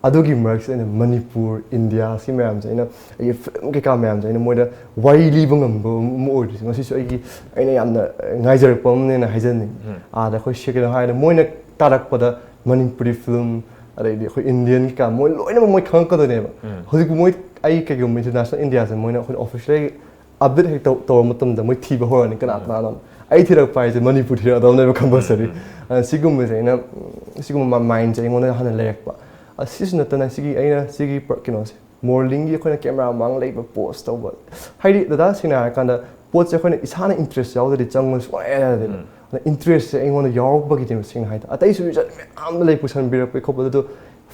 ꯑꯗꯨꯒꯤ ꯃꯔꯛꯁꯤꯗ ꯑꯩꯅ ꯃꯅꯤꯄꯨꯔ, ꯏꯟꯗꯤꯌꯥ, ꯁꯤ ꯃꯌꯥꯝꯁꯦ ꯑꯩꯅ ꯑꯩꯒꯤ film ꯀꯩꯀꯥ ꯃꯌꯥꯝꯁꯦ ꯑꯩꯅ ꯃꯣꯏꯗ ꯋꯥꯔꯤ ꯂꯤꯕ ꯉꯝꯕ ꯑꯃ ꯑꯣꯏꯔꯤꯁꯦ ꯉꯁꯤꯁꯨ ꯑꯩꯒꯤ, ꯑꯩꯅ ꯌꯥꯝꯅ ꯉꯥꯏꯖꯔꯛꯄ ꯑꯃꯅꯦꯅ ꯍꯥꯏꯖꯅꯤꯡꯉꯤ꯫ ꯑꯥꯗ ꯑꯩꯈꯣꯏ ꯁꯤ ꯀꯩꯅꯣ ꯍꯥꯏꯔꯗꯤ ꯃꯣꯏꯅ ꯇꯥꯔꯛꯄꯗ ꯃꯅꯤꯄꯨꯔꯤ film, ꯑꯗꯩꯗꯤ ꯑꯩꯈꯣꯏ Indian ꯀꯩꯀꯥ, ꯃꯣꯏ ꯂꯣꯏꯅꯃꯛ ꯃꯣꯏ ꯈꯪꯉꯛꯀꯗꯣꯏꯅꯦꯕ꯫ ꯍꯧꯖꯤꯛ ꯃꯣꯏ, ꯑꯩ ꯀꯩꯒꯨꯝꯕ international Indiaꯁꯦ ꯃꯣꯏꯅ ꯑꯩꯈꯣꯏ officially update ꯍꯦꯛ ꯇꯧ-, ꯇꯧꯔ ꯃꯇꯝꯗ ꯃꯣꯏ ꯊꯤꯕ ꯍꯧꯔꯅꯤ ꯀꯅꯥ ꯀꯅꯥꯅꯣ꯫ ꯑꯩ ꯊꯤꯔꯛꯄ ꯍꯥꯏꯁꯦ ꯃꯅꯤꯄꯨꯔ ꯊꯤꯔꯛꯑꯗꯧꯅꯦꯕ compulsory꯫ ꯑꯗ ꯁꯤꯒꯨꯝꯕꯁꯦ ꯑꯩꯅ, ꯁꯤꯒꯨꯝꯕ mindꯁꯦ ꯑꯩꯉꯣꯟꯗ ꯍꯥꯟꯅ ꯂꯩꯔꯛꯄ꯫ ꯑ, ꯁꯤꯁꯨ ꯅꯠꯇꯅ ꯁꯤꯒꯤ ꯑꯩꯅ ꯁꯤꯒꯤ ꯄ꯭ꯔ-, ꯀꯩꯅꯣꯁꯦ, modelingꯒꯤ ꯑꯩꯈꯣꯏꯅ camera ꯃꯃꯥꯡ ꯂꯩꯕ, pose ꯇꯧꯕ, ꯍꯥꯏꯗꯤ ꯗꯗꯥ, ꯁꯦꯡꯅ ꯍꯥꯏꯔꯀꯥꯟꯗ ꯄꯣꯠꯁꯦ ꯑꯩꯈꯣꯏꯅ ꯏꯁꯥꯅ interest ꯌꯥꯎꯗ꯭ꯔꯗꯤ ꯆꯪꯕ ꯁꯨꯡꯌꯥ ꯌꯥꯗꯦꯕ꯫ ꯑꯗ interestꯁꯦ ꯑꯩꯉꯣꯟꯗ ꯌꯥꯎꯔꯛꯄꯒꯤꯅꯦꯕ, ꯁꯦꯡꯅ ꯍꯥꯏ ꯇꯥꯔꯦ꯫ ꯑꯇꯩꯁꯨ reason ꯃꯌꯥꯝ ꯑꯃ ꯂꯩ, ꯄꯨꯁꯟꯕꯤꯔꯛꯄ ꯈꯣꯠꯄꯗ, ꯑꯗꯣ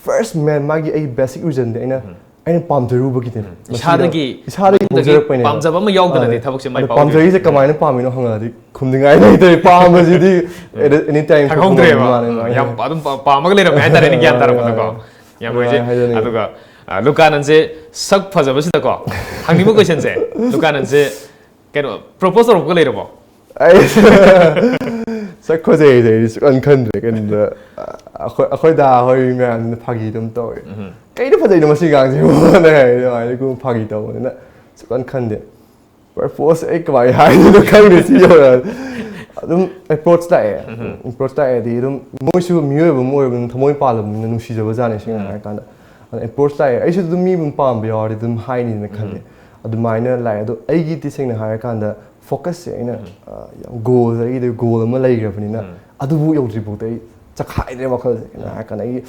first main ꯃꯥꯒꯤ ꯑꯩ basic reasonꯗꯤ ꯑꯩꯅ ꯑꯩꯅ ꯄꯥꯝꯖꯔꯨꯕꯒꯤꯗꯤ ꯏꯁꯥꯗꯒꯤ ꯏꯁꯥꯗꯒꯤ ꯃꯅꯨꯡꯗꯒꯤ ꯍꯧꯖꯔꯛꯄꯅꯦꯕ꯫ ꯄꯥꯝꯖꯕ ꯑꯃ ꯌꯥꯎꯗꯅꯗꯤ ꯑꯥ, ꯊꯕꯛꯁꯦ ꯃꯥꯏ ꯑꯗꯣ ꯄꯥꯛꯑꯣꯏꯗꯣꯏꯅꯦ꯫ ꯄꯥꯝꯖꯔꯤꯁꯦ ꯀꯃꯥꯏꯅ ꯄꯥꯝꯃꯤꯅꯣ ꯍꯪꯉꯛꯑꯗꯤ ꯈꯨꯝꯅꯤꯡꯉꯥꯏ ꯂꯩꯇ꯭ꯔꯦ꯫ ꯄꯥꯝꯕꯁꯤꯗꯤ ꯑꯦꯅꯤ ꯇꯥꯏꯝ ꯊꯪꯍꯧꯗ꯭ꯔꯦꯕ꯫ ꯌꯥꯝ ꯑꯗꯨꯝ ꯄꯥ- ꯄꯥꯝꯃꯒ ꯂꯩꯔꯝꯃꯦ ꯍꯥꯏꯇꯥꯔꯦꯅꯦ, ꯒ꯭ꯌꯥꯟ ꯇꯥꯔꯛꯄꯗꯀꯣ꯫ ꯌꯥꯝ ꯅꯨꯡꯉꯥꯏꯖꯩ꯫ ꯍꯥꯏꯖꯅꯤꯡꯉꯤ꯫ ꯑꯗꯨꯒ ꯑ, ꯂꯨꯀꯥꯅꯟꯁꯦ ꯁꯛ ꯐꯖꯕꯁꯤꯗꯀꯣ, ꯍꯪꯅꯤꯡꯕ ꯀꯣꯏꯁꯟꯁꯦ, ꯂꯨꯀꯥꯅꯟꯁꯦ ꯀꯩꯅꯣ ꯄ꯭ꯔꯣꯄꯣꯁ ꯇꯧꯔꯛꯄꯒ ꯂꯩꯔꯕꯣ? ꯑꯩ ꯁꯛ ꯐꯖꯩꯁꯦ ꯑꯩꯗꯤ ꯁꯨꯛꯈꯟ ꯈꯟꯗ꯭ꯔꯦ꯫ ꯀꯩꯅꯣꯗ ꯑꯩꯈꯣꯏ ꯑꯩꯈꯣꯏ ꯗꯥ ꯍꯣꯏ ꯃꯌꯥꯝꯁꯤꯅ ꯐꯥꯒꯤ ꯑꯗꯨꯝ ꯇꯧꯋꯦ꯫ "ꯀꯩꯅꯣ ꯐꯖꯩꯅꯣ ꯃꯁꯤ ꯑꯉꯥꯡꯁꯤꯕꯨꯅ" ꯍꯥꯏ ꯑꯗꯨꯃꯥꯏꯅ ꯐꯥꯒꯤ ꯇꯧꯕꯅꯤꯅ ꯁꯨꯛꯈꯟ ꯈꯟꯗꯦ꯫ ꯄ꯭ꯔꯣꯄꯣꯁ ꯑꯩ ꯀꯃꯥꯏꯅ ꯍꯥꯏꯗꯣꯏꯅꯣ ꯈꯪꯗꯦ꯫ ꯁꯤ ꯌꯧꯔꯛꯑꯗꯤ ꯑꯗꯨꯝ ꯑꯦꯄ꯭ꯔꯣꯆ ꯂꯥꯛꯑꯦ꯫ ꯑꯦꯄ꯭ꯔꯣꯆ ꯂꯥꯛꯑꯦꯗꯤ ꯑꯗꯨꯝ ꯃꯣꯏꯁꯨ ꯃꯤꯑꯣꯏꯕ ꯑꯃ ꯑꯣꯏꯔꯕꯅꯤꯅ ꯊꯃꯣꯏ ꯄꯥꯜꯂꯕꯅꯤꯅ ꯅꯨꯡꯁꯤꯖꯕ ꯖꯥꯠꯅꯦ꯫ ꯁꯦꯡꯅ ꯍꯥꯏꯔꯀꯥꯟꯗ ꯑꯗꯨꯅ ꯑꯦꯄ꯭ꯔꯣꯆ ꯂꯥꯛꯑꯦ꯫ ꯑꯩꯁꯨ ꯑꯗꯨꯝ ꯃꯤ ꯑꯗꯨꯝ ꯄꯥꯝꯕ ꯌꯥꯎꯔꯗꯤ ꯑꯗꯨꯝ ꯍꯥꯏꯅꯤꯅ ꯈꯜꯂꯦ꯫ ꯑꯗꯨꯃꯥꯏꯅ ꯂꯥꯛꯑꯦ꯫ ꯑꯗꯣ ꯑꯩꯒꯤꯗꯤ ꯁꯦꯡꯅ ꯍꯥꯏꯔꯀꯥꯟꯗ ꯐꯣꯀꯁꯁꯦ ꯑꯩꯅ ꯑ, ꯌꯥꯝ ꯒꯣꯜꯁꯦ ꯑꯩꯒꯤꯗꯤ ꯒꯣꯜ ꯑꯃ ꯂꯩꯈ꯭ꯔꯕꯅꯤꯅ ꯑꯗꯨꯕꯨ ꯌꯧꯗ꯭ꯔꯤ ꯐꯥꯎꯗ ꯑꯩ ꯆꯈꯥꯏꯗ꯭ꯔꯦ ꯋꯥꯈꯜꯁꯦ꯫ ꯀꯩꯅꯣ ꯍꯥꯏꯔꯀꯥꯟꯗ ꯑꯩ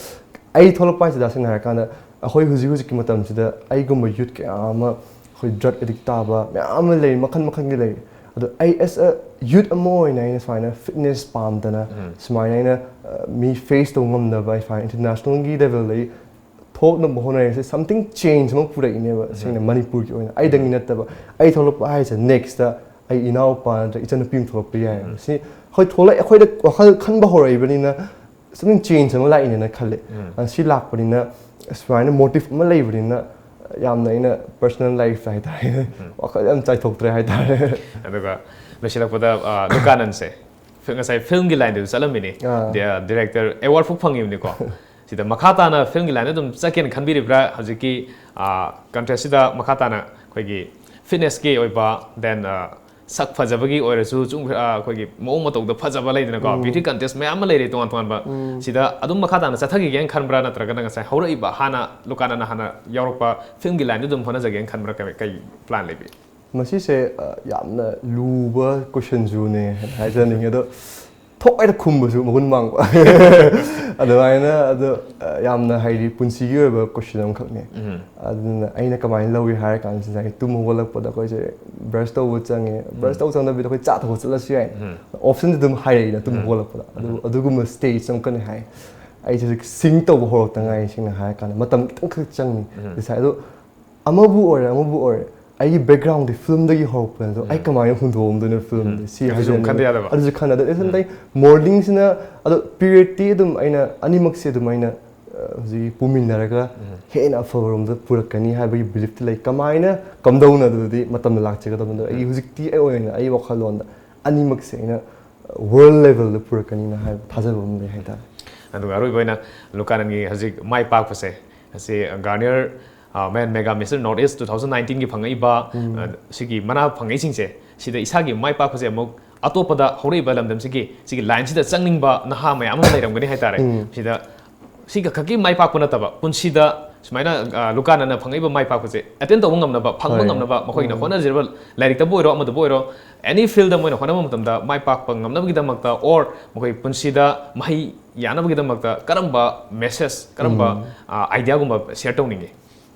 ꯑꯩ ꯊꯣꯛꯂꯛꯄ ꯍꯥꯏꯁꯤꯗ ꯁꯦꯡꯅ ꯍꯥꯏꯔꯀꯥꯟꯗ ꯑꯩꯈꯣꯏ ꯍꯧꯖꯤꯛ ꯍꯧꯖꯤꯛꯀꯤ ꯃꯇꯝꯁꯤꯗ ꯑꯩꯒꯨꯝꯕ ꯌꯨꯠ ꯀꯌꯥ ꯑꯃ ꯑꯩꯈꯣꯏ ꯗ꯭ꯔꯒ ꯑꯦꯗꯤꯛ ꯇꯥꯕ ꯃꯌꯥꯝ ꯑꯃ ꯂꯩ, ꯃꯈꯜ ꯃꯈꯜꯒꯤ ꯂꯩ꯫ ꯑꯗꯣ ꯑꯩ ꯑꯦꯁ ꯑ ꯌꯨꯠ ꯑꯃ ꯑꯣꯏꯅ ꯑꯩꯅ ꯁꯨꯃꯥꯏꯅ ꯐꯤꯠꯅꯦꯁ ꯄꯥꯝꯗꯅ ꯁꯨꯃꯥꯏꯅ ꯑꯩꯅ ꯑ, ꯃꯤ ꯐꯦꯁ ꯇꯧꯕ ꯉꯝꯗꯕ, ꯑꯩ ꯁꯨꯃꯥꯏꯅ ꯏꯟꯇꯔꯅꯦꯁꯅꯦꯜꯒꯤ ꯂꯦꯚꯦꯜꯗꯒꯤ ꯊꯣꯛꯅꯕ ꯍꯣꯠꯅꯔꯤꯁꯦ something change ꯑꯃ ꯄꯨꯔꯛꯏꯅꯦꯕ꯫ ꯁꯦꯡꯅ ꯃꯅꯤꯄꯨꯔꯒꯤ ꯑꯣꯏꯅ ꯑꯩꯗꯪꯒꯤ ꯅꯠꯇꯕ꯫ ꯑꯩ ꯊꯣꯛꯂꯛꯄ ꯍꯥꯏꯁꯦ ꯅꯦꯛꯁꯇ ꯑꯩ ꯏꯅꯥꯎꯄꯥ ꯅꯠꯇ꯭ꯔꯒ ꯏꯆꯟꯅꯨꯄꯤ ꯑꯃ ꯊꯣꯛꯂꯛꯄ ꯌꯥꯏ꯫ ꯁꯤ ꯑꯩꯈꯣꯏ ꯊꯣꯛꯂꯛ ꯑꯩꯈꯣꯏꯗ ꯋꯥꯈꯜ ꯈꯟꯕ ꯍꯧꯔꯛꯏꯕꯅꯤꯅ something change ꯑꯃ ꯂꯥꯛꯏꯅꯦꯅ ꯈꯜꯂꯦ꯫ ꯑ, ꯁꯤ ꯂꯥꯛꯄꯅꯤꯅ ꯁꯨꯃꯥꯏꯅ ꯃꯣꯇꯤꯚ ꯑꯃ ꯂꯩꯕꯅꯤꯅ ꯌꯥꯝꯅ ꯑꯩꯅ ꯄꯔꯁꯣꯅꯦꯜ ꯂꯥꯏꯐꯇ ꯍꯥꯏꯇꯥꯔꯦ ꯋꯥꯈꯜ ꯌꯥꯝ ꯆꯥꯏꯊꯣꯛꯇ꯭ꯔꯦ ꯍꯥꯏꯇꯥꯔꯦ꯫ ꯑꯗꯨꯒ ꯂꯣꯏꯁꯤꯜꯂꯛꯄꯗ ꯑ, ꯂꯨꯀꯥꯅꯟꯁꯦ ꯐꯤ- ꯉꯁꯥꯏ ꯐꯤꯂꯝꯒꯤ ꯂꯥꯏꯟꯗꯁꯨ ꯆꯠꯂꯝꯃꯤꯅꯤ꯫ ꯑꯥ꯫ ꯗꯤ- ꯑ, ꯗꯤꯔꯦꯛꯇꯔ ꯑꯦꯋꯥꯔꯗ ꯐꯥꯎ ꯐꯪꯉꯤꯕꯅꯤꯀꯣ꯫ ꯁꯤꯗ ꯃꯈꯥ ꯇꯥꯅ ꯐꯤꯂꯝꯒꯤ ꯂꯥꯏꯟꯗ ꯑꯗꯨꯝ ꯆꯠꯀꯦꯅ ꯈꯟꯕꯤꯔꯤꯕ꯭ꯔꯥ? ꯍꯧꯖꯤꯛꯀꯤ ꯀꯟꯇꯦꯁꯁꯤꯗ ꯃꯈꯥ ꯇꯥꯅ ꯑꯩꯈꯣꯏꯒꯤ ꯐꯤꯠꯅꯦꯁꯀꯤ ꯑꯣꯏꯕ, ꯗꯦꯟ ꯁꯛ ꯐꯖꯕꯒꯤ ꯑꯣꯏꯔꯁꯨ ꯁꯨꯝ ꯑ, ꯑꯩꯈꯣꯏꯒꯤ ꯃꯑꯣꯡ ꯃꯇꯧꯗ ꯐꯖꯕ ꯂꯩꯗꯅꯀꯣ, ꯕ꯭ꯌꯨꯇꯤ ꯀꯟꯇꯦꯁ ꯃꯌꯥꯝ ꯑꯃ ꯂꯩꯔꯦ ꯇꯣꯉꯥꯟ ꯇꯣꯉꯥꯟꯕ꯫ ꯁꯤꯗ ꯑꯗꯨꯝ ꯃꯈꯥ ꯇꯥꯅ ꯆꯠꯊꯈꯤꯒꯦꯅ ꯈꯟꯕ꯭ꯔꯥ, ꯅꯠꯇ꯭ꯔꯒꯅ ꯉꯁꯥꯏ ꯍꯧꯔꯛꯏꯕ ꯍꯥꯟꯅ ꯂꯨꯀꯥꯅꯟꯅ ꯍꯥꯟꯅ ꯌꯥꯎꯔꯛꯄ ꯐꯤꯂꯝꯒꯤ ꯂꯥꯏꯟꯗ ꯑꯗꯨꯝ ꯍꯣꯠꯅꯖꯒꯦꯅ ꯈꯟꯕ꯭ꯔꯥ? ꯀꯩ- ꯀꯩ ꯄ꯭ꯂꯥꯟ ꯂꯩꯕꯤ? ꯃꯁꯤꯁꯦ ꯑ, ꯌꯥꯝꯅ ꯂꯨꯕ ꯀꯣꯏꯁꯟꯁꯨꯅꯦ ꯍꯥꯏꯖꯅꯤꯡꯉꯤ꯫ ꯑꯗꯣ ꯊꯣꯛ ꯍꯥꯏꯅ ꯈꯨꯝꯕꯁꯨ ꯃꯒꯨꯟ ꯃꯥꯡꯕ ꯑꯗꯨꯃꯥꯏꯅ꯫ ꯑꯗꯣ ꯑ, ꯌꯥꯝꯅ ꯍꯥꯏꯗꯤ ꯄꯨꯟꯁꯤꯒꯤ ꯑꯣꯏꯕ ꯀꯣꯏꯁꯟ ꯑꯃꯈꯛꯅꯦ꯫ ꯑꯗꯨꯅ ꯑꯩꯅ ꯀꯃꯥꯏꯅ ꯂꯧꯏ ꯍꯥꯏꯔ ꯀꯥꯟꯁꯤꯗ ꯑꯩ ꯇꯨꯝ ꯍꯧꯒꯠꯂꯛꯄꯗ ꯑꯩꯈꯣꯏꯁꯦ ꯕ꯭ꯔꯁ ꯇꯧꯕ ꯆꯪꯉꯦ꯫ ꯕ꯭ꯔꯁ ꯇꯧꯕ ꯆꯪꯗꯕꯤꯗ ꯑꯩꯈꯣꯏ ꯆꯥ ꯊꯛꯄ ꯆꯠꯂꯁꯨ ꯌꯥꯏ꯫ ꯑꯣꯞꯁꯟꯁꯦ ꯑꯗꯨꯝ ꯍꯥꯏꯔꯛꯏꯅ ꯇꯨꯝ ꯍꯧꯒꯠꯂꯛꯄꯗ꯫ ꯑꯗꯨ ꯑꯗꯨꯒꯨꯝꯕ ꯁ꯭ꯇꯦꯖ ꯑꯃꯈꯛꯅꯦ ꯍꯥꯏ꯫ ꯑꯩꯁꯦ ꯍꯧꯖꯤꯛ ꯁꯤꯡ ꯇꯧꯕ ꯍꯧꯔꯛꯇ ꯉꯥꯏꯔꯤ, ꯁꯦꯡꯅ ꯍꯥꯏꯔ ꯀꯥꯟꯗ ꯃꯇꯝ ꯈꯤꯇꯪꯈꯛ ꯆꯪꯉꯤ꯫ ꯎꯝ꯫ ꯉꯁꯥꯏ ꯑꯗꯣ ꯑꯃꯕꯨ ꯑꯣꯏꯔꯦ, ꯑꯃꯕꯨ ꯑꯣꯏꯔꯦ, ꯑꯩꯒꯤ ꯕꯦꯛꯒ꯭ꯔꯥꯎꯟꯗꯤ ꯐꯤꯂꯝꯗꯒꯤ ꯍꯧꯔꯛꯄꯅꯦ꯫ ꯑꯗꯣ ꯑꯩ ꯎꯝ꯫ ꯀꯃꯥꯏꯅ ꯍꯨꯟꯗꯣꯛꯑꯝꯗꯣꯏꯅꯣ ꯐꯤꯂꯝꯗꯤ? ꯎꯝ꯫ ꯁꯤ ꯑꯗꯨꯁꯨ ꯑꯃꯨꯛ ꯍꯥꯏꯖꯅꯤꯡꯉꯤ꯫ ꯈꯟꯗ ꯌꯥꯗꯕ꯫ ꯑꯗꯨꯁꯨ ꯈꯟꯗ꯫ ꯑꯗꯣ ꯎꯝ꯫ ꯑꯇꯩ ꯃꯣꯜꯗꯤꯡꯁꯤꯅ, ꯑꯗꯣ ꯄꯤꯔꯤꯌꯠꯇꯤ ꯑꯗꯨꯝ ꯑꯩꯅ ꯑꯅꯤꯃꯛꯁꯦ ꯑꯗꯨꯝ ꯑꯩꯅ, ꯑ, ꯍꯧꯖꯤꯛ ꯄꯨꯃꯤꯟꯅꯔꯒ ꯎꯝ꯫ ꯍꯦꯟꯅ ꯑꯐꯕꯔꯣꯝꯗ ꯄꯨꯔꯛꯀꯅꯤ ꯍꯥꯏꯕꯒꯤ ꯕꯤꯂꯤꯐꯇꯤ ꯂꯩ꯫ ꯀꯃꯥꯏꯅ ꯀꯝꯗꯧꯅ ꯑꯗꯨꯗꯤ ꯃꯇꯝꯗ ꯂꯥꯛꯆꯒꯗꯕꯅꯤ꯫ ꯑꯗꯣ ꯑꯩꯒꯤ ꯎꯝ꯫ ꯍꯧꯖꯤꯛꯇꯤ ꯑꯩ ꯑꯣꯏꯅ ꯑꯩ ꯋꯥꯈꯜꯂꯣꯟꯗ ꯑꯅꯤꯃꯛꯁꯦ ꯑꯩꯅ ꯋꯥꯔꯜ ꯂꯦꯚꯦꯜꯗ ꯄꯨꯔꯛꯀꯅꯤꯅ ꯍꯥꯏꯕ ꯊꯥꯖꯕ ꯑꯃ ꯂꯩ ꯍꯥꯏꯇꯥꯔꯦ꯫ ꯑꯗꯨꯒ ꯑꯔꯣꯏꯕ ꯑꯣꯏꯅ ꯂꯨꯀꯥꯅꯟꯒꯤ ꯍꯧꯖꯤꯛ ꯃꯥꯏ ꯄꯥꯛꯄꯁꯦ, ꯑꯁꯤ ꯒꯥꯔꯅꯤꯌꯔ, ꯑ, men mega mister north east two thousand ꯅꯥꯏꯟꯇꯤꯟꯒꯤ ꯐꯪꯉꯛꯏꯕ, ꯎꯝ꯫ ꯑ, ꯁꯤꯒꯤ ꯃꯅꯥ ꯐꯪꯉꯛꯏꯁꯤꯡꯁꯦ, ꯁꯤꯗ ꯏꯁꯥꯒꯤ ꯃꯥꯏ ꯄꯥꯛꯄꯁꯦ ꯑꯃꯨꯛ ꯑꯇꯣꯞꯄꯗ ꯍꯧꯔꯛꯏꯕ ꯂꯝꯗꯝꯁꯤꯒꯤ ꯁꯤꯒꯤ ꯂꯥꯏꯟꯁꯤꯗ ꯆꯪꯅꯤꯡꯕ ꯅꯍꯥ ꯃꯌꯥꯝ ꯑꯃ ꯂꯩꯔꯝꯒꯅꯤ ꯍꯥꯏꯇꯥꯔꯦ꯫ ꯎꯝ꯫ ꯁꯤꯗ ꯁꯤ ꯈꯛꯀꯤ ꯃꯥꯏ ꯄꯥꯛꯄ ꯅꯠꯇꯕ, ꯄꯨꯟꯁꯤꯗ ꯁꯨꯃꯥꯏꯅ, ꯑ, ꯂꯨꯀꯥꯅꯟꯅ ꯐꯪꯉꯛꯏꯕ ꯃꯥꯏ ꯄꯥꯛꯄꯁꯦ ꯑꯦꯇꯦꯟ ꯇꯧꯕ ꯉꯝꯅꯕ, ꯐꯪꯕ ꯍꯣꯏ꯫ ꯉꯝꯅꯕ, ꯃꯈꯣꯏꯅ ꯎꯝ꯫ ꯍꯣꯠꯅꯖꯔꯤꯕ, ꯂꯥꯏꯔꯤꯛꯇꯕꯨ ꯑꯣꯏꯔꯣ, ꯑꯃꯗꯕꯨ ꯑꯣꯏꯔꯣ, ꯑꯦꯅꯤ ꯐꯤꯜꯗ ꯃꯣꯏꯅ ꯍꯣꯠꯅꯕ ꯃꯇꯝꯗ ꯃꯥꯏ ꯄꯥꯛꯄ ꯉꯝꯅꯕꯒꯤꯗꯃꯛꯇ, ꯑꯣꯔ ꯃꯈꯣꯏ ꯄꯨꯟꯁꯤꯗ ꯃꯍꯩ ꯌꯥꯅꯕꯒꯤꯗꯃꯛꯇ ꯀꯔꯝꯕ ꯃꯦꯁꯦꯖ, ꯀꯔꯝꯕ, ꯎꯝ꯫ ꯑ, ꯑꯥꯏꯗꯤꯌꯥꯒꯨꯝꯕ ꯁꯤꯌꯔ ꯇꯧꯅꯤꯡꯉꯤ?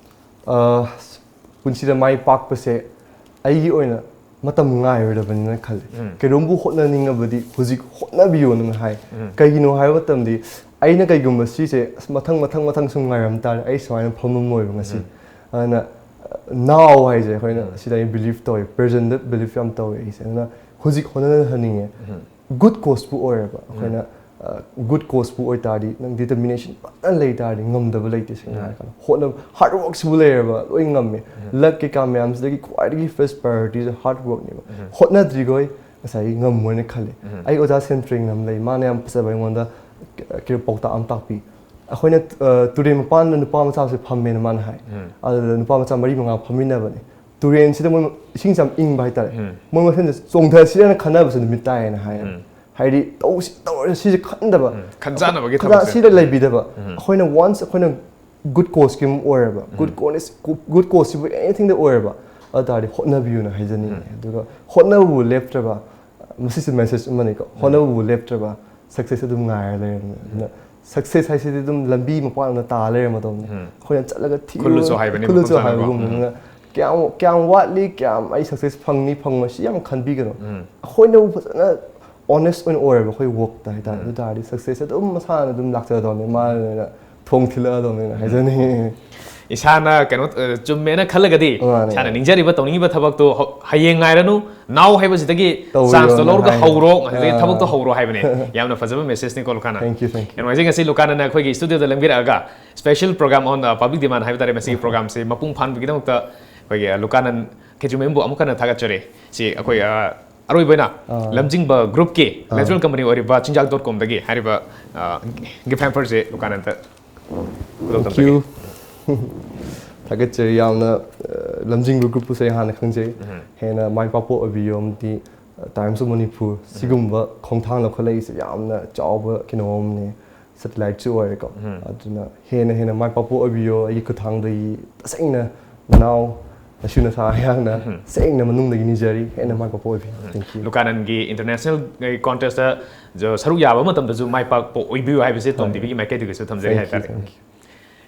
ꯑ, ꯄꯨꯟꯁꯤꯗ ꯃꯥꯏ ꯄꯥꯛꯄꯁꯦ ꯑꯩꯒꯤ ꯑꯣꯏꯅ ꯃꯇꯝ ꯉꯥꯏꯔꯣꯏꯗꯕꯅꯤꯅ ꯈꯜꯂꯦ꯫ ꯎꯝ꯫ ꯀꯩꯅꯣꯝꯕꯨ ꯍꯣꯠꯅꯅꯤꯡꯉꯕꯗꯤ ꯍꯧꯖꯤꯛ ꯍꯣꯠꯅꯕꯤꯌꯣꯅ ꯍꯥꯏ꯫ ꯎꯝ꯫ ꯀꯩꯒꯤꯅꯣ ꯍꯥꯏꯕ ꯃꯇꯝꯗꯤ ꯑꯩꯅ ꯀꯩꯒꯨꯝꯕ ꯁꯤꯁꯦ ꯑꯁ ꯃꯊꯪ, ꯃꯊꯪ, ꯃꯊꯪ ꯁꯨꯝ ꯉꯥꯏꯔꯝ ꯇꯥꯔꯗꯤ ꯑꯩ ꯁꯨꯃꯥꯏꯅ ꯐꯝꯃꯝꯃꯣꯏꯕ ꯉꯁꯤ꯫ ꯎꯝ꯫ ꯑꯗꯨꯅ, ꯑ, now ꯍꯥꯏꯁꯦ ꯑꯩꯈꯣꯏꯅ ꯎꯝ꯫ ꯁꯤꯗ ꯑꯩ ꯕꯤꯂꯤꯐ ꯇꯧꯋꯦ, ꯄ꯭ꯔꯦꯖꯦꯟꯗ ꯕꯤꯂꯤꯐ ꯌꯥꯝ ꯇꯧꯋꯦ ꯑꯩꯁꯦ꯫ ꯑꯗꯨꯅ ꯍꯧꯖꯤꯛ ꯍꯣꯠꯅꯍꯟꯅꯤꯡꯉꯦ꯫ ꯎꯝ꯫ ꯒꯨꯗ ꯀꯣꯁꯄꯨ ꯑꯣꯏꯔꯕ, ꯎꯝ꯫ ꯑꯩꯈꯣꯏꯅ, ꯑ, ꯒꯨꯗ ꯀꯣꯁꯄꯨ ꯑꯣꯏꯇꯥꯔꯗꯤ, ꯅꯪ ꯗꯤꯇꯔꯃꯤꯅꯦꯁꯟ ꯐꯖꯅ ꯂꯩ ꯇꯥꯔꯗꯤ ꯉꯝꯗꯕ ꯂꯩꯇꯦ, ꯁꯦꯡꯅ ꯎꯝ꯫ ꯍꯥꯏꯔꯀꯥꯟꯗ꯫ ꯍꯣꯠꯅꯕ, ꯍꯥꯔꯗ ꯋꯥꯔꯛꯁꯤꯕꯨ ꯂꯩꯔꯕ ꯂꯣꯏ ꯉꯝꯃꯦ꯫ ꯎꯝ꯫ ꯂꯛ ꯀꯩꯀꯥ ꯃꯌꯥꯝꯁꯤꯗꯒꯤ ꯈ꯭ꯋꯥꯏꯗꯒꯤ ꯐꯥꯔꯁ ꯄ꯭ꯔꯥꯏꯌꯣꯔꯤꯇꯤꯁꯦ ꯍꯥꯔꯗ ꯋꯥꯔꯛꯅꯦꯕ꯫ ꯎꯝ꯫ ꯍꯣꯠꯅꯗ꯭ꯔꯤꯈꯣꯏ ꯉꯁꯥꯏꯒꯤ ꯉꯝꯃꯣꯏꯅ ꯈꯜꯂꯦ꯫ ꯎꯝ꯫ ꯑꯩ ꯑꯣꯖꯥ ꯁꯦꯟꯇ꯭ꯔꯦꯡꯅ ꯑꯃ ꯂꯩ, ꯃꯥꯅ ꯌꯥꯝ ꯐꯖꯕ ꯑꯩꯉꯣꯟꯗ ꯀ-, ꯀꯩꯅꯣ ꯄꯥꯎꯇꯥꯛ ꯑꯃ ꯇꯥꯛꯄꯤ꯫ ꯑꯩꯈꯣꯏꯅ, ꯑ, ꯇꯨꯔꯦꯜ ꯃꯄꯥꯟꯗ ꯅꯨꯄꯥ ꯃꯆꯥꯁꯦ ꯐꯝꯃꯦꯅ ꯃꯥꯅ ꯍꯥꯏ꯫ ꯎꯝ꯫ ꯑꯗꯨꯗ ꯅꯨꯄꯥ ꯃꯆꯥ ꯃꯔꯤ ꯃꯉꯥ ꯐꯝꯃꯤꯟꯅꯕꯅꯦ꯫ ꯇꯨꯔꯦꯜꯁꯤꯗ ꯃꯣꯏ ꯏꯁꯤꯡꯁꯦ ꯌꯥꯝ ꯏꯪꯕ ꯍꯥꯏꯇꯥꯔꯦ꯫ ꯎꯝ꯫ ꯃꯣꯏ ꯃꯁꯦꯟꯁꯦ ꯆꯣꯡꯊꯁꯤꯔꯅ ꯈꯟꯅꯕꯁꯦ ꯅꯨꯃꯤꯠ ꯇꯥꯏꯌꯦꯅ ꯍꯥꯏꯌꯦ꯫ ꯎꯝ꯫ ꯍꯥꯏꯗꯤ ꯇꯧꯁꯤ ꯇꯧꯔꯁꯤ ꯁꯤꯁꯦ ꯈꯟꯗꯕ꯫ ꯎꯝ꯫ ꯈꯟꯖꯥꯟꯅꯕꯒꯤ ꯈꯟꯖꯥ-, ꯊꯕꯛꯁꯦ꯫ ꯁꯤꯗ ꯂꯩꯕꯤꯗꯕ꯫ ꯎꯝ꯫ ꯑꯩꯈꯣꯏꯅ ꯋꯥꯟꯁ ꯑꯩꯈꯣꯏꯅ ꯒꯨꯗ ꯀꯣꯁꯀꯤ ꯑꯃ ꯑꯣꯏꯔꯕ, ꯎꯝ꯫ ꯒꯨꯗ ꯀꯣꯁ, ꯒꯨꯗ ꯀꯣꯁꯁꯤꯕꯨ ꯑꯦꯅꯤꯊꯤꯡꯗ ꯑꯣꯏꯔꯕ, ꯑꯗꯨ ꯇꯥꯔꯗꯤ ꯍꯣꯠꯅꯕꯤꯌꯨꯅ ꯍꯥꯏꯖꯅꯤꯡꯉꯤ꯫ ꯎꯝ꯫ ꯑꯗꯨꯒ ꯍꯣꯠꯅꯕꯕꯨ ꯂꯦꯞꯇ꯭ꯔꯕ, ꯃꯁꯤꯁꯨ ꯃꯦꯁꯦꯖ ꯑꯃꯅꯤꯀꯣ, ꯎꯝ꯫ ꯍꯣꯠꯅꯕꯕꯨ ꯂꯦꯞꯇ꯭ꯔꯕ ꯁꯛꯁꯦꯁ ꯑꯗꯨꯝ ꯉꯥꯏꯔ ꯂꯩꯔꯕꯅꯦ꯫ ꯑꯗꯨꯅ ꯎꯝ꯫ ꯁꯛꯁꯦꯁ ꯍꯥꯏꯁꯤꯗꯤ ꯑꯗꯨꯝ ꯂꯝꯕꯤ ꯃꯄꯥꯟꯗ ꯇꯥ ꯂꯩꯔꯝꯃꯗꯧꯅꯦ꯫ ꯎꯝ꯫ ꯑꯩꯈꯣꯏꯅ ꯆꯠꯂꯒ ꯊꯤꯔꯨ-, ꯈꯨꯜꯂꯨꯆꯣ ꯍꯥꯏꯕꯅꯤ ꯈꯨꯜꯂꯨꯆꯣ ꯃꯐꯝ ꯆꯥꯅꯕ꯫ ꯍꯥꯏꯕꯒꯨꯝꯕꯅꯤꯅ ꯎꯝ꯫ ꯀꯌꯥꯝ, ꯀꯌꯥꯝ ꯋꯥꯠꯂꯤ, ꯀꯌꯥꯝ ꯑꯩ ꯁꯛꯁꯦꯁ ꯐꯪꯅꯤ, ꯐꯪꯉꯣꯏ, ꯁꯤ ꯌꯥꯝ ꯈꯟꯕꯤꯒꯅꯨ꯫ ꯎꯝ꯫ ꯑꯩꯈꯣꯏꯅꯕꯨ ꯐꯖꯅ ꯑꯣꯅꯦꯁ ꯑꯣꯏꯅ ꯑꯣꯏꯔꯕ ꯑꯩꯈꯣꯏ ꯋꯥꯛꯇ ꯍꯥꯏꯇꯥꯔꯦ꯫ ꯑꯗꯨ ꯇꯥꯔꯗꯤ ꯁꯛꯁꯦꯁꯁꯦ ꯑꯗꯨꯝ ꯃꯁꯥꯅ ꯑꯗꯨꯝ ꯂꯥꯛꯆꯒꯗꯧꯅꯦ, ꯃꯥꯅ ꯊꯣꯡ ꯊꯤꯜꯂꯛꯑꯗꯧꯅꯦꯅ ꯍꯥꯏꯖꯅꯤꯡꯉꯤ꯫ ꯏꯁꯥꯅ ꯀꯩꯅꯣ ꯑ, ꯆꯨꯝꯃꯦꯅ ꯈꯜꯂꯒꯗꯤ ꯃꯥꯅꯦ꯫ ꯏꯁꯥꯅ ꯅꯤꯡꯖꯔꯤꯕ ꯇꯧꯅꯤꯡꯉꯤꯕ ꯊꯕꯛꯇꯣ ꯍ- ꯍꯌꯦꯡ ꯉꯥꯏꯔꯅꯨ, now ꯍꯥꯏꯕꯁꯤꯗꯒꯤ ꯇꯧꯔꯣ ꯆꯥꯟꯁꯇꯣ ꯌꯥꯝꯅ ꯂꯧꯔꯒ ꯍꯥꯏ꯫ ꯍꯧꯔꯣ, ꯉꯁꯤꯗꯒꯤ ꯑꯥ꯫ ꯊꯕꯛꯇꯣ ꯍꯧꯔꯣ ꯍꯥꯏꯕꯅꯦ꯫ ꯌꯥꯝꯅ ꯐꯖꯕ ꯃꯦꯁꯦꯖꯅꯤꯀꯣ ꯂꯨꯀꯥꯅꯟ꯫ Thank you, thank you. ꯌꯥꯝ ꯅꯨꯡꯉꯥꯏꯖꯩ ꯉꯁꯤ ꯂꯨꯀꯥꯅꯟꯅ ꯑꯩꯈꯣꯏꯒꯤ ꯁ꯭ꯇꯨꯗꯤꯑꯣꯗ ꯂꯦꯡꯕꯤꯔꯛꯑꯒ special program on, uh, public demand ꯍꯥꯏꯕ ꯇꯥꯔꯦ, ꯃꯁꯤꯒꯤ ꯄ꯭ꯔꯣꯒ꯭ꯔꯥꯝꯁꯦ ꯃꯄꯨꯡ ꯐꯥꯍꯟꯕꯒꯤꯗꯃꯛꯇ ꯑꯩꯈꯣꯏꯒꯤ, ꯑ, ꯂꯨꯀꯥꯅꯟ ꯈꯦꯇ꯭ꯔꯤꯃꯌꯨꯝꯕꯨ ꯑꯃꯨꯛ ꯍꯟꯅ ꯊꯥꯒꯠꯆꯔꯤ꯫ ꯁꯤ ꯑꯩꯈꯣꯏ, ꯑ, ꯑꯔꯣꯏꯕ ꯑꯣꯏꯅ ꯑꯥ꯫ ꯂꯝꯖꯤꯡꯕ ꯒ꯭ꯔꯨꯞꯀꯤ ꯑꯥ꯫ ꯂꯦꯇꯔꯦꯜ ꯀꯝꯄꯅꯤ ꯑꯣꯏꯔꯤꯕ ꯆꯤꯟꯖꯥꯛ ꯗꯣꯠ ꯀꯣꯝꯗꯒꯤ ꯍꯥꯏꯔꯤꯕ, ꯑ, ꯒꯤꯐ ꯍꯦꯝꯄꯔꯁꯦ ꯂꯨꯀꯥꯅꯟꯗ ꯈꯨꯗꯣꯜ Thank ꯇꯝꯖꯒꯦ꯫ you. ꯊꯥꯒꯠꯆꯔꯤ ꯌꯥꯝꯅ꯫ ꯑ, ꯂꯝꯖꯤꯡꯕ ꯒ꯭ꯔꯨꯞꯄꯨꯁꯨ ꯑꯩ ꯍꯥꯟꯅ ꯈꯪꯖꯩ꯫ ꯍꯦꯟꯅ ꯃꯥꯏ ꯄꯥꯛꯄ ꯑꯣꯏꯕꯤꯌꯣ, ꯑꯃꯗꯤ, ꯑ, Times of Manipur ꯁꯤꯒꯨꯝꯕ ꯈꯣꯡꯊꯥꯡ ꯂꯧꯈꯠꯂꯛꯏꯁꯦ ꯌꯥꯝꯅ ꯆꯥꯎꯕ ꯀꯩꯅꯣ ꯑꯃꯅꯦ꯫ ꯁꯦꯇꯦꯂꯥꯏꯠꯁꯨ ꯑꯣꯏꯔꯦꯀꯣ꯫ ꯑꯗꯨꯅ ꯍꯦꯟꯅ ꯍꯦꯟꯅ ꯃꯥꯏ ꯄꯥꯛꯄ ꯑꯣꯏꯕꯤꯌꯣ꯫ ꯑꯩꯒꯤ ꯈꯨꯠꯊꯥꯡꯗꯒꯤ ꯇꯁꯦꯡꯅ ꯅꯅꯥꯎ ꯅꯁꯨ ꯅꯁꯥ ꯑꯩꯍꯥꯛꯅ ꯇꯁꯦꯡꯅ ꯃꯅꯨꯡꯗꯒꯤ ꯅꯤꯖꯔꯤ, ꯍꯦꯟꯅ ꯃꯥꯏ ꯄꯥꯛꯄ ꯑꯣꯏꯕꯤꯌꯣ꯫ Thank you. ꯂꯨꯀꯥꯅꯟꯒꯤ ꯏꯟꯇꯔꯅꯦꯁꯅꯦꯜ ꯀꯣꯟꯇꯦꯁꯇ ꯁꯔꯨꯛ ꯌꯥꯕ ꯃꯇꯝꯗꯁꯨ ꯃꯥꯏ ꯄꯥꯛꯄ ꯑꯣꯏꯕꯤꯌꯨ ꯍꯥꯏꯕꯁꯦ ꯇꯣꯝ ꯇꯤꯚꯤꯒꯤ ꯃꯥꯏꯀꯩꯗꯒꯤꯁꯨ ꯊꯝꯖꯔꯤ Thank you, ꯍꯥꯏꯇꯥꯔꯦ꯫ thank you.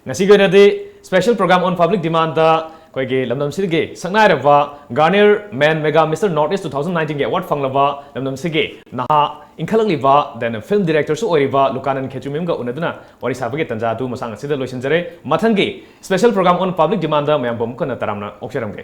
ꯉꯁꯤꯒꯤ ꯑꯣꯏꯅꯗꯤ special program on public demandꯗ ꯑꯩꯈꯣꯏꯒꯤ ꯂꯝꯗꯝꯁꯤꯒꯤ ꯁꯛꯅꯥꯏꯔꯕ Garnier Men Mega Mister North East two thousand nineteenꯒꯤ award ꯐꯪꯂꯕ ꯂꯝꯗꯝꯁꯤꯒꯤ ꯅꯍꯥ ꯏꯟꯈꯠꯂꯛꯂꯤꯕ, then film directorꯁꯨ ꯑꯣꯏꯔꯤꯕ ꯂꯨꯀꯥꯅꯟ ꯈꯦꯇ꯭ꯔꯤꯃꯌꯨꯝꯒ ꯎꯅꯗꯨꯅ ꯋꯥꯔꯤ ꯁꯥꯕꯒꯤ ꯇꯥꯟꯖꯥ ꯑꯗꯨ ꯃꯁꯥꯡ ꯑꯁꯤꯗ ꯂꯣꯏꯁꯤꯟꯖꯔꯦ꯫ ꯃꯊꯪꯒꯤ special program on public demandꯗ ꯃꯌꯥꯝꯕꯨ ꯑꯃꯨꯛ ꯍꯟꯅ ꯇꯔꯥꯝꯅ ꯑꯣꯛꯆꯔꯝꯒꯦ꯫